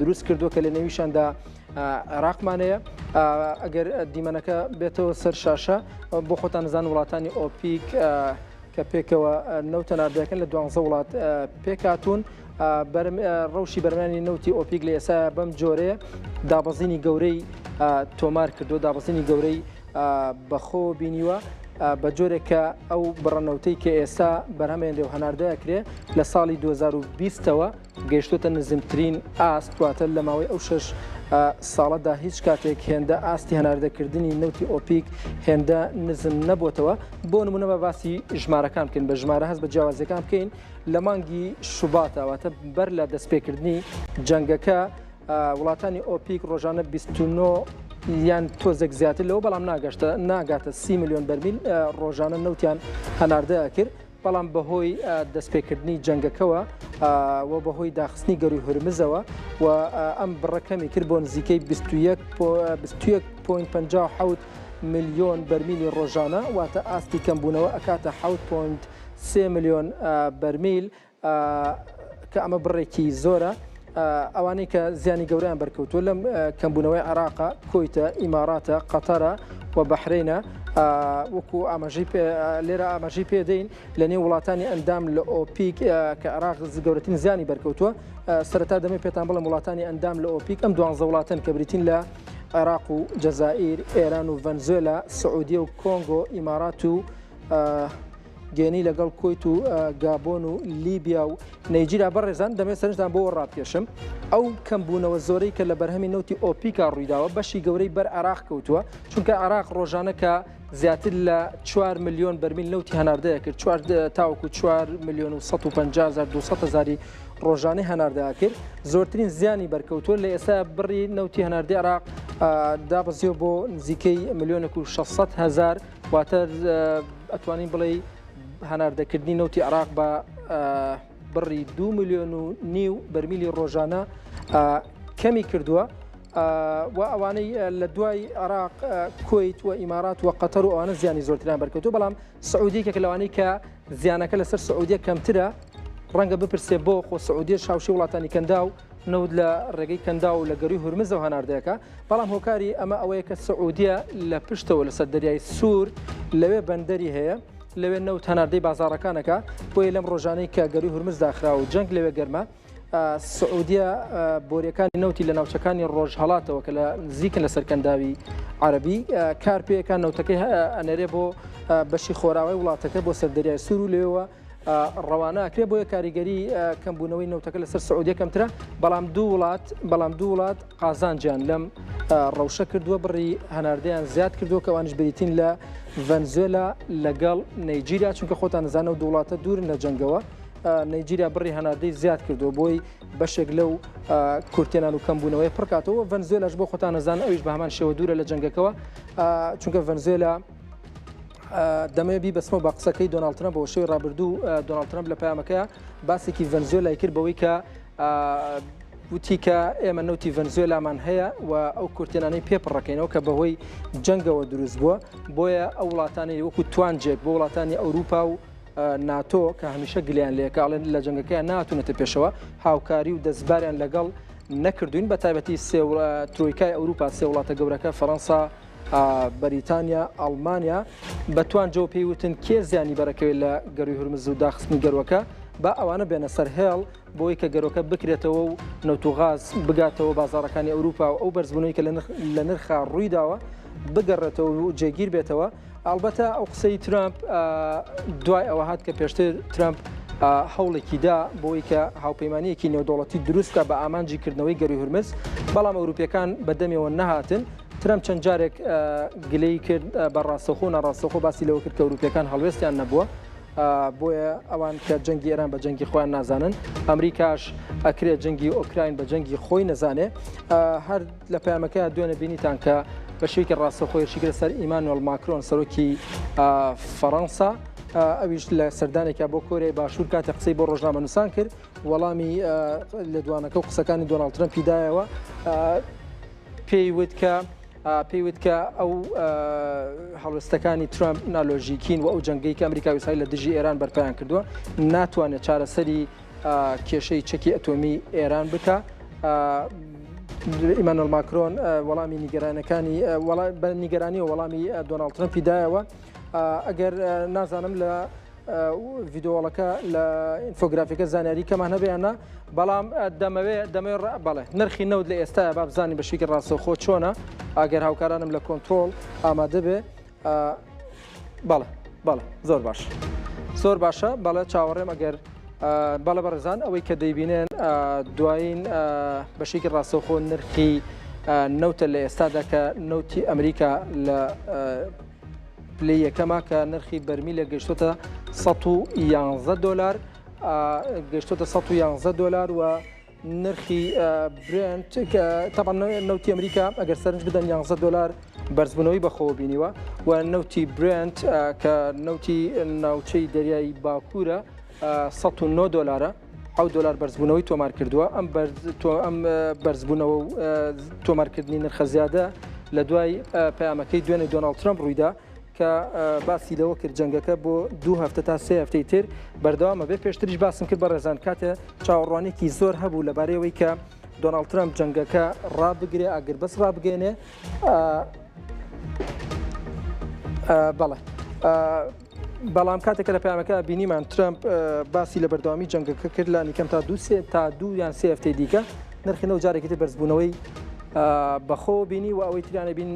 دروست کردووە کە لە نێویشاندا عێراقمانەیە. ئەگەر دیمەنەکە بێتەوە سەر شاشە بۆ خۆتان نزان وڵاتانی ئۆپیک کە پێکەوە نەوتە ناردەکەن لە 12 وڵات پێکاتون. ڕەوشی بەرهەمهێنانی نەوتی ئۆپیک لە ئێستا بەم جۆرەیە دابەزینی گەورەی تۆمار کردو دابەزینی گەورەی بەخۆ بینیوە بە جۆرێک کە ئەو بڕەنەوتەی کە ئێستا بەرهەمێنرێ و هەناردەکرێ لە ساڵی 2020ەوە گەیشتوتە نزمترین ئاست، واتە لە ماوەی ئەو شەش ساڵەدا هیچ کاتێک هێندە ئاستی هەناردەکردنی نەوتی ئۆپیک هێندە نزم نەبووتەوە. بۆ نمونە بە باسی ژمارەکان بکەین، بە ژمارە هەست بە جیاوازیەکان بکەین. لە مانگی شوباتە واتە بەر لە دەستپێکردنی جەنگەکە وڵاتانی ئۆپیک ڕۆژانە 29 یان تۆزێک زیاتر لەوە بەڵام ناگەشتە ناگاتە 30 میلیۆن بەرمیل ڕۆژانە نەوتیان هەناردە کرد. بەڵام بەهۆی دەستپێکردنی جەنگەکەوە و بەهۆی داخستنی گەروی هورمزەوە و ئەم بڕەکەمی کرد بۆ نزیکەی 21.57 ملیۆن بەرمیلی ڕۆژانە، واتە ئاستی کەمبوونەوە ئەکاتە 7.3 ملیۆن بەرمیل کە ئەمە بڕێکی زۆرە. ئەوانەی کە زیانی گەورەیان بەرکەوتووە لەم کەمبوونەوەی عێراقە، کۆیتە، ئیماراتە، قەتەرە و بەحرینە. وەکو ئاماژەی لێرە ئاماژەی پێدەین لە نێو وڵاتانی ئەندام لە ئۆپیک کە عێراق گەورەترین زیانی بەرکەوتووە. سەرەتا دەمێ پێتان بڵێم وڵاتانی ئەندام لە ئۆپیک ئەم 12 وڵاتن کە بریتین لە عێراق و جەزائیر، ئێران و ڤەنزوێلا، سعودیە و کۆنگۆ، ئیمارات و گێنی لەگەڵ کۆیت و گابۆن و لیبیا و نەیجیریا. بەڕێزان دەمێت سەرنجتان بۆ ڕابکێشم ئەو کەمبوونەوە زۆرەی کە لە بەرهەمی نەوتی ئۆپیکا ڕوویداوە بەشی گەورەی بەر عێراق کەوتووە، چونکە عێراق ڕۆژانە کە زیاتر لە 4 ملیۆن بەرمیل نەوتی هەناردەیە کرد، 4 تاوەکو 4 ملیۆن و 150 هەزار 200 هەزاری ڕۆژانەی هەناردە کرد، زۆرترین زیانی بەرکەوتووە. لە ئێستا بڕی نەوتی هەناردەی عێراق دابەزیوە بۆ نزیکەی ملیۆنێک و 600 هەزار، واتە ئەتوانین بڵێ هەناردەکردنی نەوتی عێراق بە بڕی 2 ملیۆن و نیو بەرمیلی ڕۆژانە کەمی کردووە. و ئەوانەی لە دوای عێراق کویت و ئیمارات و قەتەر و ئەوانە زیانی زۆرتریان بەرکەوتووە، بەڵام سعودیە یەکێکە لەوانەی کە زیانەکە لەسەر سعودیە کەمترە. ڕەنگە بپرسێ بۆ خۆ سعودیە هاوشێوەی وڵاتانی کەنداو نەوت لە ڕێگەی کەنداو و لە گەروی هورمزەوە هەناردەکە، بەڵام هۆکاری ئەمە ئەوەیە کە سعودیە لە پشتەوە لەسەر دەریای سوور لەوێ بەندەری هەیە، لەوێ نەوت هەناردەی بازاڕەکانەکە. بۆیە لەم ڕۆژانەی کە گەروی هورمز داخرا و جەنگ لەوێ گەرمە، سعودیە بۆریەکانی نەوتی لە ناوچەکانی ڕۆژهەڵاتەوە کە لە نزیکن لەسەر کەنداوی عەرەبی کار پێکان نەوتەکەی ئەنێرێ بۆ بەشی خۆراوای وڵاتەکە بۆ سەر دەریای سوور و لەوێوە ڕەوانە ئەکرێ. بۆیە کاریگەری کەمبوونەوەی نەوتەکە لەسەر سعودیە کەمترە، بەڵام دوو وڵات بەڵام دوو وڵات قازانجیان لەم ڕەوشە کردووە، بڕی هەناردەیان زیاد کردووە کە ئەوانیش بریتین لە ڤەنزوێلا لەگەڵ نەیجیریا، چونکە خۆتان نزانە و دوو وڵاتە دوورن لە جەنگەوە. نەیجیریا بڕی هەناردەی زیاد کردووە بۆی بەشێک لەو کورتێنان و کەمبوونەوەی پڕکاتەوە. ڤەنزوێلاش بۆ خۆتان نەزان ئەویش بە هەمان شێوە دوورە لە جەنگەکەوە، چونکە ڤەنزوێلا دەمەوێت بیبەستمەوە بە قسەکەی دۆناڵد ترەمپ بۆ شەوی ڕابردوو دۆناڵد ترەمپ لە پەیامەکەیا باسێکی ڤەنزوێلای کرد بەوەی کە وتی کە ئێمە نەوتی ڤەنزوێلامان هەیە و ئەو کورتێنانەی پێ پڕەکەینەوە کە بەهۆی جەنگەوە دروست بووە بۆیە ئەو وڵاتانەی وەکو توانجێک بۆ وڵاتانی ئەوروپا و ناتۆ کە هەمیشە گلیان لێکە ئەڵێن لە جەنگەکەیان ناتونەتە پێشەوە هاوکاری و دەستباریان لەگەڵ نەکردوین بە تایبەتی ترۆیکای ئەوروپا سێ وڵاتە گەورەکە فەەنسا بەریتانیا، ئەڵمانیا بە توانجەوە پێی وتن کێ زیانی بەرەکەوێت لە گەروی هورمز و داخستنی گەروەکە با ئەوانە بێنە سەر هێڵ بۆی کە گەرۆکە بکرێتەوە و نەوت و غاز بگاتەوە بازاڕەکانی ئەوروپا و ئەو بەرزبوونەوەی کە لە نرخا ڕوویداوە بگەڕێتەوە و جێگیر بێتەوە. ئەڵبەتە ئەو قسەی ترامپ دوای ئەوە هات کە پێشتر ترامپ هەوڵێکی دا بۆی کە هاوپەیمانیەکی نێودەوڵەتی دروست بکات بە ئامانجی کردنەوەی گەروی هورمز، بەڵام ئەوروپیەکان بە دەمێوە نەهاتن. ترەمپ چەند جارێک گلەیی کرد بە ڕاستەوخۆ و ناڕاستەوخۆ باسی لەوە کرد کە ئەوروپیەکان هەڵوێستیان نەبووە، بۆیە ئەوان کە جەنگی ئێران بە جەنگی خۆیان نازانن، ئەمریکاش ئەکرێ جەنگی ئۆکراین بە جەنگی خۆی نەزانێ. هەر لە پەیامەکەیا دوێنێ بینیتان کە بە شێوەیەکی ڕاستەوخۆ هێرشی کردە سەر ئیمانوێل ماکرۆن سەرۆکی فەڕەنسا، ئەویش لە سەردانێکیا بۆ کۆریای باشوور کاتێک قسەی بۆ ڕۆژنامەنووسان کرد وەڵامی لێدوانەکە و قسەکانی دۆناڵد ترەمپی دایەوە. پێی وت کە پێی وت کە ئەو هەڵوێستەکانی ترامپ نالۆژیکین و ئەو جەنگەی کە ئەمریکا و ئیسرائیل لە دژی ئێران بەرپایان کردووە ناتوانێت چارەسەری کێشەی چەکی ئەتۆمی ئێران بکە. ئیمانۆل ماکرۆن وەڵامی نیگەرانەکانی بە نیگەرانی و وەڵامی دۆناڵد ترەمپی دایەوە ئەگەر نازانم لە ڤیدۆڵەکە لە ئینفۆگرافیکە زانیاری کەمان هەبێ یان نا بەڵام دەمەوێ دەمەوێ بەڵێ نرخی نەوت لە ئێستایا با بزانین بە شێوەیەکی ڕاستەوخۆ چۆنە ئەگەر هاوکارانم لە کۆنترۆڵ ئامادە بێ بەڵێ بەڵێ زۆر باش زۆر باشە بەڵێ چاوەڕێم ئەگەر بەڵێ بەڕێزان ئەوەی کە دەیبینێن دوایین بەشێکی ڕاستەوخۆ نرخی نەوتە لە ئێستادا کە نەوتی ئەمریکا لە پلەی یەکەمە کە نرخی بەرمیلێک گەیشتۆتە 111 دۆلار گەیشتۆتە 111 دۆلار و نرخی برێنت کە تەبعەن نەوتی ئەمریکا ئەگەر سەرنج بدەن 11 دۆلار بەرزبوونەوەی بەخۆوە بینیوە و نەوتی برێنت کە نەوتی ناوچەی دەریای باکوورە 109 دۆلارە 7 دۆلار بەرزبوونەوەی تۆمار کردووە ئەم ئەم بەرزبوونەوە و تۆمارکردنی نرخە زیادە لە دوای پەیامەکەی دوێنێ دۆناڵد ترەمپ ڕوویدا کە باسی لەوە کرد جەنگەکە بۆ دوو هەفتە تا سێ هەفتەی تر بەردەوامە بێ پێشتریش باسم کرد بەڕێزان کاتێ چاوەڕوانێکی زۆر هەبوو لەبارەیەوەی کە دۆناڵد ترەمپ جەنگەکە ڕابگرێ ئاگربەست ڕابگەێنێ بەڵێ بەڵام کاتێک کە لە پەیامەکە بینیمان ترەمپ باسی لە بەردەوامی جەنگەکە کرد لانی کەم تا دوو سێ تا دوو یان سێ هەفتەی دیکە نرخی نەوت جارێکی تر بەرزبوونەوەی بەخۆ بینی و ئەوەی تریانە بین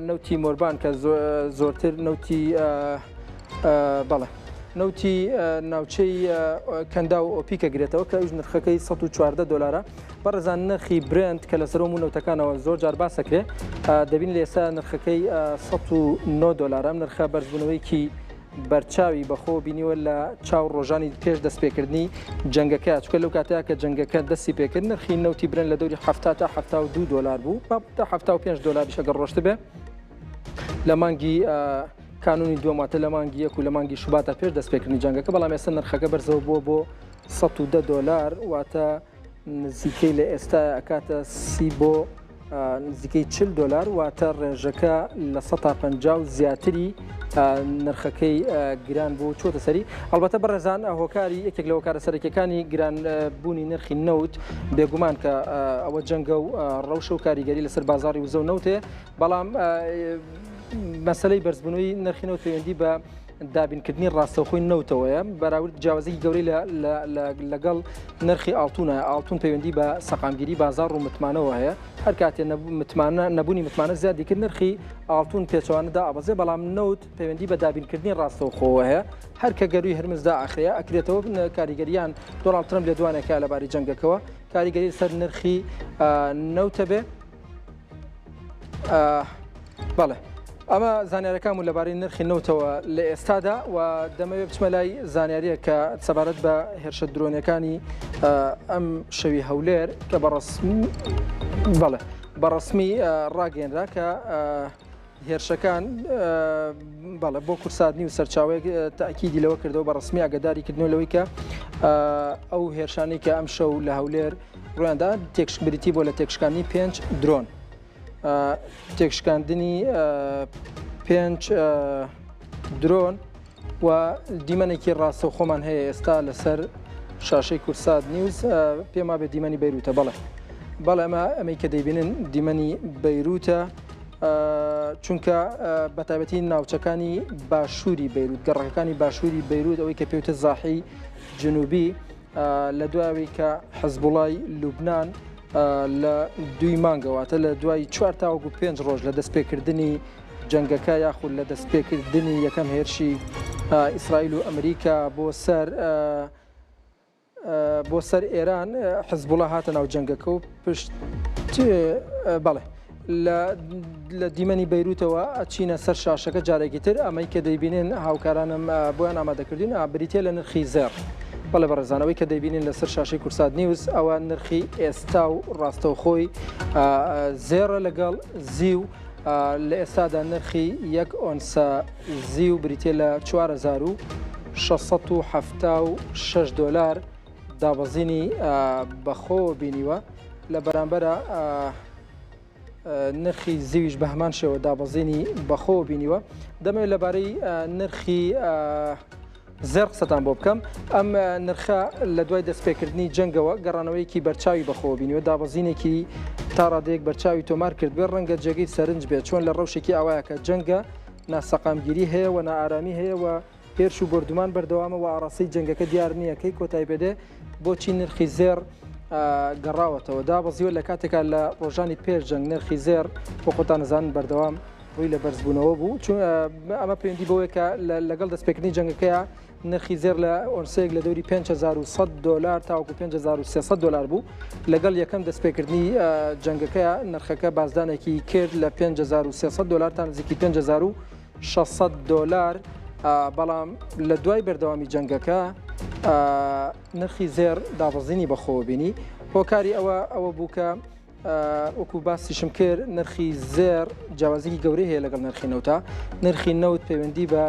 نەوتی مۆربان کە زۆرتر نەوتی بەڵێ نەوتی ناوچەی کەندا و ئۆپیکە گرێتەوە کە ئەوش نرخەکەی 114 دلارە بەڕێزان نرخی برێنت کە لە سەرۆم و نەوتەکانەوە زۆر جار باسەکرێ دەبین لە ئێستا نرخەکەی 109 دلارە ئەم نرخە بەرزبوونەوەیکی بەرچاوی بەخۆ بینیوە لە چاو ڕۆژانی پێش دەستپێکردنی جەنگەکە چکە لەو کاتەیە کە جەنگەکە دەستی پێکرد نرخی نەوتی برێنت لە دەوری 70 تا 72 دلار بوو تا 75 دلاریش ئەگەر ڕۆشت بێ لە مانگی کانونی دووەم واتە لە مانگی یەک و لە مانگی شوباتە پێش دەستپێکردنی جەنگەکە بەڵام ئێستا نرخەکە بەرزەوە بووە بۆ 110 دلار واتە نزیکەی لە ئێستا ئەکاتە سی بۆ نزیکەی 40 دلار واتە ڕێژەکە لە 150 و زیاتری نرخەکەی گران بوو چۆتە سەری ئەلبەتە بەڕێزان هۆکاری یەکێک لە هۆکارە سەرەکیەکانی گران بوونی نرخی نەوت بێگومان کە ئەوە جەنگە و ڕەوشە و کاریگەری لەسەر بازاری وزە و نەوتێ بەڵام مەسلەی بەرزبوونەوەی نرخی نەوت پەیوەندی بە دابینکردنی ڕاستەوخۆی نەوتەوەیە، بەراورد جیاوازیی گەورەی لەگەڵ نرخی ئاڵتونە، ئاڵتون پەیوەندی بە سەقامگیری بازاڕ و متمانەوە هەیە، هەر کاتێ متمانە نەبوونی متمانە زیادی کرد نرخی ئاڵتون پێچەوانە دائەبەزێ، بەڵام نەوت پەیوەندی بە دابینکردنی ڕاستەوخۆوە هەیە، هەر کە گەرووی هرمز دائەخرێ ئەکرێتەوە کاریگەریان دۆناڵد ترەمپ لێدوانێکە لەبارەی جەنگەکەوە کاریگەری سەر نرخی نەوتە بێ. بەڵێ ئەمە زانیارەکان و لەبارەی نرخی نەوتەوە لە ئێستادا و دەمەوێت بچمە لای زانیاریە کە سەبارەت بە هێرشە درۆنەکانی ئەم شەوی هەولێر کە بەڕسمی بەڵێ بەڕسمی ڕاگەێنرا کە. هێرشەکان بەڵێ بۆ کوردسات نیوز سەرچاوەیەک تاکیدی لەوە کردەوە بە ڕسمی ئاگداری کردنەوە لەوەی کە ئەو هێرشانەی کە ئەم شەو لە هەولێر ڕویاندا تێکشکبریتی بۆ لە تێکشکانی پێنج درۆن تێکشکاندنی پێنج درۆن و دیمەنێکی ڕاستەوخۆمان هەیە ئێستا لەسەر شاشەی کوردسات نیوز پێم وابێ دیمەنی بەیروتە بەڵێ بەڵێ ئەمە ئەمەی کە دەیبینن دیمەنی بەیروتە چونکە بەتایبەتی ناوچەکانی باشووری بەیروت گەڕەکەکانی باشووری بەیروت ئەوەی کە پێوتە زاحی جنوبی لە دوای کە حزبوڵای لوبناان لە دوی مانگەواتە لە دوای چوار تاوەکو پێنج ڕۆژ لە دەستپێکردنی جەنگەکە یاخود لە دەستپێکردنی یەکەم هێرشی ئیسرائیل و ئەمریکا بۆ سەر بۆ سەر ئێران حزبوڵە هاتە ناو جەنگەکە و پشت بەڵێ لە دیمەنی بەیروتەوە ئەچینە سەر شاشەکە جارێکی تر ئەمەی کە دەیبینن هاوکارانم بۆیان ئامادەکردین بریتە لە نرخی زێڕ. بەڵێ بەڕێزان ئەوەی کە دەیبینین لەسەر شاشەی کورسات نیوز ئەوە نرخی ئێستا و ڕاستەوخۆی زێڕە لەگەڵ زیو لە ئێستادا نرخی یەک ئۆنسە زیو بریتیە لە 4676 دۆلار دابەزینی بەخۆوە بینیوە لە بەرامبەرە نرخی زیویش بە هەمان شێوە دابەزینی بەخۆوە بینیوە دەمەوێت لەبارەی نرخی زێڕ قسەتان بۆ بکەم، ئەم نرخە لە دوای دەستپێکردنی جەنگەوە گەڕانەوەیەکی بەرچاوی بەخۆوە بینیوە، دابەزینێکی تا ڕادەیەک بەرچاوی تۆمار کردبێت، ڕەنگە جێگەی سەرنج بێت چۆن لە ڕەوشێکی ئاوایە کە جەنگە، ناسەقامگیری هەیە و نائارامی هەیە و هێرش و بۆردومان بەردەوامە و ئاڕاستەی جەنگەکە دیار نییە کەی کۆتایی پێدێ، بۆچی نرخی زێڕ گەڕاوەتەوە دابەزیوە لە کاتێکا لە ڕۆژانی پێش جەنگ نرخی زێڕ بۆ خۆتان ئەزانن بەردەوام ڕووی لە بەرزبوونەوە بوو چون ئەمە پەیوەندی بەوەیە کە لەگەڵ دەستپێکردنی جەنگەکەیە نرخی زێر لە ئۆنسەیەک لە دەوری 5100 دلار تاوەکو 5300 دلار بوو لەگەڵ یەکەم دەستپێکردنی جەنگەکەیە نرخەکە بازدانێکی کرد لە 5300 دلار تا نزیکی 5600 دلار بەڵام لە دوای بەردەوامی جەنگەکە نرخی زێر دابەزینی بەخۆوە بینی هۆکاری ئەوە ئەوە بوو کە وەکو باسیشم کرد نرخی زێر جیاوازیی گەورەی هەیە لەگەڵ نرخی نەوتا نرخی نەوت پەیوەندی بە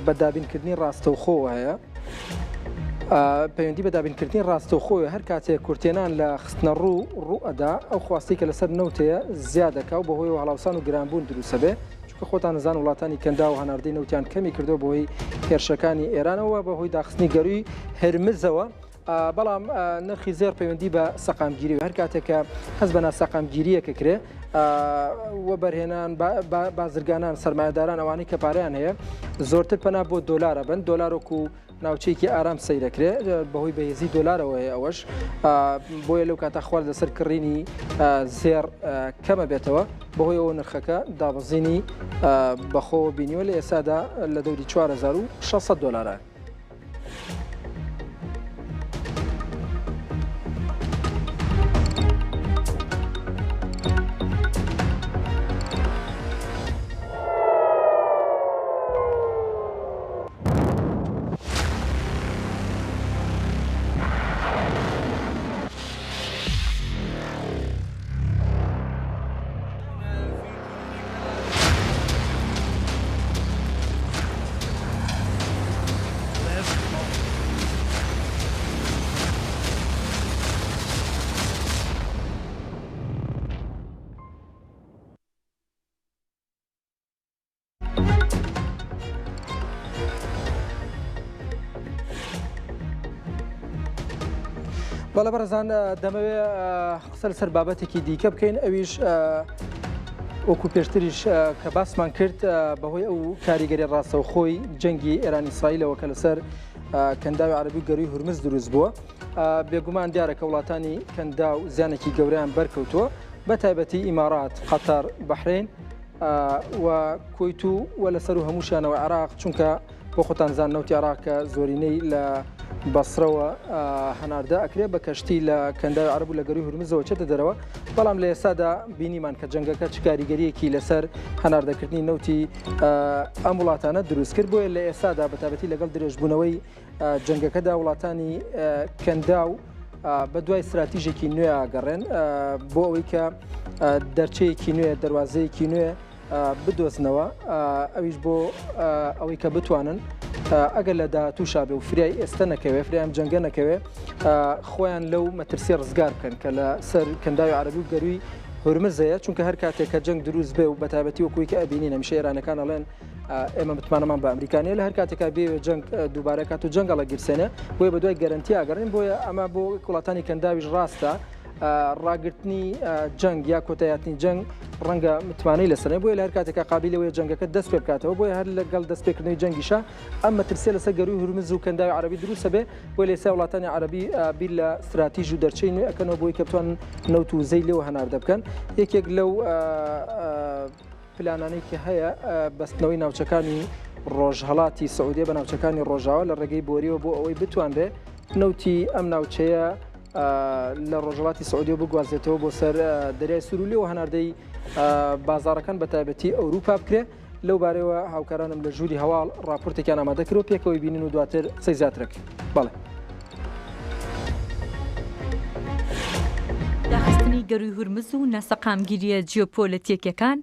بە دابینکردنی ڕاستەوخۆوە هەیە پەیوەندی بە دابینکردنی ڕاستەوخۆی هەر کاتێک کورتێنان لە خستنە ڕوو ڕوو ئەدا ئەو خواستی کە لەسەر نەوتەیە زیادەکە و بەهۆی هەڵاوسان و گرانبوون دروستە بێ چونکە خۆتان نزان وڵاتانی کەندا و هەناردەی نەوتیان کەمی کردو بۆی هێرشەکانی ئێرانەوە بەهۆی داخستنی گەروی هرمزەوە بەڵام نرخی زێڕ پەیوەندی بە سەقامگیری و هەر کاتێک کە هەست بە ناسەقامگیرییەکە کرێ وەبەرهێنان بازرگانان سەرمایەداران ئەوانەی کە پارەیان هەیە زۆرتر پەنا بۆ دۆلارە بن دۆلارۆک و ناوچەیەکی ئارام سەیرەکرێ بەهۆی بەهێزی دۆلارەوە هەیە ئەوەش بۆیە لەو کاتە خوارد لەسەر کڕینی زێڕ کەمە بێتەوە بەهۆی ئەوە نرخەکە دابەزینی بەخۆوە بینیوە لە ئێستادا لە دەوری 4600 دۆلارە. بەڵێ بەڕێزان دەمەوێ قسە لەسەر بابەتێکی دیکە بکەین ئەویش وەکو پێشتریش کە باسمان کرد بەهۆی ئەو کاریگەری ڕاستەوخۆی جەنگی ئێران ئیسرائیلەوە کە لەسەر کەنداوی عەربی و گەروی هورمز دروست بووە بێگومان دیارە کە وڵاتانی کەنداو زیانێکی گەورەیان بەرکەوتووە بە تایبەتی ئیمارات قەتەر بەحرین و کویت و و لەسەر و هەمووشیانەوە عێراق چونکە بۆ خۆتان زان نەوتی عێراق کە زۆرینەی لە بەسرەوە هەناردە ئەکرێ بە کەشتی لە کەنداوی عەرەب و لە گەروی هورمزەوە چێتە دەرەوە بەڵام لە ئێستادا بینیمان کە جەنگەکە چ کاریگەریەکی لەسەر هەناردەکردنی نەوتی ئەم وڵاتانە دروست کرد بۆیە لە ئێستادا بەتابەتی لەگەڵ درێژبوونەوەی جەنگەکەدا وڵاتانی کەنداو بە دوای استراتیژێکی نوێ گەڕێن بۆ ئەوەی کە دەرچەیەکی نوێ دەواازەیەکی نوێ. بدۆزنەوە ئەویش بۆ ئەوەی کە بتوانن ئەگەر لە داهاتووشا بێ و فریای ئێستا نەکەوێ فریام جەنگە نەکەوێ خۆیان لەو مەترسی ڕزگار بکەن کە لە سەر کەنداوی عەربی و گەروی هورمزەیە چونکە هەر کاتێک کە جەنگ دروست بێ و بەتایبەتی وەکوی کە ئەبینین هەمیشە ئێرانەکان ئەڵێن ئێمە متمانەمان بە ئەمریکا نیە لە هەر کاتێکا بێ جەنگ دووبارە کات و جەنگ ئەڵەگیرسێنێ بۆیە بە دوای گەرەنتی ئاگەڕین بۆیە ئەمە بۆ وڵاتانی کەنداویش ڕاستە ڕاگرتنی جەنگ یا کۆتایاتنی جەنگ ڕەنگە متمانەی لەسەر بۆیە لە هەر کاتێکا قابیلەوەی جەنگەکە دەست پێ بکاتەوە بۆیە هەر لەگەڵ دەستپێکردنەوەی جەنگیشە ئەم مەترسیە لەسەر گەروی هورمز و کەنداوی عەرەبی دروستە بێ بۆیە لە ئێستا وڵاتانی عەرەبی بیر لە ستراتیژ و دەرچەی نوێ ئەکەنەوە بۆی کە بتوانن نەوت و وزەی لێوە هەناردە بکەن یەکێک لەو پلانانەی کە هەیە بەستنەوەی ناوچەکانی ڕۆژهەڵاتی سعودیە بە ناوچەکانی ڕۆژاوا لە ڕێگەی بۆریەوە بۆ ئەوەی بتوانرێ نەوتی ئەم ناوچەیە لە ڕۆژهەڵاتی سعودیە بگوازێتەوە بۆ سەر دەریای سوور و لێوە هەناردەی بازاڕەکان بە تایبەتی ئەوروپا بکرێ لەو بارەوە هاوکارانم لە ژووری هەواڵ راپۆرتێکیان ئامادە کرد و پێکەوەی بینن و دواتر قسەی زیاترەکەین بەڵێ. داخستنی گەرووی هورمز و ناسەقامگیرییە جیۆپۆلەتیەکیەکان،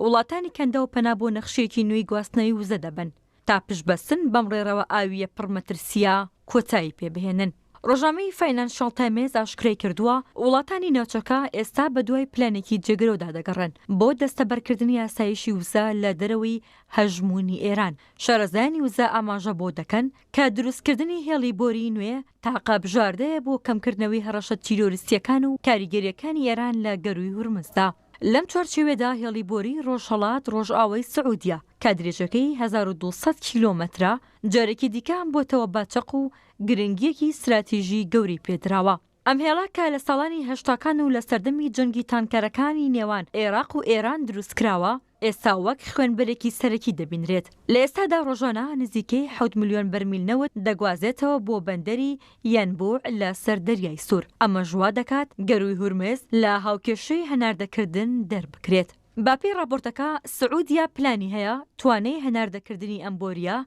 وڵاتانی کەنداو پەنا بۆ نەخشەیەکی نوێی گواستنەوەی وزە دەبەن تا پشتبەستن بەم ڕێڕەوە ئاوییە پڕ مەترسییە کۆتایی پێبهێنن. ڕۆژنامەی فاینانشاڵ تایمز ئاشکرای کردووە، وڵاتانی ناوچەکە ئێستا بەدوای پلانێکی جێگرەوەدا دەگەڕێن بۆ دەستەبەرکردنی ئاسایشی وزە لە دەرەوەی هەژموونی ئێران. شارەزایانی وزە ئاماژە بەوە دەکەن کە دروستکردنی هێڵی بۆریی نوێ تاقە بژاردەیە بۆ کەمکردنەوەی هەڕەشە تیرۆریستییەکان و کاریگەرییەکانی ئێران لە گەرووی هورمزدا. لەم چوارچێوەیەدا هێڵی بۆریی ڕۆژهەڵات ڕۆژئاوای سعودیە کە درێژەکەی 1200 کیلۆمەترە، جارێکی دیکە بۆتەوە بە چەق و گرنگییەکی ستراتیژی گەورەی پێدراوە. ئەم هێڵە کە لە ساڵانی هەشتاکان و لە سەردەمی جەنگی تانکەرەکانی نێوان عێراق و ئێران دروستکراوە، ئێستا وەک خوێنبەرێکی سەرەکی دەبینرێت. لە ئێستادا ڕۆژانە نزیکەی حەوت ملیۆن بەرمیل نەوت دەگوازێتەوە بۆ بەندەری یەنبوع لە سەر دەریای سوور، ئەمەش وا دەکات گەرووی هورمز لە هاوکێشەی هەناردەکردن دەربکرێت. بەپێی ڕاپۆرتەکە، سعودیە پلانی هەیە توانای هەناردەکردنی ئەم بۆرییە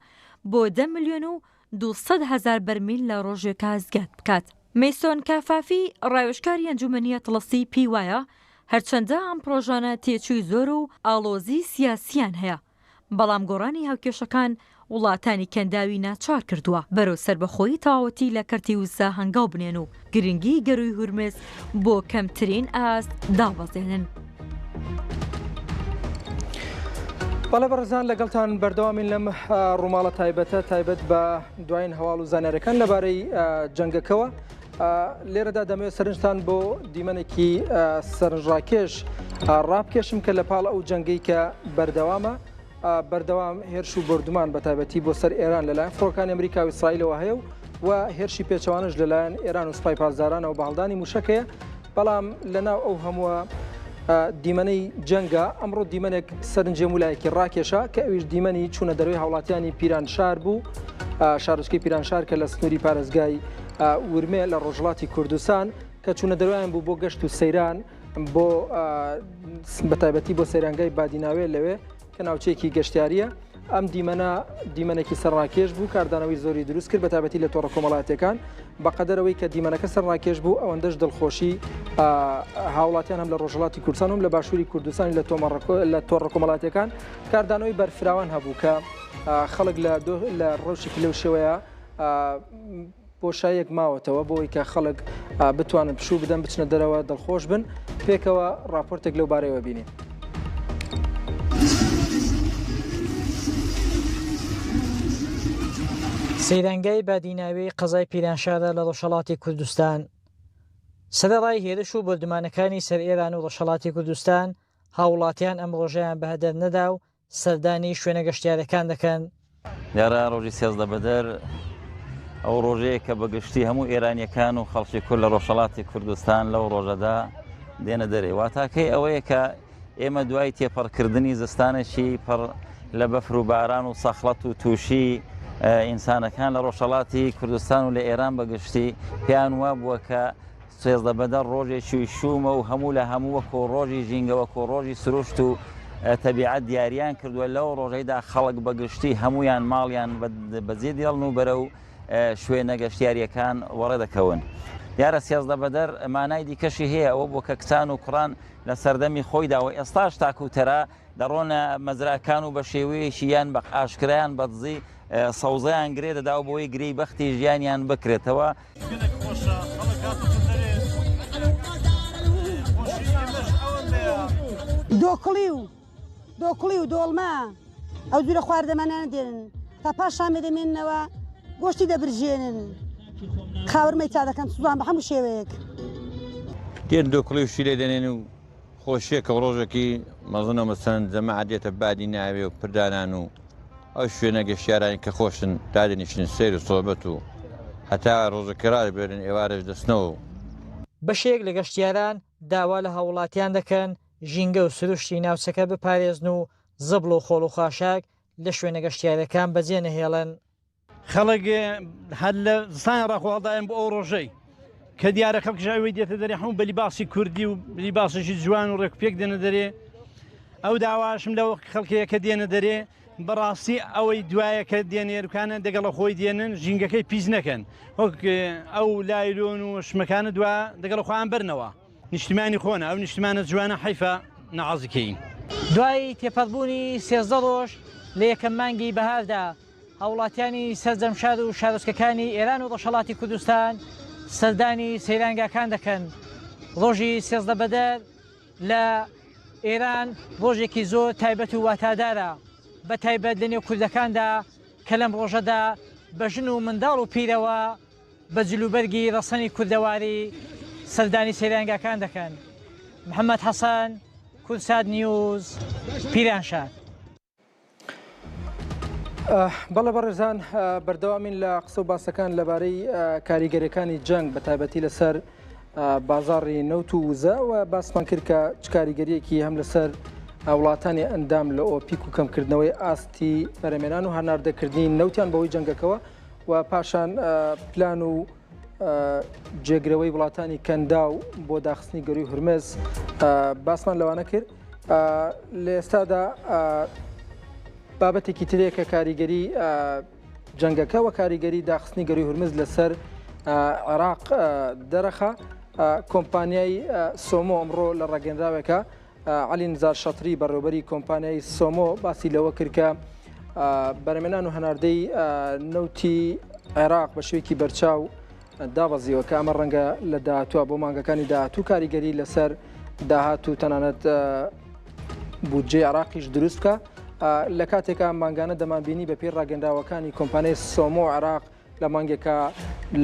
بۆ دە ملیۆن و 200,000 بەرمیل لە ڕۆژێکا زیاد بکات. مەیسۆن کافافی، ڕاوێژکاری ئەنجومەنی ئەتڵەسی پێی وایە، هەرچەندە ئەم پڕۆژانە تێچووی زۆر و ئاڵۆزیی سیاسییان هەیە، بەڵام گۆڕانی هاوکێشەکان وڵاتانی کەنداوی ناچار کردووە بەرەو سەربەخۆیی تەواوەتی لە کەرتی وزە هەنگاو بنێن و گرنگیی گەرووی هورمز بۆ کەمترین ئاست دابەزێنن. بەڵێ بەڕێزان لەگەڵتان بەردەوامین لەم ڕووماڵە تایبەتە تایبەت بە دوایین هەواڵ و زانیاریەکان لەبارەی جەنگەکەوە لێرەدا دەمەوێت سەرنجتان بۆ دیمەنێکی سەرنجڕاکێش ڕابکێشم کە لە پاڵ ئەو جەنگەی کە بەردەوامە بەردەوام هێرش و بردومان بە تایبەتی بۆ سەر ئێران لەلایەن فڕۆکانی ئەمریکا و ئیسرائیلەوە هەیە و و هێرشی پێچەوانەش لەلایەن ئێران و سوپای پاسدارانەوە بە هەڵدانی موشەکەیە بەڵام لەناو ئەو هەمووە دیمەنەی جەنگە ئەمڕۆ دیمەنێک سەرنجی هەموو ڕاکێشا کە ئەویش دیمەنی چوونە دەرەوەی هاوڵاتیانی پیرانشار بوو شارۆچکەی پیرانشار کە لە سنووری پارێزگای ورمێ لە ڕۆژهەڵاتی کوردستان کە چوونە دەرەوەیان بوو بۆ گەشت و سەیران بۆ بەتایبەتی بۆ سەیرانگای بادیناوێ لەوێ کە ناوچەیەکی گەشتیارییە، ئەم دیمەنە دیمەنێکی سەرڕاکێش بوو، کاردانەوەی زۆری دروست کرد، بەتایبەتی لە تۆڕە کۆمەڵایەتییەکان، بەقەدەر ئەوەی کە دیمەنەکە سەرڕاکێش بوو، ئەوەندەش دڵخۆشی هاوڵاتیان هەم لە ڕۆژهەڵاتی کوردستان و هەم لە باشووری کوردستانی لە تۆڕە کۆمەڵایەتییەکان کاردانەوەی بەرفراوان هەبوو کە خەڵک لە ڕەوشێکی لەو شێوەیە بۆشاییەک ماوەتەوە بۆ ئەوەی کە خەڵک بتوانن پشوو بدەن بچنە دەرەوە دڵخۆش بن پێکەوە ڕاپۆرتێک لەو بارەیەوە بینین. سەیرانگای بادیناوی قەزای پیرانشارە لە ڕۆژهەڵاتی کوردستان. سەرەڕای هێرش و بۆردومانەکانی سەر ئێران و ڕۆژهەڵاتی کوردستان، هاووڵاتیان ئەم ڕۆژەیان بەهەدەر نەدا و سەردانی شوێنە گەشتیارەکان دەکەن. دیارە ڕۆژی 13 بەدەر ئەو ڕۆژەیە کە بە گشتی هەموو ئێرانیەکان و خەڵکی کورد لە ڕۆژهەڵاتی کوردستان لەو ڕۆژەدا دێنە دەرێ. واتاکەی ئەوەیە کە ئێمە دوای تێپەڕکردنی زستانێکی پڕ لە بەفر و باران و سەخڵەت و تووشی ئینسانەکان لە ڕۆژهەڵاتی کوردستان و لە ئێران بە گشتی پێیان وابووە کە 13 بەدەر ڕۆژێکی شوومە و هەموو لە هەموو وەکۆ ڕۆژی ژینگە وەکۆ ڕۆژی سروشت و تەبیعەت دیاریان کردووە لەو ڕۆژەیدا خەڵک بە گشتی هەموویان ماڵیان بەجێ دێڵن و بەرەو شوێنە گەشتیارییەکان وەڕێ دەکەون. دیارە 13 بەدەر مانای دیکەشی هەیە ئەوە بووە کە کچان و کوڕان لە سەردەمی خۆیدا و ئێستاش تاکو تەرا دەڕۆنە مەزراکان و بە شێوەیەکی یان بە ئاشکرا یان بە دزی سەوزەیان گرێ دەدا و بۆی گرێی بەختی ژیانیان بکرێتەوە. گەلەک خۆشە خەڵک هاتۆتە دەرێ خۆشی ئێمەش ئەوەندەیە. دۆکڵی و دۆکڵی و دۆڵمە ئەو جورە خواردەمەنانە دێنن تا پاش شامێ دەمێننەوە گۆشتی دەبرژێنن خاورمەی تا دەکەن سوزان بە هەموو شێوەیەک. دێن دۆکڵی و شیلێ دەنێن و خۆشیەکە و ڕۆژێکی مەزنە مەسەن جەماعەت دێتە بادی ناوێ و پردانان و ئەو شوێنە گەشتیارانی کە خۆشن دادەنیشن سەیر و سۆبەت و هەتا ڕۆژەکە ڕادەبێرن ئێوارەش دەچنەوە و. بەشێک لە گەشتیاران داوا لە هاووڵاتیان دەکەن ژینگە و سروشتی ناوچەکە بپارێزن و زبڵ و خۆڵ و خاشاک لە شوێنە گەشتیارییەکان بەجێ نەهێڵن. خەڵک هەر لە زستان ڕاخۆ هەڵدایەن بۆ ئەو ڕۆژەی کە دیارە خەڵکیش ئەوەی دێتە دەرێ هەموو بە لیباسی کوردی و لیباسێکی جوان و ڕێکوپێک دێنە دەرێ ئەو داواشم لەو خەڵکەیە کە دێنە دەرێ بەڕاستی ئەوەی دوایە کە دێنێرکانە دەگەڵە خۆی دێنن ژینگەکەی پیس نەکەن وەک ئەو لایلۆن و شمەکانە دوا دەگەڵە خۆیان بەرنەوە. نیشتمانی خۆنە ئەو نیشتمانە جوانە حەیفە نەعەزی کەین. دوای تێپەڕبوونی 13 ڕۆژ لە یەکەم مانگی بەهاردا، هاوڵاتیانی سەرجەم شار و شارۆچکەکانی ئێران و ڕۆژهەڵاتی کوردستان سەردانی سەیرانگاکان دەکەن. ڕۆژی 13 بەدەر لە ئێران ڕۆژێکی زۆر تایبەت و واتادارە، بە تایبەت لە نێو کوردەکاندا کە لەم ڕۆژەدا بە ژن و منداڵ و پیرەوە بە جلوبەرگی ڕەسەنی کوردەواری سەردانی سەیرانگاکان دەکەن. محەمەد حەسەن، کوردسات نیوز، پیرانشار. بەڵێ بەڕێزان بەردەوامین لە قسە و باسەکان لەبارەی کاریگەریەکانی جەنگ بە تایبەتی لەسەر بازاڕی نەوت و وزە و باسمان کرد کە چ کاریگەریەکی هەم لەسەر وڵاتانی ئەندام لە ئۆپیک و کەمکردنەوەی ئاستی بەرەمێنان و هەناردەکردنی نەوتیان بەهۆی جەنگەکەوە و پاشان پلان و جێگرەوەی وڵاتانی کەنداو بۆ داخستنی گەروی هورمز باسمان لەوانە کرد لە ئێستادا بابەتێکی ترێک کە کاریگەری جەنگەکە و کاریگەری داخستنی گەروی هورمز لەسەر عێراق دەرەخە کۆمپانیای سۆمۆ ئەمڕۆ لە ڕاگەنراوێکە عەلی نزار شەتری بەڕێوبەری کۆمپانیای سۆمۆ باسی لەوە کرد کە بەرەمێنان و هەناردەی نەوتی عێراق بە شێوەیەکی بەرچاو دابەزیوە کە ئەمە ڕەنگە لە داهاتووە بۆ مانگەکانی داهاتوو کاریگەری لەسەر داهات و تەنانەت بودجەی عێراقیش دروست بکە لە کاتێکا مانگانە دەمانبینی بەپێی ڕاگەنراوەکانی کۆمپانیای سۆمۆ عێراق لە مانگێکا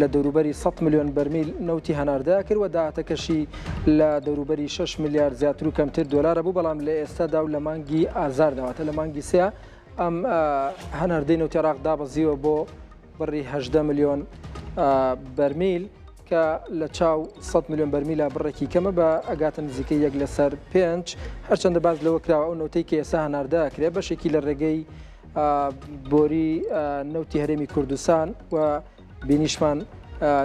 لە دەوروبەری 100 ملیۆن بەرمیل نەوتی هەناردە کرد و داهاتەکەشی لە دەوروبەری 6 ملیار زیاتر و کەمتر دۆلارە بوو بەڵام لە ئێستادا و لە مانگی ئازاردا واتە لە مانگی سێ ئەم هەناردەی نەوتی عێراق دابەزیوە بۆ بڕی 18 ملیۆن بەرمیل کە لە چاو 100 ملیۆن بەرمیلە بڕێکی کەمە بە ئەگاتە نزیکەی یەک لەسەر پێنج هەرچەندە باس لەوە کراوە ئەو نەوتەی کە ئێستا هەناردە ئەکرێ بەشێکی لە ڕێگەی بۆری نەوتی هەرێمی کوردستان و بینیشمان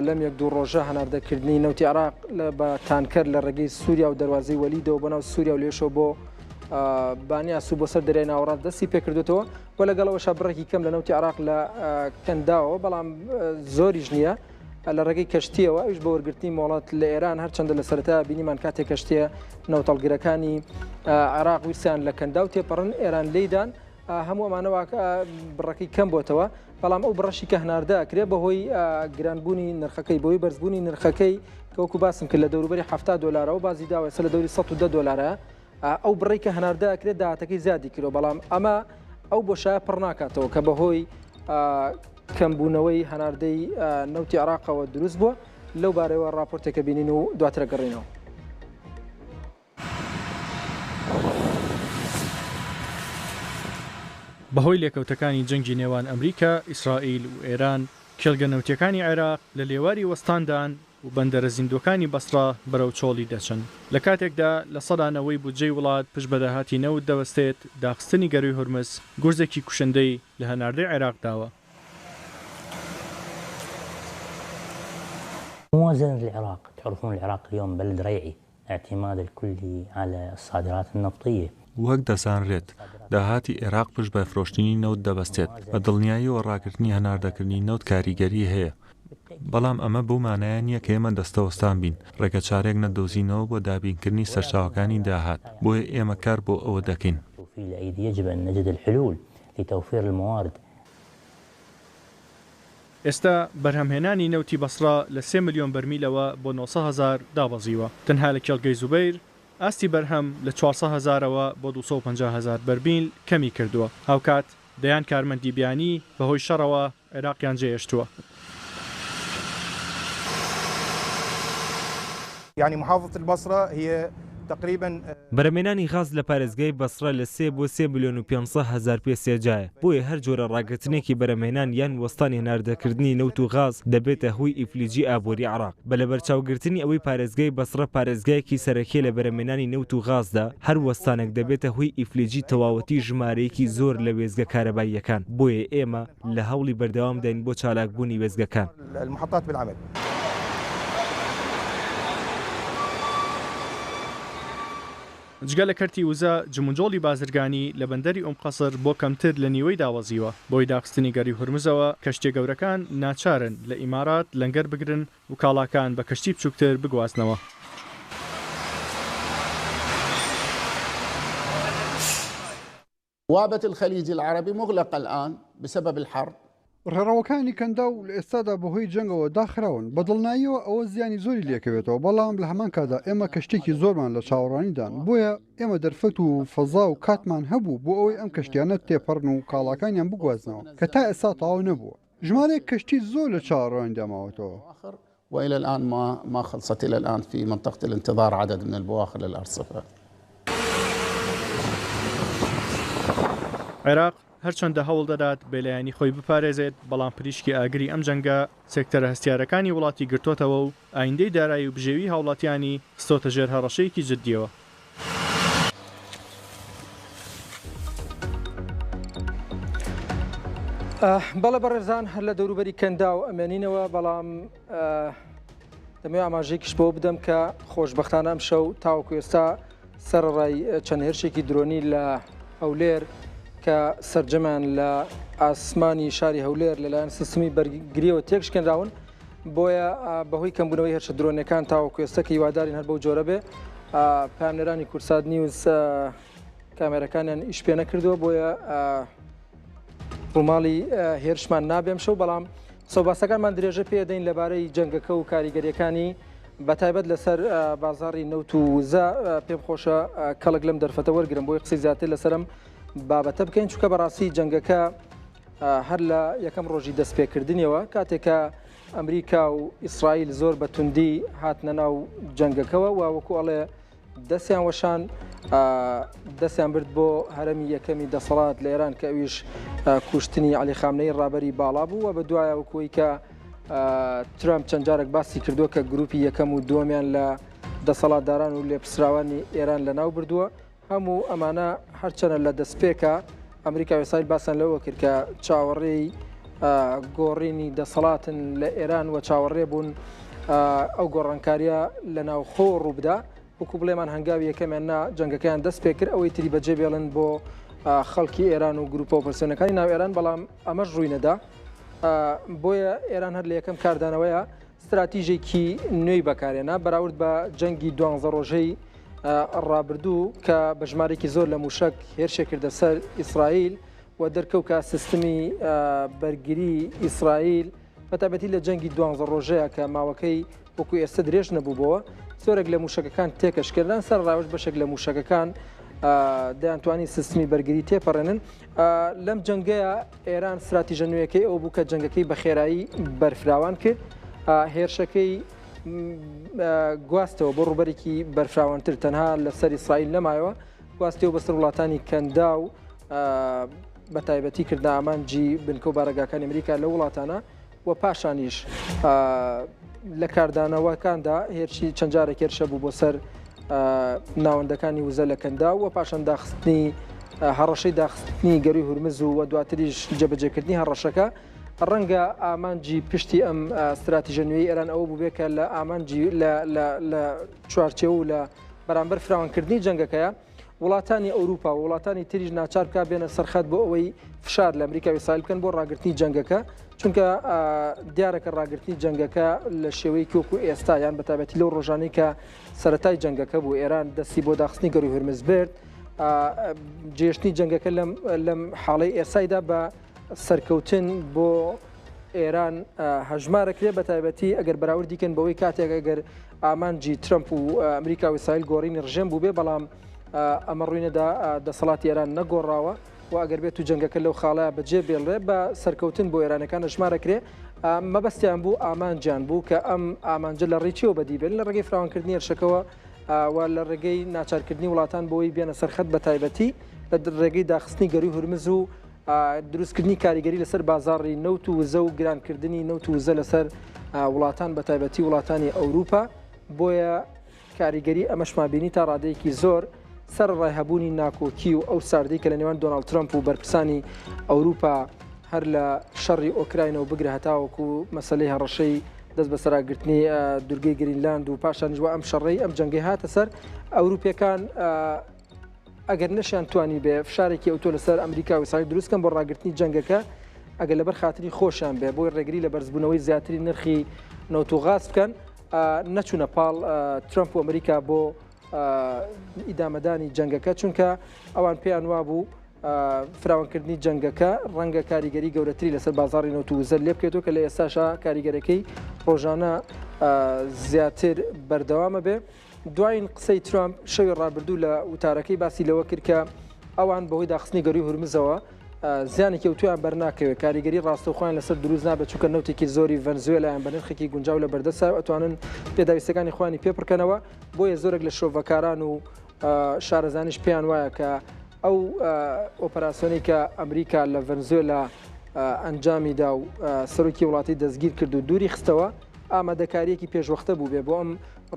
لەم یەک دوو ڕۆژە هەناردەکردنی نەوتی عراق بە تانکەر لە ڕێگەی سووریا و دەواازەی وەلیدەوە بۆ ناو سووریا و لێشەوە بۆ بانیاس و بۆ سەر دەریای ناوەڕاست دەستی پێکردوێتەوە و لەگەڵەوەشا بڕێکی کەم لە نەوتی عراق لە کەنداوە بەڵام زۆریش نییە. لە ڕێگەی کەشتییەوە، ئەویش بە وەرگرتنی مۆڵەت لە ئێران، هەرچەندە لە سەرەتایا بینیمان کاتێک کەشتییە نەوتهەڵگرەکانی عێراق ویستیان لە کەنداو تێپەڕن، ئێران لێیدان، هەموو ئەمانە بڕەکەی کەم بۆتەوە، بەڵام ئەو بڕەشی کە هەناردە ئەکرێ بەهۆی گرانبوونی نرخەکەی، بەهۆی بەرزبوونی نرخەکەی کە وەکو باسم کرد لە دەوروبەری 70 دۆلارەوە بازی داوە ئێستا لە دەوری 110 دۆلارە، ئەو بڕەی کە هەناردە ئەکرێت داهاتەکەی زیادی کردووە، بەڵام ئەمە ئەو بۆشایە پڕ ناکاتەوە کە بەهۆی کەمبوونەوەی هەناردەی نەوتی عێراقەوە دروست بووە، لەو بارەیەوە ڕاپۆرتێکە بینین و دواتر ئەگەڕێینەوە. بەهۆی لێکەوتەکانی جەنگی نێوان ئەمریکا، ئیسرائیل و ئێران، کێڵگە نەوتییەکانی عێراق لە لێواری وەستاندان و بەندەرە زیندووەکانی بەسڕە بەرەو چۆڵی دەچن. لە کاتێکدا 90% بودجەی وڵات پشت بە داهاتی نەوت دەبەستێت، داخستنی گەرووی هورمز گورزێکی کوشندەی لە هەناردەی عێراق داوە. موازنة العراق تعرفون العراق اليوم بلد ريعي اعتماد الكلي على الصادرات النفطية. وەک دەزانرێت داهاتی عێراق پشت بە فرۆشتنی نەوت دەبەستێت، بە دڵنیاییەوە ڕاگرتنی هەناردەکردنی نەوت کاریگەریی هەیە، بەڵام ئەمە بەو مانایە نییە کە ئێمە دەستەوەستان بین، ڕێگەچارەیەک نەدۆزینەوە بۆ دابینکردنی سەرچاوەکانی داهات، بۆیە ئێمە کار بۆ ئەوە دەکەین. ئێستا بەرهەمهێنانی نەوتی بەسڕە لە سێ ملیۆن بەرمیلەوە بۆ 900 هەزار دابەزیوە، تەنها لە کێڵگەی زوبەیر ئاستی بەرهەم لە 400 هەزارەوە بۆ 250 هەزار بەرمیل کەمی کردووە، هاوکات دەیان کارمەندی بیانی بەهۆی شەڕەوە عێراقیان جێهێشتووە. یعنی محافظە البصرە هی تقریبا. بەرهەمهێنانی غاز لە پارێزگای بەسڕە لە سێ بۆ سێ ملیۆن و 500 هەزار پێ سێجایە، بۆیە هەر جۆرە ڕاگرتنێکی بەرهەمهێنان یان وەستانی هەناردەکردنی نەوت و غاز دەبێتە هۆی ئیفلیجی ئابووری عێراق. بە لەبەرچاوگرتنی ئەوەی پارێزگای بەسڕە پارێزگایەکی سەرەکیە لە بەرهەمهێنانی نەوت و غازدا، هەر وەستانێک دەبێتە هۆی ئیفلیجی تەواوەتی ژمارەیەکی زۆر لە وێستگە کارەباییەکان، بۆیە ئێمە لە هەوڵی بەردەوامداین بۆ چالاکبوونی وێستگەکان. المحطات بالعمل. جگە لە کەرتی وزە، جموجۆڵی بازرگانی لە بەندەری ئوم قەسر بۆ کەمتر لە نیوەی دابەزیوە، بەهۆی داخستنی گەرووی هورمزەوە کەشتییە گەورەکان ناچارن لە ئیمارات لەنگەر بگرن و کاڵاکان بە کەشتی بچووکتر بگوازنەوە. بوابة الخليج العربي مغلقة الآن بسبب الحرب. ڕێڕەوەکانی کەنداو لە ئێستادا بەهۆی جەنگەوە داخراون، بە دڵنیاییەوە ئەوە زیانی زۆری لێکەوێتەوە، بەڵام لە هەمان کاتدا ئێمە کەشتییەکی زۆرمان لە چاوەڕوانیدان، بۆیە ئێمە دەرفەت و فەزا و کاتمان هەبوو بۆ ئەوەی ئەم کەشتیانە تێپەڕن و کاڵاکانیان بگوازنەوە کە تا ئێستا تەواو نەبووە. ژمارەیەک کەشتی زۆر لە چاوەڕوانیدا ماوەتەوە. والى الان ما ما خلصت الى الان في منطقة الانتظار عدد من البواخر للارصفة. عێراق هەرچەندە هەوڵ دەدات بێلایەنی خۆی بپارێزێت، بەڵام پریشکی ئاگری ئەم جەنگە سێکتەرە هەستیارەکانی وڵاتی گرتۆتەوە و ئایندەی دارایی و بژێوی هاوڵاتیانی خستۆتە ژێر هەڕەشەیەکی جددیەوە. بەڵێ بەڕێزان هەر لە دەوروبەری کەنداو ئەمێنینەوە بەڵام دەمەوێت ئاماژەیەکیش بەوە بدەم کە خۆشببختانە ئەم شەو تاوەکو ئێستا سەرڕای چەند هێرشێکی درۆنی لە هەولێر کە سەرجەمان لە ئاسمانی شاری هەولێر لەلایەن سیستمی بەرگریەوە تێکشکێنراون بۆیە بەهۆی کەمبوونەوەی هێرشە درۆنەکان تاوەکو ئێستا کە هیوادارین هەر بەو جۆرە بێ پامنێرانی کورسات نیوز کامێرەکانیان ئیش پێ نەکردووە بۆیە ڕووماڵی هێرشمان نابێم شەو بەڵام قسەوباسەکانمان درێژە پێدەین لەبارەی جەنگەکە و کاریگەریەکانی بەتایبەت لەسەر بازاڕی نەوت و وزە پێم خۆشە کەڵک لەم دەرفەتە وەرگرم بۆی قسەی زیاتر لەسەرم بابەتە بکەین چونکە بەڕاستی جەنگەکە هەر لە یەکەم ڕۆژی دەستپێکردنیەوە کاتێک کە ئەمریکا و ئیسرائیل زۆر بە توندی هاتنە ناو جەنگەکەوە و وەکو ئەڵێ دەستیان وەشان دەستیان برد بۆ هەرەمی یەکەمی دەسەڵات لە ئێران کە ئەویش کوشتنی علی خامنەی ڕابەری باڵا بوو و بە دوایە وەکوی کە ترامپ چەند جارێک باسی کردووە کە گروپی یەکەم و دووەمیان لە دەسەڵاتداران و لێپرسراوانی ئێران لەناو بردووە هەموو ئەمانە هەرچەنە لە دەستپێکا ئەمریکا و ئیسرائیل باسیان لەوە کرد کە چاوەڕێی گۆڕینی دەسەڵاتن لە ئێران و چاوەڕێ بوون ئەو گۆڕانکاریە لە ناوخۆ ڕووبدا وەکو بڵێمان هەنگاوی یەکەمیان نا جەنگەکەیان دەست پێ کرد ئەوەی تری بەجێ بێڵن بۆ خەڵکی ئێران و گروپە ئۆپۆزسیۆنەکانی ناو ئێران بەڵام ئەمەش ڕووی نەدا بۆیە ئێران هەر لە یەکەم کاردانەوەیە ستراتیژێکی نوێی بەکارهێنا بەراورد بە جەنگی دوانزە ڕۆژەی ڕابردوو کە بە ژمارێکی زۆر لە موشک هێرشێک کردە سەر ئیسرائیل و دەرکەوت کە سیستمی بەرگری ئیسرائیل بەتابەتی لە جەنگی دوانزە ڕۆژەیە کە ماوەکەی وەکو ئێستا درێژ نەبووبەوە زۆرێک لە موشەکەکان تێکەشکردان سەر ڕاوش بەشێک لە موشەکەکان دەیانتوانی سیستمی بەرگری تێپەڕێنن لەم جەنگەیە ئێران ستراتیژە نوێیەکەی ئەوە بوو کە جەنگەکەی بە خێرایی بەرفراوان کرد، هێرشەکەی گواستەوە بۆ ڕووبەرێکی بەرفراوانتر، تەنها لەسەر ئیسرائیل نەمایەوە، گواستیەوە بەسەر وڵاتانی کەنداو بە تایبەتی کردنە ئامانجی بنکە و بارەگاکانی ئەمریکا لەو وڵاتانە و پاشانیش لە کاردانەوەکاندا هێرشی چەند جارێک هێرشە بوو بۆ سەر ناوەندەکانی وزە لە کەنداو و پاشان داخستنی هەڕەشەی داخستنی گەروی هورمز و دواتریش جێبەجێکردنی هەڕەشەکە ڕەنگە ئامانجی پشتی ئەم ستراتیژە نوێی ئێران ئەوە بوو بێ کە لە ئامانجی لە چوارچێوە و لە بەرامبەر فراوانکردنی جەنگەکەیە. وڵاتانی ئەوروپا و وڵاتانی تریش ناچار بکات بێنە سەر خەت بۆ ئەوەی فشار لە ئەمریکا و ئیسرائیل بکەن بۆ ڕاگرتنی جەنگەکە، چونکە دیارە کە ڕاگرتنی جەنگەکە لە شێوەیەکی وەکو ئێستا یان بە تایبەتی لەو ڕۆژانەی کە سەرەتای جەنگەکە بوو ئێران دەستی بۆ داخستنی گەروی هورمز برد، جێشتنی جەنگەکە لەم لەم حاڵەی ئێسایدا بە سەرکەوتن بۆ ئێران هەژمارەکرێ بە تایبەتی ئەگەر بەراوردی کەن بەوەی کاتێک ئەگەر ئامانجی ترەمپ و ئەمریکا و ئیسرائیل گۆڕینی ڕژێم بووبێ بەڵام ئەمە ڕووینەدا دەسەڵاتی ئێران نەگۆڕاوە و ئەگەر بێت و جەنگەکە لەو خاڵەیە بەجێ بێڵرێ بە سەرکەوتن بۆ ئێرانەکان ژمارەکرێ مەبەستیان بوو ئامانجیان بوو کە ئەم ئامانجە لە ڕێچیەوە بەدی بێن لە ڕێگەی فراوانکردنی هێرشەکەوە و لە ڕێگەی ناچارکردنی وڵاتان بۆی بێنە سەرخەت بە تایبەتی لە ڕێگەی داخستنی گەروی هورمز و دروستکردنی کاریگەری لەسەر بازاڕی نەوت و وزە و گرانکردنی نەوت و وزە لەسەر وڵاتان بە تایبەتی وڵاتانی ئەوروپا بۆیە کاریگەری ئەمەشمان بینی تا ڕادەیەکی زۆر سەرەڕای هەبوونی ناکۆکی و ئەو ساردی کە لە نێوان دۆناڵد ترەمپ و بەرپرسانی ئەوروپا هەر لە شەڕی ئۆکراینەوە بگرە هەتاوەکو مەسەلەی هەڕەشەی دەست بەسەراگرتنی دورگەی گرینلاند و پاشانیش وە ئەم شەڕەی ئەم جەنگەی هاتە سەر ئەوروپیەکان ئەگەر نەشیان توانی بێ فشارێکی ئەوتۆ لەسەر ئەمریکا و ئیسرائیل دروست کەن بۆ ڕاگرتنی جەنگەکە ئەگەر لەبەر خاتری خۆشیان بێ بۆی ڕێگری لە بەرزبوونەوەی زیاتری نرخی نەوت و غاز بکەن نەچوونە پاڵ ترەمپ و ئەمریکا بۆ ئیدامەدانی جەنگەکە چونکە ئەوان پێیان وابوو فراوانکردنی جەنگەکە ڕەنگە کاریگەری گەورەتری لەسەر بازاڕی نەوت و وزە لێ بکەێتەوە کە لە ئێستاشا کاریگەرەکەی ڕۆژانە زیاتر بەردەوامە بێ. دوایین قسەی ترامپ شەوی ڕابردوو لە وتارەکەی باسی لەوە کرد کە ئەوان بەهۆی داخستنی گەروی هورمزەوە زیانێکی ئەوتۆیان بەرناکەوێت، کاریگەری ڕاستەوخۆیان لەسەر دروست نابێت، چونکە نەوتێکی زۆری ڤەنزوێلایان بە نرخێکی گونجاو لە بەردەستە و ئەتوانن پێداویستیەکانی خۆیانی پێ پڕکەنەوە، بۆیە زۆرێک لە شرۆڤەکاران و شارەزانیش پێیان وایە کە ئەو ئۆپەراسیۆنەی کە ئەمریکا لە ڤەنزوێلا ئەنجامیدا و سەرۆکی وڵاتی دەستگیر کرد و دووری خستەوە، ئامادەکارییەکی پێشوەختە بووبێ بۆ ئەم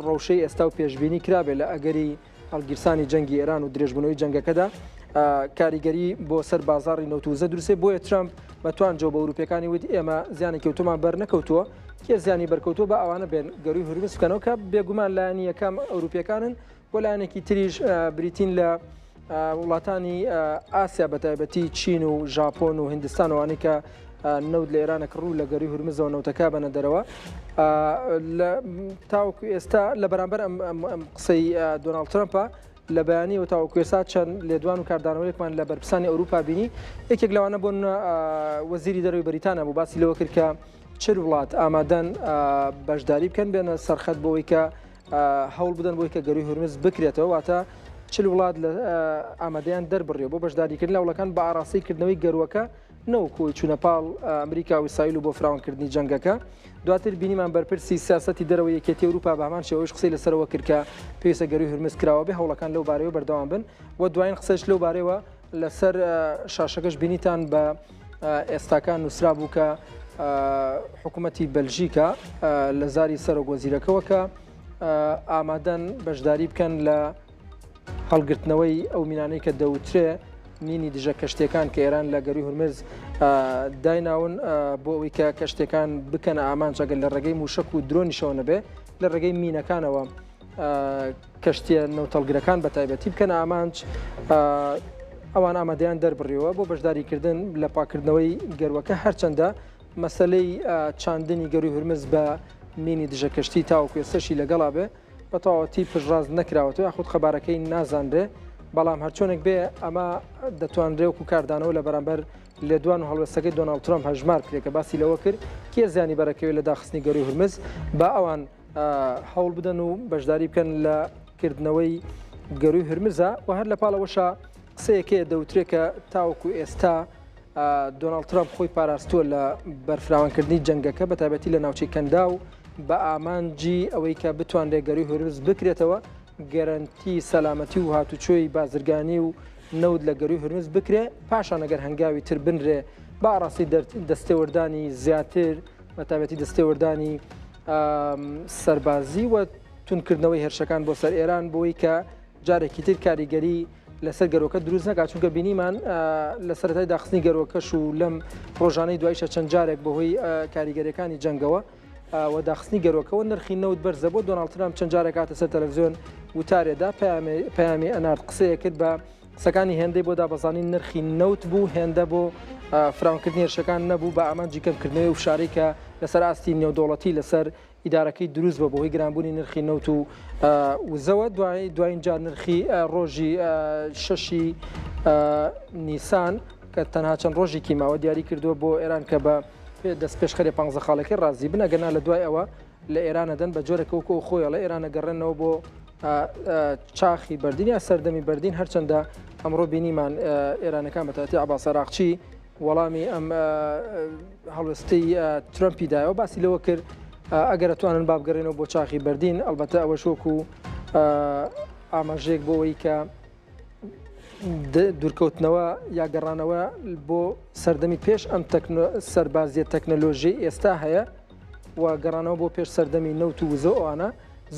ڕەوشەی ئێستا و پێشبینی کرابێ لە ئەگەری هەڵگیرسانی جەنگی ئێران و درێژبوونەوەی جەنگەکەدا کاریگەری بۆ سەر بازاڕی نەوت و وزە دروستێ بۆیە ترەمپ بە توانجەوە بە ئەوروپیەکانی وت ئێمە زیانێکی ئەوتۆمان بەر نەکەوتووە کێ زیانی بەرکەوتووە بە ئەوانە بێن گەروی هورمز بکەنەوە کە بێگومان لایەنی یەکەم ئەوروپیەکانن بۆ لایەنێکی تریش بریتین لە وڵاتانی ئاسیا بە تایبەتی چین و ژاپۆن و هندستان ئەوانەی کە نەوت لە ئێرانە کڕ و لە گەروی هورمزەوە نەوتەکە بەنە دەرەوە تاوەکو ئێستا لە بەرامبەر ئەم قسەی دۆناڵد ترەمپە لە بەیانی و تاوەکو ئێستا چەند لێدوان و کاردانەوەیەکمان لە بەرپرسانی ئەوروپا بینی یەکێک لەوانە بۆ وەزیری دەرەوەی بەریتانیا بوو باسی لەوە کرد کە 40 وڵات ئامادەن بەشداری بکەن بێنە سەرخەت بۆی کە هەوڵ بدەن بۆی کە گەروی هورمز بکرێتەوە واتە چل وڵات لە ئامادەیان دەربڕیەوە بۆ بەشداریکردن لە هەوڵەکان بە ئاراستەی کردنەوەی گەروەکە نەوەکو چوونە پاڵ ئەمریکا و ئیسرائیل و بۆ فراوانکردنی جەنگەکە. دواتر بینیمان بەرپرسی سیاسەتی دەرەوەی یەکێتی ئەوروپا بە هەمان شێوەیش قسەی لەسەرەوە کرد کە پێویستە گەروی هورمز کراوە بێ هەوڵەکان لەو بارەیەوە بەردەوام بن و دوایین قسەش لەو بارەیەوە لەسەر شاشەکەش بینیتان بە ئێستاکان نووسرابوو کە حکوومەتی بەلژیکا لە زاری سەرۆک وەزیرەکەوە کە ئامادەن بەشداری بکەن لە هەڵگرتنەوەی ئەو مینانەی کە دەوترێ مینی دژە کەشتیەکان کە ئێران لە گەروی هورمز دایناون بۆ ئەوەی کە کەشتیەکان بکەنە ئامانج ئەگەر لە ڕێگەی موشک و درۆنیشەوە نەبێ لە ڕێگەی مینەکانەوە کەشتیە نەوتەڵگرەکان بە تایبەتی بکەنە ئامانج ئەوان ئامادەیان دەربڕیەوە بۆ بەشداریکردن لە پاکردنەوەی گەروەکە هەرچەندە مەسلەی چاندنی گەروی هورمز بە مینی دژە کەشتی تاوەکو ئێستەشی لەگەڵا بێ بە تەواوەتی پشتڕاست نەکراوەتەوە یاخود قەبارەکەی نازانرێ، بەڵام هەرچۆنێک بێ ئەمە دەتوانرێ وەکو کاردانەوە لە بەرامبەر لێدوان و هەڵوێستەکەی دۆناڵد ترەمپ هەژمار بکرێ کە باسی لەوە کرد کێ زیانی بەرەکەوێ لە داخستنی گەرووی هورمز با ئەوان هەوڵ بدەن و بەشداری بکەن لە کردنەوەی گەرووی هورمزە و هەر لە پاڵەوەشا قسەیەک هەیە دەوترێ کە تاوەکو ئێستا دۆناڵد ترەمپ خۆی پاراستووە لە بەرفراوانکردنی جەنگەکە بە تایبەتی لە ناوچەی کەنداو بە ئامانجی ئەوەی کە بتوانرێت گەرووی هورمز بکرێتەوە گەرەنتی سەلامەتی و هاتوچۆی بازرگانی و نەوت لە گەرووی هورمز بکرێ پاشان ئەگەر هەنگاوی تر بنرێ بە ئاڕاستەی دەستێوەردانی زیاتر بە تایبەتی دەستێوەردانی سەربازی و توندکردنەوەی هێرشەکان بۆ سەر ئێران بۆی کە جارێکی تر کاریگەری لەسەر گەروەکە دروست نەکات چونکە بینیمان لە سەرەتای داخستنی گەروەکەش و لەم ڕۆژانەی دوایشە چەند جارێک بەهۆی کاریگەریەکانی جەنگەوە. و داخستنی گەروەکەوە نرخی نەوت بەرزە بۆ دۆناڵد ترامپ چەند جارێک هاتە سەر تەلەڤزیۆن وتارێدا پەیامی ئەنارد قسەیە کرد بە قسەکانی هێندەی بۆ دابەزانی نرخی نەوت بوو هێندە بۆ فراونکردنی هێرشەکان نەبوو بە ئامانجی کەمکردنەوەی و فشارەی کە لەسەر ئاستی نێودەوڵەتی لەسەر ئیدارەکەی دروست بە بەهۆی گرانبوونی نرخی نەوت و وزەوە دوای دوایین جار نرخی ڕۆژی شەشی نیسان کە تەنها چەند ڕۆژێکی ماوە دیاری کردووە بۆ ئێران کە بە دەستپێشخەری پانزە خاڵەکەی ڕازی بن ئەگەرنا لە دوای ئەوە لە ئێران ئەدەن بە جۆرێک وەکو ئەو خۆی ئەڵێ ئێران ئەگەڕێنەوە بۆ چاخی بەردین یا سەردەمی بەردین هەرچەندە ئەمڕۆ بینیمان ئێرانەکان بە تایبەتی عەباس عراقچی وەڵامی ئەم هەڵوێستەی ترەمپی دایەوە باسی لەوە کرد ئەگەر ئەتوانن بابگەڕێنەوە بۆ چاخی بەردین ئەلبەتە ئەوەش وەکو ئاماژەیەک بۆ ئەوەی کە دوورکەوتنەوە یا گەڕانەوە بۆ سەردەمی پێش ئەم سەربازیە تەکنەلۆژیی ئێستا هەیە و گەڕانەوە بۆ پێش سەردەمی نەوت و وزە ئەوانە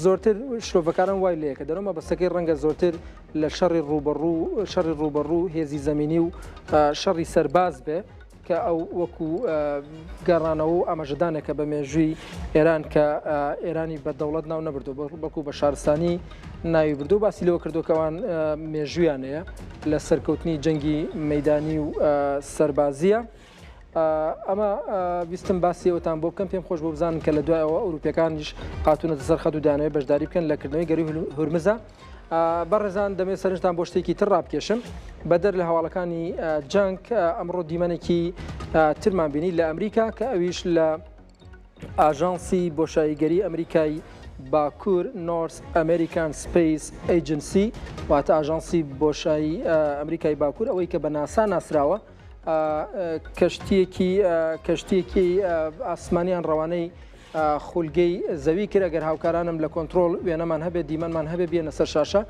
زۆرتر شرۆڤەکاران وای لەیەکە دەرەوە مەبەستەکەی ڕەنگە زۆرتر لە شەڕی ڕووبەڕوو شەڕی ڕووبەڕوو هێزی زەمینی و شەڕی سەرباز بێ کە ئەو وەکو گەڕانەوە و ئاماژەدانێکە بە مێژووی ئێران کە ئێرانی بە دەوڵەت ناو نەبردو بەڵکو بە شارستانی ناوی بردو باسی لەوە کردو کەوان مێژوویان هەیە لە سەرکەوتنی جەنگی مەدانی و سەربازیە. ئەمە ویستم باسی ئەوتان بۆ بکەم پێم خۆش بۆ بزانن کە لە دوای ئەوە ئەوروپیەکانیش هاتوونەتە سەر خەت و دانەوەی بەشداری بکەن لە کردنەوەی گەروی هورمزە. بەڕێزان دەمێ سەرنجتان بۆ شتێکی تر ڕابکێشم بەدەر لە هەواڵەکانی جەنگ ئەمڕۆ دیمەنێکی ترمان بینی لە ئەمریکا کە ئەویش لە ئاژانسی بۆشاییگەری ئەمریکای باکوور North American Space Agency واتە ئاژانسی بۆشایی ئەمریکای باکوور ئەوەی کە بە ناسا ناسراوە کەشتیەکی کەشتیەکی ئاسمانیان ڕەوانەی خولگەی زەوی کرد ئەگەر هاوکارانم لە کۆنترۆڵ وێنەمان هەبێت دیمەنمان هەبێ بێنە سەر شاشە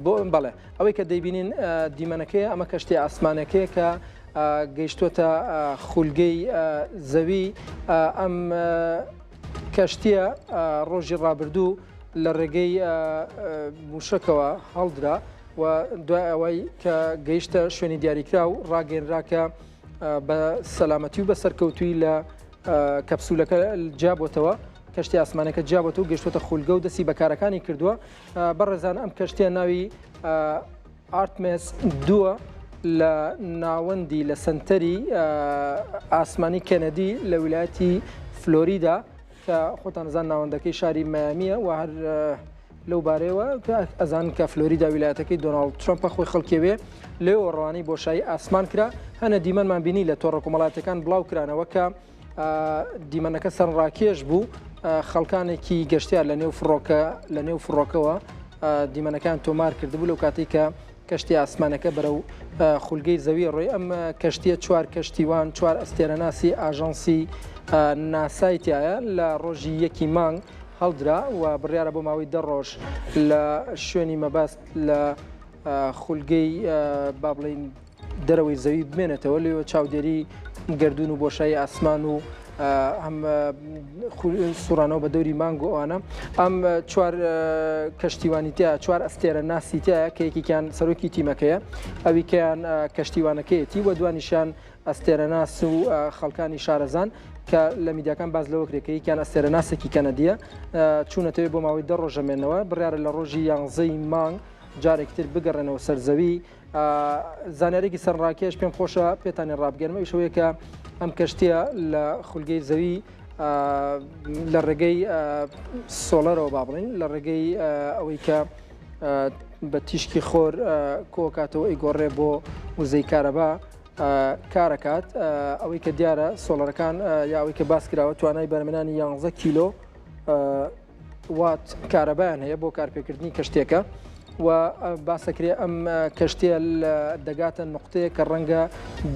بۆ بەڵێ ئەوەی کە دەیبینین دیمەنەکەی ئەمە کەشتی ئاسمانەکەیە کە گەیشتووەتە خولگەی زەوی ئەم کەشتیە ڕۆژی ڕابردوو لە ڕێگەی موشەکەوە هەڵدرا و دوای ئەوەی کە گەیشتە شوێنی دیاریکراو ڕاگەێنرا کە بە سەلامەتی و بە سەرکەوتوی لە کەپسولەکە جیابۆتەوە کەشتی ئاسمانەکە جیابەتەوە گەشتۆتە خولگە و دەستی بەکارەکانی کردووە بەڕێزان ئەم کەشتیە ناوی ئارتمێس دووە لە ناوەندی لە سنتەری ئاسمانی کەنەدی لە ویلایەتی فلۆریدا کە خۆتان زان ناوەندەکەی شاری مەیامیە و هەر لەو بارەیەوە ئەزان کە فلۆریدا ویلایەتەکەی دۆناڵد ترەمپە خۆی خەڵکیەوێ لێەوە ڕەوانەی بۆشایی ئاسمان کرا هەنە دیمەنمان بینی لە تۆڕە کۆمەڵاتەکان بڵاو کرانەوە کە دیمەنەکە سەرڕاکێش بوو خەڵکانێکی گەشتیار لە نێو فڕۆکە لە نێو فڕۆکەوە دیمەنەکان تۆمار کردبوو لەو کاتێک کە کەشتی ئاسمانەکە بەرەو خولگەی زەوی ڕۆی ئەم کەشتیە چوار کەشتیوان چوار ئەستێرەناسی ئاژانسی ناسای تایە لە ڕۆژی یەکی مانگ هەڵدرا و بڕیارە بۆ ماوەی دە ڕۆژ لە شوێنی مەبەست لە خولگەی با بڵین دەرەوەی زەوی بمێنێتەوە لێوە چاودێری گردون و بۆشایی ئاسمان و ئەم سوڕانەوە بە دەوری مانگ و ئەوانە ئەم چوار کەشتیوانی تیا چوار ئەستێرە ناسی تایە کە یەکێکیان سەرۆکی تیمەکەیە ئەویکەیان کەشتیوانەکەیەتی و دوانیشیان ئەستێرەناس و خەڵکانی شارەزان کە لە میدیاکان باس لەوە کرێت کە یەکیان ئەستێرەناسێکی کەنەدیە چوونەتەوێ بۆ ماوەی دە ڕۆژەمێنەوە بڕیارە لە ڕۆژی یانزەی مانگ جارێکتر بگەڕێنەوە سەر زەوی زانیارێکی سەرڕاکێش پێم خۆشە پێتانی ڕابگەرم ئەویش ئەوەیە کە ئەم کەشتیە لە خولگەی زەوی لە ڕێگەی سۆلەرەوە با بڵین لە ڕێگەی ئەوەی کە بە تیشکی خۆر کۆکاتەوە ئەیگۆڕێ بۆ وزەی کارەبا کارەکات ئەوەی کە دیارە سۆلەرەکان یا ئەوەی کە باس کراوە توانای بەرهەمهێنانی 11 کیلۆ وات کارەبایان هەیە بۆ کارپێکردنی کەشتێکە و باسەکرێ ئەم کەشتیە دەگاتە نقطەیە کە ڕەنگە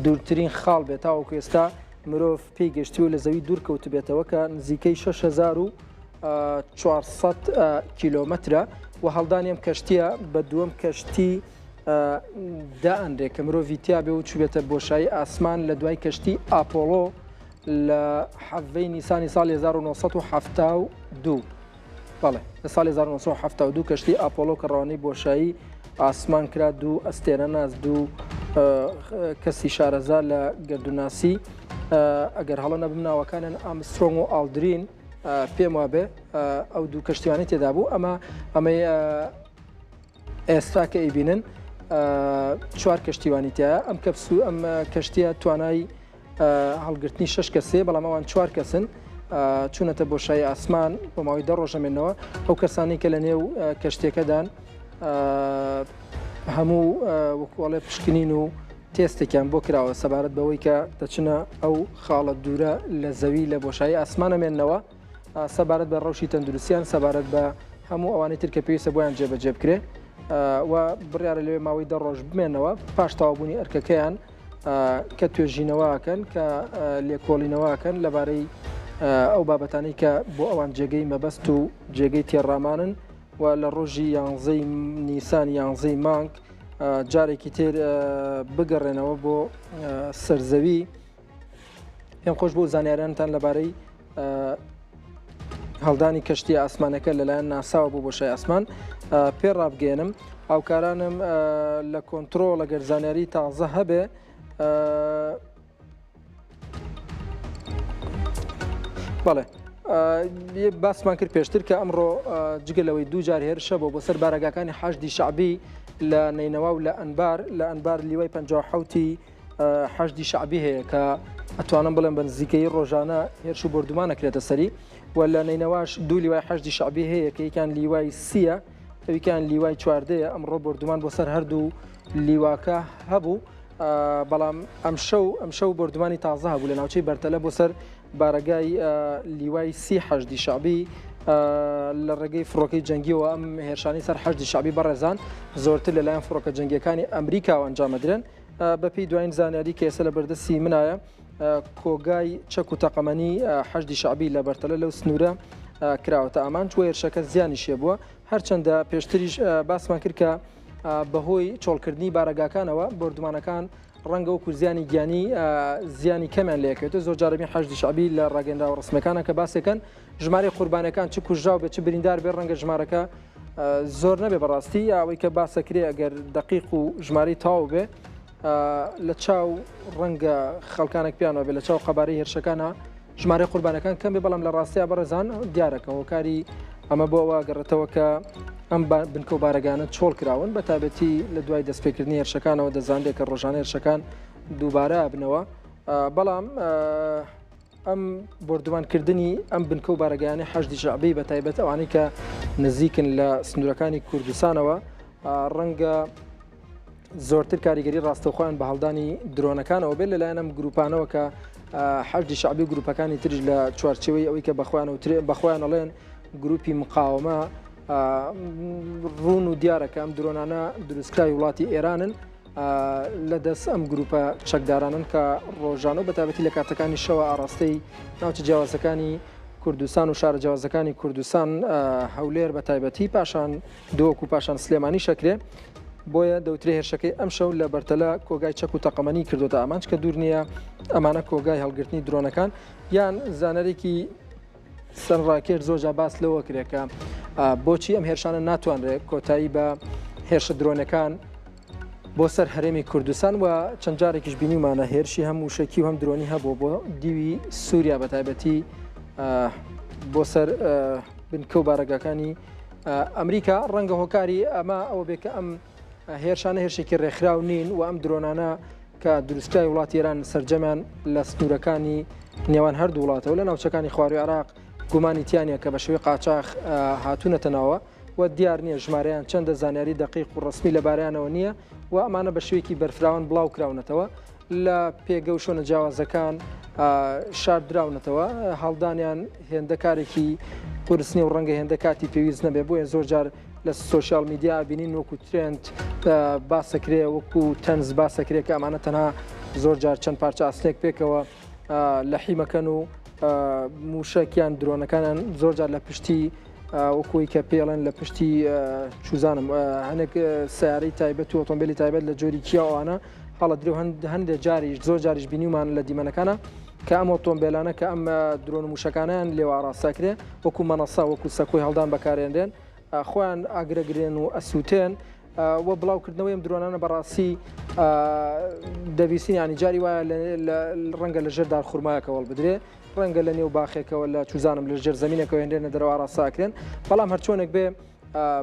دوورترین خاڵ بێت تاوەکو ئێستا مرۆڤ پێی گەشتووە لە زەوی دوور کەوتبێتەوە کە نزیکەی 6400 کیلۆمەترە و هەڵدانی ئەم کەشتیە بە دووەم کەشتی دائەنرێ کە مرۆڤی تیابێ و چوبێتە بۆشایی ئاسمان لە دوای کەشتی ئاپۆڵۆ لە حەڤەی نیسانی ساڵی 1972 بەڵێ لە ساڵی 1972 کەشتی ئاپۆلۆ کە ڕەوانەی بۆشایی ئاسمان کرا دوو ئەستێرەناس دوو کەسی شارەزا لە گەردوناسی ئەگەر هەڵە نەبم ناوەکانیان ئامسترۆنگ و ئاڵدرین. پێم وابێ ئەو دوو کەشتیوانی تێدا بوو ئەمە ئەمەی ئێستا کە ئەیبینن چوار کەشتیوانی تیا ئەم کەپسو ئەم کەشتیە توانای هەڵگرتنی شش کەسێ بەڵام ئەوان چوار کەسن چوونەتە بۆشایی ئاسمان بۆ ماوەی دە ڕۆژەمێنەوە ئەو کەسانی کە لە نێو کەشتیەکەدان هەموو وەکوڵێ پشکنین و تێستێکیان بۆ کراوە سەبارەت بەوەی کە دەچنە ئەو خاڵە دوورە لە زەوی لە بۆشایی ئاسمانەمێنەوە سەبارەت بە ڕەوشی تەندروستیان سەبارەت بە هەموو ئەوانەی تر کە پێویستە بۆیان جێبەجێ بکرێ و بڕیارە لەوێ ماوەی دە ڕۆژ بمێنەوە پاش تەواوبوونی ئەرکەکەیان کە توێژینەوەکەن کە لێکۆڵینەوەکەن لەبارەی ئەو بابەتانی کە بۆ ئەوان جێگەی مەبەست و جێگەی تێڕامانن و لە ڕۆژی یانزەی نیسان یانزەی مانگ جارێکی تر بگەڕێنەوە بۆ سەرزەوی پێم خۆش بۆ زانیارانتان لەبارەی هەڵدانی کەشتی ئاسمانەکە لەلایەن ناساوە بۆ بۆشای ئاسمان پێ ڕابگەێنم هاوکارانم لە کۆنتترۆڵ ئەگەر زانیاری تازە هەبێ بەڵێ باسمان کرد پێشتر کە ئەمڕۆ جگە لەوەی دوو جار هێرشە بۆ بۆ سەر بارەگاکانی حەشدی شعبی لە نەینەوا و لە ئەنبار لە ئەنبار لیوای 1970 حەشدی شەعبی هەیە کە ئەتوانم بڵێم بە نزیکەیی ڕۆژانە هێرش و بۆردومان ئەکرێتە سەری و لە نەینەواش دوو لیوای حەشدی شەعبی هەیە کە یەکیان لیوای سیە ئەویکیان لیوای چواردەیە ئەمڕۆ بۆردومان بۆ سەر هەردوو لیواکە هەبوو بەڵام ئەمشەو ئەمشەو بۆردومانی تازە هەبوو لە ناوچەی بەرتەلە بۆ سەر بارەگای لیوای سی حەشدی شەعبی لە ڕێگەی فڕۆکەی جەنگیەوە ئەم هێرشانی سەر حەشدی شەعبی بەڕێزان زۆرتر لەلایەن فڕۆکە جەنگیەکانی ئەمریکاوە ئەنجامەدرێن بەپێی دوایین زانیاری کە ئێستا لە بەردەستی منایە کۆگای چەک و تەقەمەنی حەشدی شەعبی لە بەرتەلە لەو سنوورە کراوەتە ئامانج و هێرشەکە زیانی شێبووە هەرچەندە پێشتریش باسمان کرد کە بەهۆی چۆڵکردنی بارەگاکانەوە بۆردومانەکان ڕەنگە وەکو زیانی گیانی زیانی کەمیان لەکەوێت زۆر جارەبی حەشدی شەعبی لە ڕاگەنداوە ڕسمەکانە کە باسێکن ژمارەی قوربانەکان چ کوژراو بێ چ بریندار بێ ڕەنگە ژمارەکە زۆر نەبێ بەڕاستی ئەوەی کە باسەکرێ ئەگەر دقیق و ژمارەی تاو بێ لە چاو ڕەنگە خەڵکانێک پیانەوە بێ لە چاو قەبارەی هێرشەکانە ژمارە قوربانەکان کەم بێ بەڵام لە ڕاستیا بەڕێزان دیارەکە هۆکاری ئەمە بۆ ئەوە گەڕێتەوە کە ئەم بنکە و بارەگانە چۆڵ کراون بە تایبەتی لە دوای دەستپێکردنی هێرشەکانەوە دەزانرێت کە ڕۆژانە هێرشەکان دووبارە بنەوە بەڵام ئەم بۆردومانکردنی ئەم بنکە و بارەگایانەی حەشدی شەعبی بە تایبەت ئەوانەی کە نزیکن لە سنوورەکانی کوردستانەوە ڕەنگە زۆرتر کاریگەری ڕاستەوخۆیان بە هەڵدانی درۆنەکانەوە بێت لەلایەن ئەم گروپانەوە کە حەشدی شەعبی و گروپەکانی تریش لە چوارچێوەی ئەوەی کە بەخۆیان و بەخۆیان ئەڵێن گروپی مقاومە ڕوون و دیارە کە ئەم درۆنانە دروستکراوی وڵاتی ئێرانن لە دەست ئەم گروپە چەکدارانن کە ڕۆژانە و بەتابەتی لە کاتەکانی شەوە ئاراستەی ناوچە جیاوازەکانی کوردستان و شارە جیاوازەکانی کوردستان هەولێر بە تایبەتی پاشان دۆک و پاشان سلێمانی شەکرێ بۆیە دەوترێ هێرشەکەی ئەمشەو لە بەرتەلە کۆگای چەک و تەقەمەنی کردوتە ئامانج کە دوور نییە ئەمانە کۆگای هەڵگرتنی درۆنەکان یان زانەرێکی سەرڕاکێش زۆر جا باس لەوە کرێ کە بۆچی ئەم هێرشانە ناتوانرێت کۆتایی بە هێرشە درۆنەکان بۆ سەر هەرێمی کوردستان و چەند جارێکیش بینیمانە هێرشی هەم موشکی و هەم درۆنی هەبوو بۆ دیوی سووریا بە تایبەتی بۆ سەر بنکە و بارەگاکانی ئەمریکا ڕەنگە هۆکاری ئەمە ئەوە بێ کە ئەم هێرشانە هێرشێکی ڕێکخراو نین و ئەم درۆنانە کە دروستکراوی وڵاتی ئێران سەرجەمیان لە سنوورەکانی نێوان هەردوو وڵاتەوە لە ناوچەکانی خواروی عێراق گومانی تیانە کە بە شێوەی قاچاخ هاتوونەتە ناوە و دیار نییە ژمارەیان چەندە زانیاری دەقیق و ڕسمی لەبارەیانەوە نییە و ئەمانە بە شێوەیەکی بەرفراوان بڵاو کراونەتەوە لە پێگە و شوێنە جیاوازەکان شاردراونەتەوە هەڵدانیان هێندە کارێکی قورس نیە و ڕەنگە هێندە کاتی پێویست نەبێ بۆیە زۆر جار لە سۆشیال میدیا بینین وەکو ترێند باسەکرێ وەکو تەنز باسەکرێ کە ئەمانە تەنها زۆر جار چەند پارچە ئاسنێک پێکەوە لە حیمەکەن و موشەکیان درۆنەکانیان زۆر جار لە پشتی وەکوی کە پێڵێن لە پشتی چوزانم هەنێک سیارەی تایبەت و ئۆتۆمبیلی تایبەت لە جۆری کیاوانە هەڵەدرێ و هەندێک جاریش زۆر جاریش بینیومان لە دیمەنەکانە کە ئەم ئۆتۆمبیلانە کە ئەم درۆن و موشەکانیان لێوە ئاراستەکرێ وەکو مەنەسە وەکو سەکۆی هەڵدان بەکارێنرێن خۆیان ئاگرەگرێن و ئەسووتێن و بڵاوکردنەوەی ئەم درۆنانە بەڕاستی دەبیستین ینی جاری وایە ڕەنگە لە ژێر دار خورمایەکە وەڵ بدرێ. ڕەنگە لە نێو باخێکەوە لە چوزانم لە ژێر زمینێکەوە هێنرێنە دەرەوە ئاڕاستەکرێن، بەڵام هەرچۆنێک بێ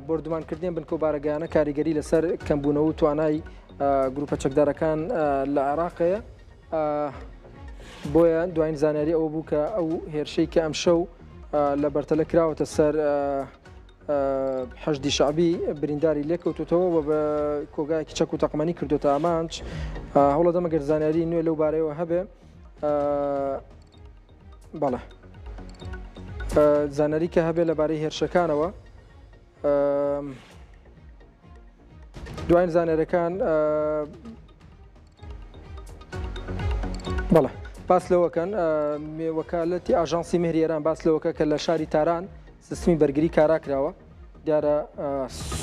بۆردومانکردنی بنکە و بارەگایانە کاریگەری لەسەر کەمبوونەوە و توانای گروپە چەکدارەکان لە عێراق هەیە. بۆیە دوایین زانیاری ئەوە بوو کە ئەو هێرشەی کە ئەمشەو لە بەرتەلە کراوەتە سەر حەشدی شەعبی برینداری لێکەوتوتەوە و بە کۆگایەکی چەک و تەقەمەنی کردوتە ئامانج. هەوڵە دەمە گەر زانیاری نوێ لەو بارەیەوە هەبێ. بەڵێ زانیاری کە هەبێ لەبارەی هێرشەکانەوە. دوایین زانیاریەکان بەڵێ باس لەوەکەن وەکالەتی ئاژانسی مهری ئێران باس لەوەکە کە لە شاری تاران سیستمی بەرگری کارا کراوە. دیارە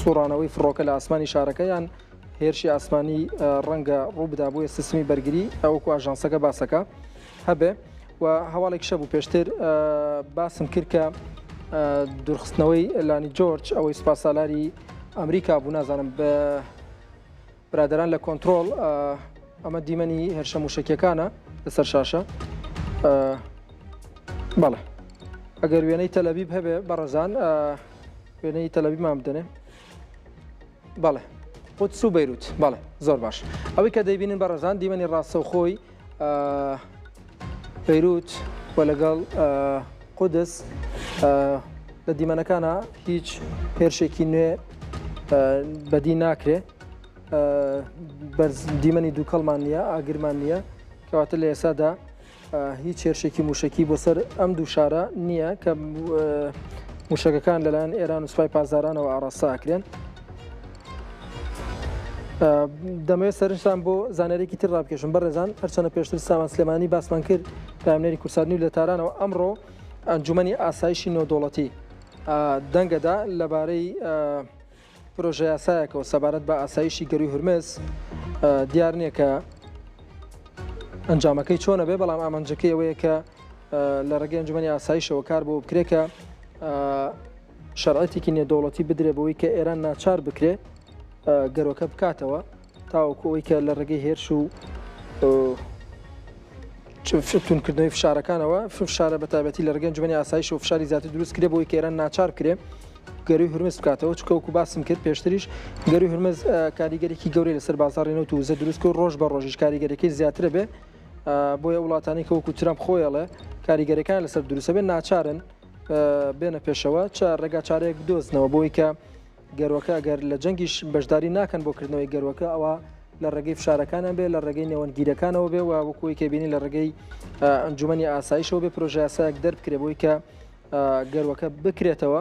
سوڕانەوەی فڕۆکە لە ئاسمانی شارەکە یان هێرشی ئاسمانی ڕەنگە ڕووبدا، بۆیە سیستمی بەرگری ئەوەکو ئاژانسەکە باسەکە هەبێ. و هەواڵێک شەبوو پێشتر باسم کرد کە دوورخستنەوەی لانی جۆرج ئەوەی سوپاسالاری ئەمریکا بوو، نازانم بە برادەران لە کۆنترۆڵ ئەمە دیمەنی هێرشە موشەکیەکانە لەسەر شاشە. بەڵێ ئەگەر وێنەی تەلەبیب هەبێ بەڕێزان وێنەی تەلەبیبمان بدەنێ. بەڵێ قودس و بەیروت. بەڵێ زۆر باش. ئەوەی کە دەیبینن بەڕێزان دیمەنی ڕاستەوخۆی بەیروت و لەگەڵ قودس. لە دیمەنەکانە هیچ هێرشێکی نوێ بەدی ناکرێ، بەرز دیمەنی دووکەڵمان نییە، ئاگرمان نییە، کەواتە لە ئێسادا هیچ هێرشێکی موشکی بۆ سەر ئەم دوو شارە نییە کە موشەکەکان لەلایەن ئێران و سوپای پاسدارانەوە ئاڕاستە ئەکرێن. دەمەوێت سەرنجتان بۆ زانیاریی تر ڕابکێشم بەڕێزان. هەرچەنە پێشتر سامان سلێمانی باسمان کرد، پەیامنێری کوردسات نیوز لە تارانەوە، ئەمڕۆ ئەنجومەنی ئاسایشی نێودەوڵەتی دەنگەدا لەبارەی پرۆژە یاسایەکەوە سەبارەت بە ئاسایشی گەروی هورمز. دیار نییە کە ئەنجامەکەی چۆنە بێ، بەڵام ئامانجەکەی ئەوەیە کە لە ڕێگەی ئەنجومەنی ئاسایشەوە کار بۆ بکرێت کە شەرعەتێکی نێودەوڵەتی بدرێ بەوەی کە ئێران ناچار بکرێ گەرۆکە بکاتەوە، تاوەکو ئەوەی کە لە ڕێگەی هێرش و تونکردنەوەی فشارەکانەوە، فشارە بە تایبەتی لە ڕێگەی ئەنجومەنی ئاسایش و فشاری زیاتر دروست کرێ بۆی کە ئێران ناچار بکرێ گەروی هورمز بکاتەوە. چونکە وەکو باسم کرد پێشتریش گەروی هورمز کاریگەرێکی گەورەی لەسەر بازاڕی نەوت و وزە دروست کرد، ڕۆژ بە ڕۆژیش کاریگەریەکەی زیاترە بێ. بۆیە وڵاتانی کە وەکو ترەمپ خۆیڵێ کاریگەریەکان لەسەر دروستە بێ ناچارن بێنە پێشەوە چ ڕێگا چارەیەک بدۆزنەوە بۆی کە گەروەکە ئەگەر لە جەنگیش بەشداری ناکەن بۆ کردنەوەی گەروەکە ئەوە لە ڕێگەی فشارەکانیان بێ، لە ڕێگەی نێوەندگیرەکانەوە بێ و وەکوی کە بینی لە ڕێگەی ئەنجومەنی ئاسایشەوە بێ پرۆژە یاسایەک دەربکرێ بۆی کە گەروەکە بکرێتەوە.